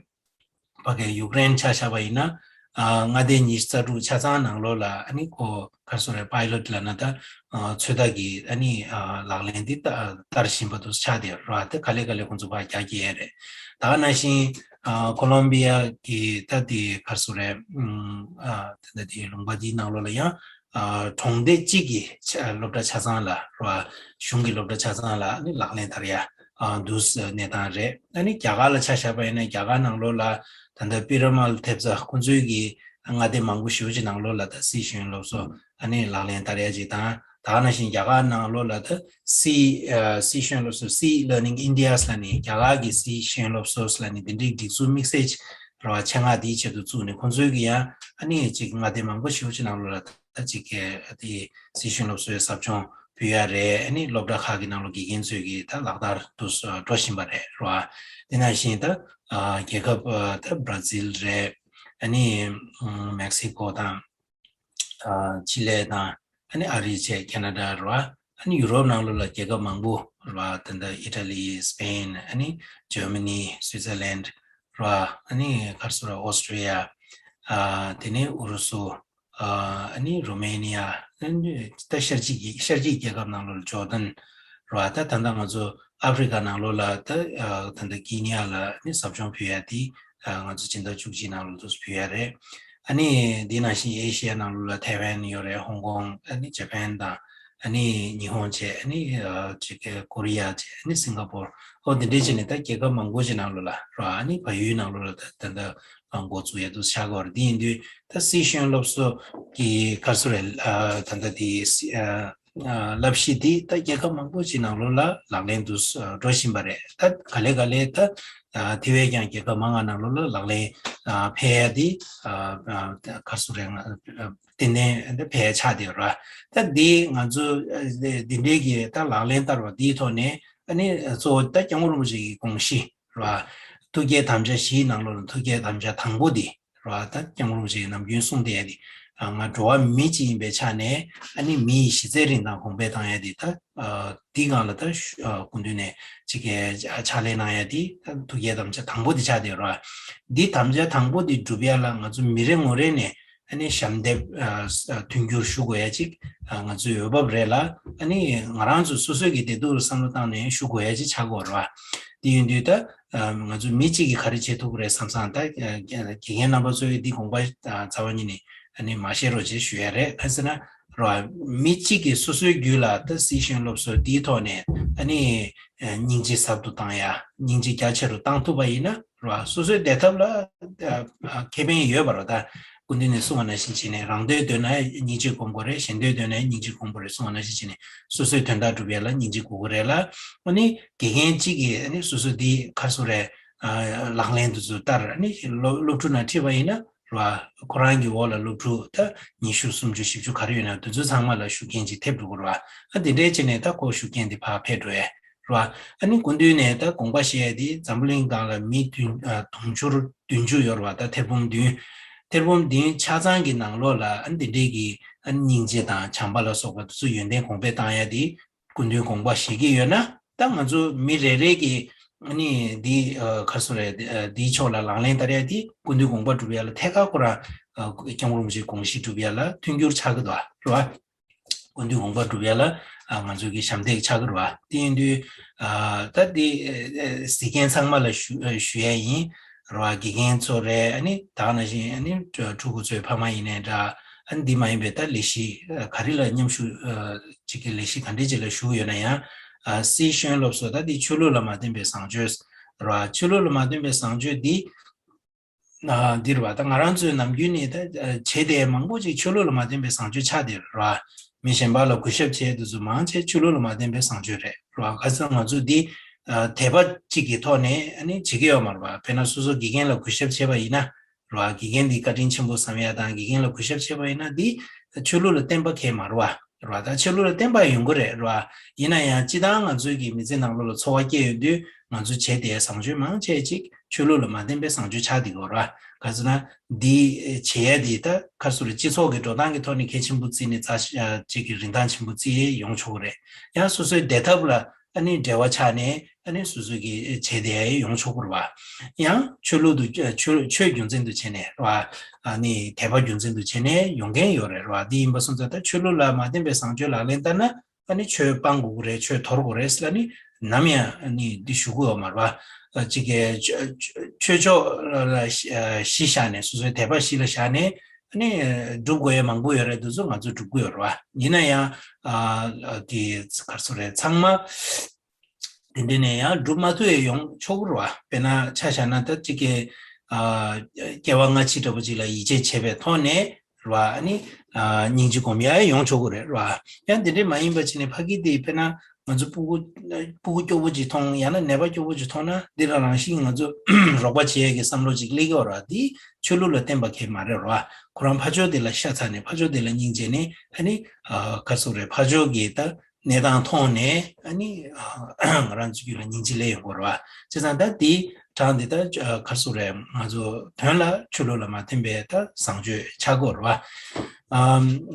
ཕ་གིའི་ཡུཀ་རེན་ཆ་བཞག་པ་ཡིན་ན། ཨ་མངའ་སྡེ་ཉི་ཤུ་རྩ་དྲུག་ཆ་ཚང་ནང་ལོགས་ལ་ཨ་ནི་ཁོ་ག་རེ་ཟེར་དགོས་རེད། པའི་ལོཊ་ལབ་ན་ད་ཨ་ཚོད་ལྟ་གི་ཨ་ནི་ཨ་ལག་ལེན་འདི་ད་བསྟར་བཞིན་པ་དུ་ཆགས་བསྡད་རེད་བ། དེ་ག་ལེ་ག་ལེ་ཁོང་ཚོ་ཕར་རྒྱ་སྐྱེད་ཡས་རེད། ད་ག་ནང་བཞིན་ཨ་ཀོ་ལོམ་བི་ཡ་གི་ད་དེ་ག་རེ་ཟེར་དགོས་རེད། ཨ་ད་ད་དེ་ལུང་པ་འདིའི་ནང་ལོགས་ལ་ཡང་། ཨ་གྲོང་སྡེ་གཅིག་གི་ཆ་སློབ་གྲྭ་ཆ་ཚང་ལ་རེད་བ། གཞུང་གི་སློབ་གྲྭ་ཆ་ཚང་ལ་ནི་ལག་ལེན་བསྟར་ཡ་ཨ་འདུག་སེ་གནས་སྟངས་རེད། ཨ་ནི་རྒྱ་གར་ལ་ཆ་བཞག་པ་ཡིན་ན་རྒྱ་གར་ནང་ལོགས་ལ་ད་ལྟ་པི་ར་མལ་ཐེབས་རྩ་ཁོང་ཚོའི་གི་མངའ་སྡེ་མང་པོ་ཞེ་པོ་ཅིག་ནང་ལོགས་ལ་ད་སི་ཤེས་ཡོན་སློབ་གསོ་ཨ་ནི་ལག་ལེན་བསྟར་ཡ་ཅིག་དང་། ད་ག་ནང་བཞིན་རྒྱ་གར་ནང་ལོགས་ལ་ད་སི་ཨ་སི་ཤེས་ཡོན་སློབ་གསོ་སི་ལར་ནིང་ཨིན་ཌི་ཡ་ལབ་ནས་རྒྱ་གར་གི་སི་ཤེས་ཡོན་སློབ་གསོ་ལབ་ནས་འདི་འདྲའི་སྒྲིག་འཛུགས་དམིགས་བསལ་ཅིག་རེད་བ། ཆེད་མངགས་འདིའི་ཆེད་དུ་བཙུགས་ནས་ཁོང་ཚོའི་གི་ཡང་ཨ་ནི་ཅིག་མངའ་སྡེ་མང་པོ་ཞེ་པོ་ཅིག་ནང་ལོགས་ལ་ད་ཅིག་གི་དེ་སྲིད་གཞུང་སློབ་གསོའི་ཟབ་སྦྱོང་ཕུལ་ཡ་རེད། ཨ་ནི་སློབ་གྲྭ་ཁག་གི་ནང་ལོགས་དགེ་རྒན་ཚོས་གི་ད་ལག་བསྟར་དུ་འགྲོ་བཞིན་པ་རེད་རེད་བ། དེ་ནང་བཞིན་ད་ཨ་རྒྱལ་ཁབ་ཨ་ད་བྷ་ར་ཛིལ་རེད། ཨ་ནི་ཨ་མེག་སི་ཀོ་དང་། ཨ་ཆི་ལེ་དང་། ཨ་ནི་ཨ་རི་བྱས་ཁེ་ན་ཌ་རེད་བ། ཨ་ནི་ཡུ་རོབ་ནང་ལོགས་ལ་རྒྱལ་ཁབ་མང་པོ་རེད་བ། ད་ལྟ་ཨི་ཊ་ལི། སི་པེན། ཨ་ནི་ཇར་མ་ནི། སུའི་ཛར་ལན་རེད་བ། ཨ་ནི་ག་རེ་ཟེར་དགོས་རེད། ཨོ་སི་ཊྲི་ཡ། ཨ་དེ་ནས་ཨུ་རུ་སུ། ཨ་ཨ་ནི་རོ་མེ་ནི་ཡ། ཨ་ནི་ད་ཤར་གྱི་ཤར་གྱི་རྒྱལ་ཁབ་ནང་ལོགས་ལ་ཇོར་ཌན་རེད་བ། ད་ད་ལྟ་ང་ཚོ་ཨ་ཧྥི་རི་ཀ་ནང་ལོགས་ལ་ད་ཨ་ད་ལྟ་ཀི་ནི་ཡ་ལ་ཨ་ནི་ཟབ་སྦྱོང་ཕུལ་ཡ་དེ་ཨ་ང་ཚོ་སྤྱི་ཟླ་བཅུ་གཅིག་ནང་ལོགས་སུ་ཕུལ་ཡ་རེད། ཨ་ནི་འདི་ནང་བཞིན་ཨེ་ཤི་ཡ་ནང་ལོགས་ལ་ཐའེ་ཝན་ཡོད་རེད། ཧོང་ཀོང་། ཨ་ནི་ཇ་པན་དང་། ཨ་ནི་ཉི་ཧོང་བྱས། ཨ་ནི་ཨ་ཅིག་ཀོ་རི་ཡ་བྱས། ཨ་ནི་སིང་ག་པོར། ཨོ་འདི་འདྲས་བྱས་ནས་ད་རྒྱལ་ཁབ་མང་པོ་ཅིག་ནང་ལོགས་ལ་རེད་བ། ཨ་ནི་བལ་ཡུལ་ནང་ལོགས་ལ་ད་ད་ལྟ་འགོ་བཙུགས་ཡ་འདུག་ཆགས་ཀྱི་ཡོད་རེད། དེ་ཡིན་དུས་ད་སི་ཤེས་ཡོན་སློབ་གསོ་གི་ག་རེ་ཟེར་དགོས་རེད། ཨ་ད་ལྟ་དེ་སི་ཨ་ཨ་བསླབ་གཞི་འདི་ད་རྒྱལ་ཁབ་མང་པོ་ཅིག་ནང་ལོགས་ལ་ལག་ལེན་དུ་འགྲོ་བཞིན་པ་རེད། ད་ག་ལེ་ག་ལེ་ད་ཨ་དེ་བས་ཀྱང་རྒྱལ་ཁབ་མང་བ་ནང་ལོགས་ལ་ལག་ལེན་ཨ་འཕེལ་ཡ་འདི་ཨ་ཨ་ག་རེ་ཟེར་དགོས་རེད། ཏན་ཏན་འཕེལ་ཡ་ཆགས་བསྡད་ཡོད་རེད། ད་འདི་ང་ཚོ་ཨ་འདི་འདི་འདྲའི་གི་ད་ལག་ལེན་བསྟར་བ་འདིའི་ཐོག་ནས་ཨ་ནི་གཙོ་བོ་ད་སྐྱབས་མགོན་རིན་པོ་ཆེ་གི་དགོངས་གཞི་རེད་བ། ཐུགས་བསྐྱེད་དམ་བཅའ་བཞིའི་ནང་ལོགས་ལ་ཐུགས་བསྐྱེད་དམ་བཅའ་དང་པོ་འདི་རེད་བ། ད་སྐྱབས་མགོན་རིན་པོ་ཆེ་གིས་ནམ་རྒྱུན་གསུངས་བསྡད་ཡ་འདི། ང་འགྲོ་བ་མི་གཅིག་ཡིན་པའི་ཆ་ནས་ཨ་ནི་མི་ཡི་གཞི་རྩའི་རིན་ཐང་གོང་འཕེལ་བཏང་ཡ་འདི་ད་འདི་སྒང་ལ་ད་སྐུ་མདུན་ནས་ཅིག་གི་ཕྱག་ལས་གནང་ཡ་འདི་ད་ཐུགས་བསྐྱེད་དམ་བཅའ་དང་པོ་འདི་ཆགས་བསྡད་ཡོད་རེད་བ། འདི་དམ་བཅའ་དང་པོ་འདི་སྒྲུབ་ཡ་ལ་ང་ཚོ་མི་རེ་ངོ་རེ་ནས་ཨ་ནི་ཞབས་འདེབས་ཨ་ཨ་མཐུན་འགྱུར་ཞུ་དགོས་ཡ་ཅིག་ཨ་ང་ཚོའི་འོས་བབ་རེད་ལ། ཨ་ནི་ང་རང་ཚོ་སོ་སོའི་གི་བདེ་སྡུག་ལ་བསམ་བློ་བཏང་ནས་ཞུ་དགོས་ཡ་ཅིག་ཆགས་ཀྱི་ཡོད་རེད་ དེ་ཡིན་དུས་ད་ང་ཚོ་མི་གཅིག་གིས་ག་རེ་བྱེད་ཐུབ་ཀྱི་རེད་བསམ་བསམ། ད་དགེ་རྒན་རྣམ་པ་ཚོས་འདི་དགོངས་པ་རྩ་བ་ཉིད་ནས་ཨ་ནི་མ་བཞེས་རོགས་བྱེད་ཞུ་ཡ་རེད། ག་ཟེར་ན་རོ། མི་གཅིག་གིས་སོ་སོའི་རྒྱུད་ལ་ད་སྲིད་གཞུང་སློབ་གསོ་འདིའི་ཐོག་ནས་ཨ་ནི་སྙིང་རྗེ་ཟབ་ཏུ་བཏང་ཡ། སྙིང་རྗེ་རྒྱ་ཆེ་རུ་བཏང་ཐུབ་པ་ཡིན་ན་རོ། སོ་སོའི་བདེ་ཐབས་ལ་ཁེ་ཕན་ཡོད་པ་རོ། ད་སྐུ་མདུན་ནས་གསུངས་པ་ནང་བཞིན་བྱས་ནས། རང་དོན་འདོད་ན་སྙིང་རྗེ་སྒོམ་དགོས་རེད། གཞན་དོན་འདོད་ན་སྙིང་རྗེ་སྒོམ་དགོས་རེད་གསུངས་པ་ནང་བཞིན་བྱས་ནས། སོ་སོའི་དོན་དག་སྒྲུབ་ཡ་ལ་སྙིང་རྗེ་དགོས་ཀྱི་རེད་ལ། ཨ་ནི་དགེ་རྒན་གཅིག་གིས་ཨ་ནི་སོ་སོ་འདི་ག་རེ་ཟེར་དགོས་རེད། ལག་ལེན་དུ་ཚུར་བསྟར། ཨ་ནི་སློབ་སློབ་ཕྲུག་ནང་ཁྲིད་པ་ཡིན་ན་རོ། ཁོ་རང་གི་འོག་ལ་སློབ་ཕྲུག་ད་ཉི་ཤུ་སུམ་ཅུ་བཞི་བཅུ་ག་རེ་ཡོད་ན་དེ་ཚོ་ཚང་མ་ལ་ཤུགས་རྐྱེན་ཅིག་ཐེབས་འགྲོ་གི་རེད་བ། ཨ་དེ་འདྲའི་བྱས་ནས་ད་ཁོ་ཤུགས་རྐྱེན་དེ་ཕར་འཕེལ་འགྲོ་ཡ་རེད་བ། ཨ་ནི་སྐུ་མདུན་ནས་ད་དགོངས་པ་བཞེས་ཡ་དེ་འཛམ་བུ་གླིང་སྒང་ལ་མི་བདུན་ཨ་དུང་ཕྱུར་བདུན་ཅུ་ཡོད་རེད་བ། ད་ཐེར་འབུམ་བདུན། ཐེར་འབུམ་བདུན་ཆ་ཚང་གི་ནང་ལོགས་ལ་ཨ་ནི་དེ་འདྲའི་གི་ཨ་ནི་སྙིང་རྗེ་དང་བྱམས་པ་ལ་སོགས་པ་དེ་ཚོ་ཡོན་ཏན་གོང་འཕེལ་བཏང་ཡ་དེ་སྐུ་མདུན་དགོངས་པ་བཞེས་ཀྱི་ཡོད་ན། ད་ང་ཚོ་མི་རེ་རེ་གིས་ཨ་ནི་འདི་ཨ་ག་རེ་ཟེར་དགོས་རེད། འདིའི་ཕྱོགས་ལ་ལག་ལེན་བསྟར་ཡ་དེ་སྐུ་མདུན་དགོངས་པ་སྒྲུབ་ཡ་ལ་ཐད་ཀར་ཁོ་རང་ཨ་སྐྱབས་མགོན་རིན་པོ་ཆེའི་དགོངས་གཞི་སྒྲུབ་ཡ་ལ་མཐུན་འགྱུར་ཆགས་ཀྱི་འདུག་རེད་བ། སྐུ་མདུན་དགོངས་པ་སྒྲུབ་ཡ་ལ་ཨ་ང་ཚོ་གི་ཞབས་འདེགས་ཆགས་ཀྱི་རེད་བ། དེ་ཡིན་དུས་ཨ་ད་འདི་ཨ་གཟིགས་མཁན་ཚང་མ་ལ་ཞུ་ཨ་ཞུ་ཡ་ཡིན། རེད་བ། དགེ་རྒན་ཚོ་རེད། ཨ་ནི་ད་ག་ནང་བཞིན་ཨ་ནི་ཕྲུ་གུ་ཚོའི་ཕ་མ་ཡིན་ནའི་འདྲ། ཨ་ནི་འདི་མ་ཡིན་པའི་ད་ལས་གཞི་ཨ་ག་རེ་ལ་མཉམ་ཞུགས་ཨ་ཅིག་གི་ལས་གཞི་ག་འདྲས་ཅིག་ལ་ཞུགས་ཡོད་ན་ཡང་། ཨ་སྲིད་གཞུང་སློབ་གསོ་ད་འདི་ཆོས་ལུགས་ལ་མ་བརྟེན་པའི་བཟང་སྤྱོད་རེད་བ། ཆོས་ལུགས་ལ་མ་བརྟེན་པའི་བཟང་སྤྱོད་འདི་ཨ་འདི་རེད་བ། ད་ང་རང་ཚོའི་ནམ་རྒྱུན་ནས་ད་ཨ་བྱེད་བསྡད་མང་པོ་ཅིག་ཆོས་ལུགས་ལ་མ་བརྟེན་པའི་བཟང་སྤྱོད་ཆགས་བསྡད་རེད་བ། མི་གཞན་པ་ལ་གུས་ཞབས་བྱེད་དུས་ཚོ་མང་ཆེ་ཆོས་ལུགས་ལ་མ་བརྟེན་པའི་བཟང་སྤྱོད་རེད་རེད་བ། ག་ཚོད་ང་ཚོ་འདི་ཨ་དད་པ་གཅིག་གི་ཐོག་ནས་ཨ་ནི་བྱེད་ཀྱི་ཡོད་མ་རེད་བ། དཔེར་ན་སོ་སོ་དགེ་རྒན་ལ་གུས་ཞབས་བྱས་པ་ཡིན་ན་རེད་བ། དགེ་རྒན་འདི་བཀའ་དྲིན་ཆེན་པོ་བསམ་ཡ་དང་དགེ་རྒན་ལ་གུས་ཞབས་བྱས་པ་ཡིན་ན་འདི་ཆོས་ལུགས་ལ་བརྟེན་པ་གང་ཡང་མ་རེད་བ། རེད་བ། ད་ཆོས་ལུགས་ལ་བརྟེན་པ་ཡོང་གི་རེད་རེད་བ། ཡིན་ན་ཡང་སྤྱིར་བཏང་ང་ཚོའི་གི་མི་ཚེ་ནང་ལོགས་ལ་འཚོ་བ་སྐྱེལ་ཡོང་དུས་ང་ཚོ་བྱས་བསྡད་བཟང་སྤྱོད་མང་ཆེ་ཅིག་ཆོས་ལུགས་ལ་མ་བརྟེན་པའི་བཟང་སྤྱོད་ཆགས་བསྡད་ཡོད་རེད་བ། ག་ཚོད་ན་འདི་བྱེད་ཡ་འདི་ད་ག་ཚོད་རེད། སྤྱི་ཚོགས་ཀྱི་འགྲོ་སྟངས་ཀྱི་ཐོག་ནས་གལ་ཆེན་པོ་བརྩིས་ནས་རྩ་ཆེ་ཅིག་གི་རིན་ཐང་ཆེན་པོ་བརྩི་ཡས་ཡོང་ཆོག་གི་རེད། ཡང་སོ་སོའི་བདེ་ཐབས་ལ་ཨ་ནི་འབྲེལ་བ་ཆགས་ནས་ཨ་ནི་སོ་སོ་གི་བྱས་བསྡད་ཡ་ཡོང་ཆོག་གི་རེད་བ། ཡང་ཆོས་ལུགས་དུ་ཆོས་ཆོས་རྒྱུ་མཚན་དུ་བྱས་ནས་རེད་བ། ཨ་ནི་དད་པ་རྒྱུ་མཚན་དུ་བྱས་ནས་ཡོང་མཁན་ཡོད་རེད་རེད་བ། འདི་ཡིན་པ་སོང་ཙང་ད་ཆོས་ལུགས་ལ་མ་བརྟེན་པའི་བཟང་སྤྱོད་ལག་ལེན་བསྟར་ན་ཨ་ནི་ཆོས་སྤང་དགོས་ཀྱི་རེད། ཆོས་དོར་དགོས་རེད་ཟེར་ཨ་ནི་ནམ་ཡང་ཨ་ནི་འདི་ཞུ་དགོས་ཡོད་མ་རེད་བ། ཨ་གཅིག་གི་ཆོས་ཆོས་ཕྱོགས་ལ་གཞི་བཞག་ནས་སོ་སོའི་དད་པ་གཞི་ལ་བཞག་ནས་ཨ་ནི་སྒྲུབ་དགོས་ཡ་མང་པོ་ཡོད་རེད། འདི་ཚོ་ང་ཚོས་སྒྲུབ་ཀྱི་ཡོད་རེད་བ། ཡིན་ན་ཡང་ཨ་དེ་ག་རེ་ཟེར་དགོས་རེད། ཚང་མ་དེ་འདྲ་ནས་ཡང་སྒྲུབ་མ་ཐུབ་ཡ་ཡོང་ཆོག་གི་རེད་བ། དཔེར་ན་ཆ་བཞག་ན་ད་གཅིག་གི་ཨ་སྐྱེ་བ་སྔ་ཕྱི་འདྲ་པོ་ཅིག་ལ་ཡིད་ཆེས་བྱས་པའི་ཐོག་ནས་རེད་བ། ཨ་ནི་ཨ་སྙིང་རྗེ་སྒོམ་ཡ་ཡོང་ཆོག་གི་རེད་རེད་བ། ཡང་དེ་འདྲ་མ་ཡིན་པ་བྱས་ནས་ཕ་གི་དེ་དཔེར་ན་ང་ཚོ་སྤུ་གུ་སྤུ་གུ་སྐྱོ་པོ་ཅིག་མཐོང་། ཡང་ན་ནད་པ་སྐྱོ་པོ་ཅིག་མཐོང་ན་འདི་ལ་རང་བཞིན་ང་ཚོ་རོགས་པ་བྱེད་ཡས་ཀྱི་བསམ་བློ་ཅིག་སླེབས་ཀྱི་ཡོད་རེད་བ། འདི་ཆོས་ལུགས་ལ་བརྟེན་པ་གང་ཡང་མ་རེད་རེད་བ། ཁོ་རང་ཕར་ཕྱོགས་དེ་ལ་ཤ་ཚ་ནས་ཕར་ཕྱོགས་དེ་ལ་སྙིང་རྗེ་ནས་ཨ་ནི་ཨ་ག་རེ་ཟེར་དགོས་རེད། ཕར་ཕྱོགས་ཀྱི་ད་གནས་སྟངས་མཐོང་ནས་ཨ་ནི་ཨ་ང་རང་ཚོའི་རྒྱུད་ལ་སྙིང་རྗེ་སླེབས་ཡོང་གི་རེད་བ། བྱས་ཙང་ད་འདི་གྲངས་འདི་ད་ཨ་ག་རེ་ཟེར་དགོས་རེད། ང་ཚོ་དོན་ལ་ཆོས་ལུགས་ལ་མ་བརྟེན་པའི་ད་བཟང་སྤྱོད་ཆགས་ཀྱི་ཡོད་རེད་བ། ཨ་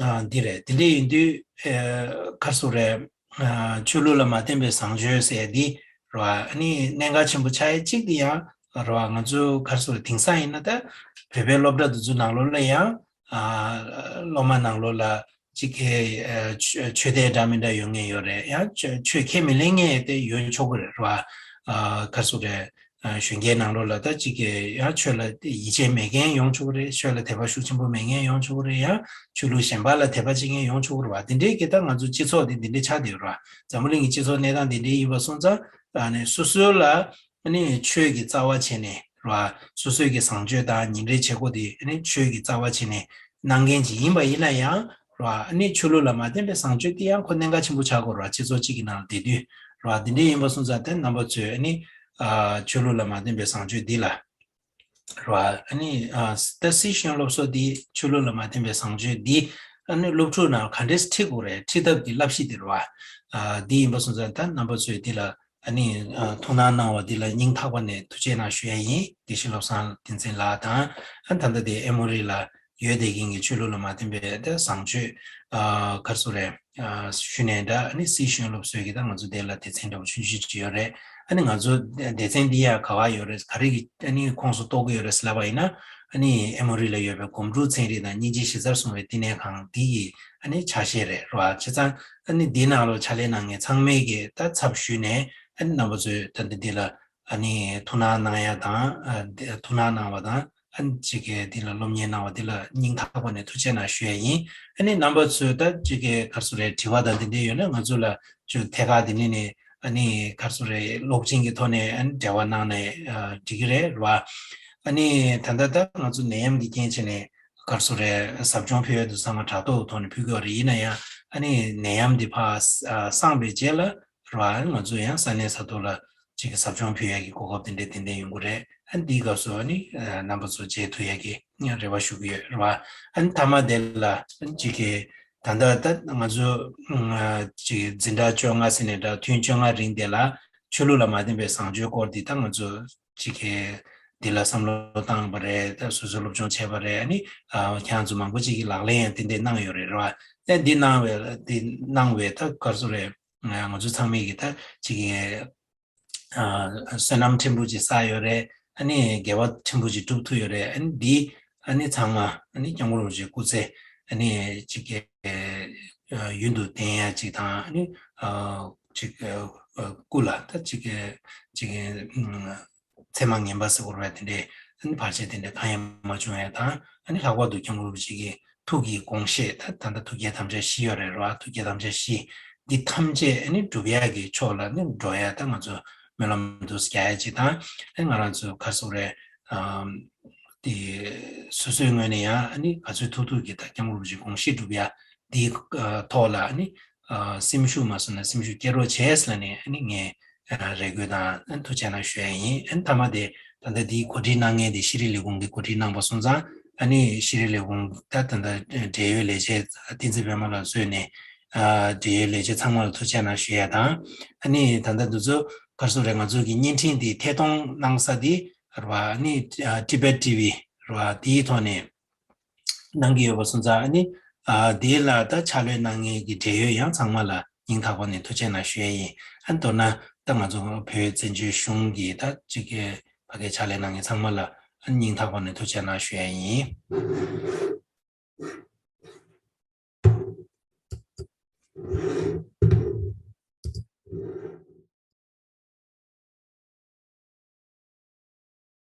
ཨ་འདི་རེད། དེ་འདྲ་ཡིན་དུས་ཨ་ག་རེ་ཟེར་དགོས་རེད། ཨ་ཆོས་ལུགས་ལ་མ་བརྟེན་པའི་བཟང་སྤྱོད་ཟེར་འདི་རེད་བ། ཨ་ནི་གནད་འགག་ཆེན་པོ་ཆགས་ཡ་གཅིག་འདི་ཡང་རེད་བ། ང་ཚོ་ག་རེ་ཟེར་དགོས་རེད། དེང་སང་ཡིན་ན་ད་བོད་པའི་སློབ་གྲྭ་འདི་ཚོ་ནང་ལོགས་ལ་ཡང་ཨ་སློབ་མ་ནང་ལོགས་ལ་གཅིག་གི་ཨ་ཆོས་ཆོས་དད་འདྲ་མི་འདྲ་ཡོད་མཁན་ཡོད་རེད། ཡང་ཆོས་ཆོས་ཁས་མི་ལེན་མཁན་དེ་ཡོད་ཆོག་གི་རེད་རེད་བ། ཨ་ག་རེ་ཟེར་དགོས་རེད། ཨ་གཞོན་སྐྱེས་ནང་ལོགས་ལ་ད་གཅིག་གི་ཡང་ཆོས་ལ་ཡིད་ཆེས་མེད་མཁན་ཡོང་ཆོག་གི་རེད། ཆོས་ལ་དད་པ་ཤུགས་ཆེན་པོ་མེད་མཁན་ཡོང་ཆོག་གི་རེད། ཡང་ཆོས་ལུགས་གཞན་པ་ལ་དད་པ་བྱེད་མཁན་ཡོང་ཆོག་གི་རེད་བ། དེ་འདྲའི་གི་ད་ང་ཚོ་སྤྱི་ཚོགས་དེ་འདི་འདྲའི་ཆགས་བསྡད་ཡོད་རེད་བ། འཛམ་བུ་གླིང་གི་སྤྱི་ཚོགས་གནས་སྟངས་འདི་འདྲའི་ཡིན་པ་སོང་ཙང་ཨ་ནི་སོ་སོ་ལ་ཨ་ནི་ཆོས་ཀྱི་རྩ་བ་བྱས་ནས་རེད་བ། སོ་སོའི་གི་བཟང་སྤྱོད་དང་ཉིན་རེའི་བྱེད་སྒོ་དེ་ཨ་ནི་ཆོས་ཀྱི་རྩ་བ་བྱས་ནས་གནང་མཁན་ཅིག་ཡིན་པ་ཡིན་ན་ཡང་རེད་བ། ཨ་ནི་ཆོས་ལུགས་ལ་མ་བརྟེན་པའི་བཟང་སྤྱོད་དེ་ཡང་ཁོ་གནད་འགག་ཆེན་པོ་ཆགས་ཀྱི་ཡོད་རེད་བ། སྤྱི་ཚོགས་གཅིག་གི་ནང་ལ་བསྡད་དུས་རེད་བ། དེ་འདྲ་ཡིན་པ་སོང་ཙང་དེ་རྣམ་པ་ཚོས་ཨ་ནི་ཨ་ཆོས་ལུགས་ལ་མ་བརྟེན་པའི་བཟང་སྤྱོད་འདི་ལ་རེད་བ། ཨ་ནི་ཨ་ད་སྲིད་གཞུང་སློབ་གསོ་འདི་ཆོས་ལུགས་ལ་མ་བརྟེན་པའི་བཟང་སྤྱོད་འདི་ཨ་ནི་སློབ་ཕྲུག་ནང་ག་འདྲས་ཁྲིད་དགོས་རེད། ཁྲིད་ཐབས་ཀྱི་བསླབ་གཞི་འདི་རེད་བ། ཨ་འདི་ཡིན་པ་སོང་ཙང་ད་རྣམ་པ་ཚོས་འདི་ལ་ཨ་ནི་ཨ་ཐུགས་སྣང་གནང་བ་འདི་ལ་སྙིང་ཐག་པ་ནས་ཐུགས་རྗེ་གནང་ཞུ་ཡ་ཡིན། དགེ་བཤེས་བློ་བཟང་བསྟན་འཛིན་ལགས་དང་ཨ་ད་ལྟ་དེ་ཨེ་མོ་རི་ལ་ཡོད་བསྡད་མཁན་གྱི་ཆོས་ལུགས་ལ་མ་བརྟེན་པའི་ད་བཟང་སྤྱོད་ཨ་ག་རེ་ཟེར་དགོས་རེད། ཨ་ཞུས་ནའི་འདྲ། ཨ་ནི་སྲིད་གཞུང་སློབ་གསོའི་གི་ད་ང་ཚོ་དེ་ལ་སྡེ་ཚན་འདྲ་པོ་ཆུང་ཆུང་ཅིག་ཡོད་རེད། ཨ་ནི་ང་ཚོ་སྡེ་ཚན་འདི་ཡང་ག་པར་ཡོད་རེད། ག་རེ་གི་ཨ་ནི་ཁོངས་སུ་གཏོགས་ཀྱི་ཡོད་རེད་ཟེར་ལབ་པ་ཡིན་ན། ཨ་ནི་ཨེ་མོ་རི་ལ་ཡོད་པའི་སྒོམ་སྒྲུབ་ཚན་རིག་དང་སྙིང་རྗེ་གཞི་རྩར་བཟུང་བའི་བསྟི་གནས་ཁང་འདི་ཡི་ཨ་ནི་ཆ་ཤས་རེད་རོ། བྱས་ཙང་ཨ་ནི་འདི་ནང་ལ་ཕྱག་ལས་གནང་མཁན་ཚང་མས་གི་ད་ཚབ་ཞུས་ནས་ཨ་ནི་རྣམ་པ་ཚོས་ད་འདི་འདི་ལ་ ཨ་ནི་ཐུགས་སྣང་གནང་ཡ་དང་། ཨ་དེ་ཐུགས་སྣང་གནང་བ་དང་། ཨ་ནི་ཅིག་གི་འདི་ལ་སློབ་གཉེར་གནང་བ་འདི་ལ་སྙིང་ཐག་པ་ནས་ཐུགས་རྗེ་གནང་ཞུ་ཡ་ཡིན། ཨ་ནི་རྣམ་པ་ཚོས་ད་ཅིག་གི་ག་རེ་ཟེར་རེད། དྲི་བ་དང་དེ་འདྲ་ཡོད་ན་ང་ཚོ་ལ་ཅིག་ཐད་ཀར་འདི་ནས་ནས་ཨ་ནི་ག་རེ་ཟེར་རེད། གློག་ཆེན་གྱི་ཐོག་ནས་ཨ་ནི་འབྲེལ་བ་གནང་ནས་ཨ་འགྲིག་གི་རེད། རེད་བ། ཨ་ནི་ད་ལྟ་ད་ང་ཚོ་ནད་ཡམས་ཀྱི་རྐྱེན་བྱས་ནས་ག་རེ་ཟེར་རེད། ཟབ་སྦྱོང་ཕུལ་ཡ་དུས་ཚང་མ་དྲ་ཐོག་ཐོག་ནས་ཕུལ་གྱི་ཡོད་རེད། ཡིན་ན་ཡང་ཨ་ནི་ནད་ཡམས་འདི་ཕར་ཨ་སངས་པའི་རྗེས་ལ་རེད་བ། ང་ཚོ་ཡང་ས་གནས་ས་ཐོག་ལ་ཅིག་གི་ཟབ་སྦྱོང་ཕུལ་ཡ་གི་གོ་སྐབས་དེ་འདྲ་ཏན་ཏན་ཡོང་གི་རེད། ཨ་ནི་འདིའི་སྐབས་སུ་ཨ་ནི་ཨ་རྣམ་པ་ཚོ་མཇལ་ཐུབ་ཡ་གི་རེ་བ་ཞུ་གི་ཡོད། རེད་བ། ཨ་ནི་མཐའ་མ་དེ་ལ་ཨ་ནི་ཅིག་གི་ད་ལྟ་ད་ང་ཚོ་ཨ་ཅིག་འཛིན་གྲྭ་བཅོ་ལྔ་ཟེར་ནས་འདྲ། ཐུན་བཅོ་ལྔ་རིང་དེ་ལ་ཆོས་ལུགས་ལ་མ་བརྟེན་པའི་བཟང་སྤྱོད་སྐོར་འདི་ད་ང་ཚོ་ཅིག་གི་འདི་ལ་བསམ་བློ་བཏང་བ་རེད། ད་སོ་སོའི་སློབ་སྦྱོང་བྱས་པ་རེད། ཨ་ནི་ཨ་ཁྱེད་རང་ཚོ་མང་པོ་ཅིག་གིས་ལག་ལེན་ཡང་ཏན་ཏན་གནང་ཡོད་རེད། རེད་བ། ད་འདི་གནང་བའི་འདི་གནང་བའི་ད་ག་རེ་ཟེར་རེད། ང་ཚོ་ཚང་མས་ཀྱི་ད་ཅིག་གི་ཨ་བསོད་ནམས་ཕྲན་བུ་ཅིག་བསགས་ཡོད་རེད། ཨ་ནི་དགེ་བ་ཕྲན་བུ་ཅིག་སྒྲུབ་ཐུབ་ཡོད་རེད། ཨ་ནི་འདི་ཨ་ནི་ཚང་མ་ཨ་ནི་སྐྱབས་མགོན་རིན་པོ་ཆེའི་སྐུ་ཚེ་ཨ་ནི་ཅིག་གི་ཨ་ཡུན་དུ་བརྟན་ཡ་ཅིག་དང་། ཨ་ནི་ཨ་ཅིག་ཨ་སྐུ་ལ་ད་ཅིག་གི་ཅིག་གི་ཨ་མཚན་མ་ངན་པ་ཟེར་དགོས་རེད་པས། དེ་འདྲའི་ཨ་ནི་བར་ཆད་དེ་འདྲ་གང་ཡང་མ་བྱུང་ཡ་དང་། ཨ་ནི་ལྷག་པར་དུ་སྐྱབས་མགོན་རིན་པོ་ཆེ་གི་ཐུགས་ཀྱི་དགོངས་བཞེད་ད་ད་ལྟ་ཐུགས་བསྐྱེད་དམ་བཅའ་བཞི་ཡོད་རེད། རེད་བ། ཐུགས་བསྐྱེད་དམ་བཅའ་བཞི་འདི་ཐམས་ཅད་ཨ་ནི་འགྲུབ་ཡ་གི་ཕྱོགས་ལ་ནི་འགྲོ་ཡ་ད་ང་ཚོ་སྨོན་ལམ་འདུག་སེ་རྒྱག་ཡ་ཅིག་དང་། ཨ་ནི་ང་རང་ཚོ་ག་རེ་ཟེར་རེད། ཨམ་དེ་སོ་སོའི་ངོས་ནས་ཡང་ཨ་ནི་ག་ཚོད་ཐུབ་ཐུབ་ཀྱིས་ད་སྐྱབས་མགོན་རིན་པོ་ཆེའི་དགོངས་བཞེད་འགྲུབ་ཡ་འདིའི་ཨ་ཐོག་ལ་ཨ་ནི་ཨ་སེམས་ཤུགས་མ་སོང་ན་སེམས་ཤུགས་སྐྱེད་རོགས་བྱས་ལབ་ནས་ཨ་ནི་ངས་ཨ་རེ་སྐུལ་དང་ཨ་ནི་ཐུགས་རྗེ་གནང་ཞུ་ཡ་ཡིན། ཨ་ནི་མཐའ་མ་དེ་ད་ལྟ་འདིའི་གོ་སྒྲིག་གནང་མཁན་དེ་ཤེས་རིག་ལས་ཁུངས་ཀྱིས་གོ་སྒྲིག་གནང་པ་སོང་ཙང་། ཨ་ནི་ཤེས་རིག་ལས་ཁུངས་ད་ད་ལྟ་འབྲེལ་ཡོད་ལས་བྱེད་བསྟན་འཛིན་པད་མ་ལགས་གཙོས་ནས་ཨ་འབྲེལ་ཡོད་ལས་བྱེད་ཚང་མ་ལ་ཐུགས་རྗེ་གནང་ཞུ་ཡ་དང་། ཨ་ནི་ད་ལྟ་འདི་ཚོ་ག་རེ་ཟེར་རེད། ང་ཚོ་གི་བརྙན་འཕྲིན་འདི་ཐད་གཏོང་གནང་ས་འདི་རེད་བ། ཨ་ནི་ཨ་Tibet T V རེད་བ། དེའི་ཐོག་ནས་གནང་གི་ཡོད་པ་སོང་ཙང་། ཨ་ནི་ཨ་དེ་ལ་ད་ཕྱག་ལས་གནང་མཁན་གྱི་འབྲེལ་ཡོད་ཡང་ཚང་མ་ལ་སྙིང་ཐག་པ་ནས་ཐུགས་རྗེ་གནང་ཞུ་ཡ་ཡིན། ཨ་ནི་མདོར་ན་ད་ང་ཚོ་བོད་བཙན་བྱོལ་གཞུང་གི་ད་ཅིག་གི་ཕ་གིའི་ཕྱག་ལས་གནང་མཁན་ཚང་མ་ལ་ཨ་ནི་སྙིང་ཐག་པ་ནས་ཐུགས་རྗེ་གནང་ཞུ་ཡ་ཡིན།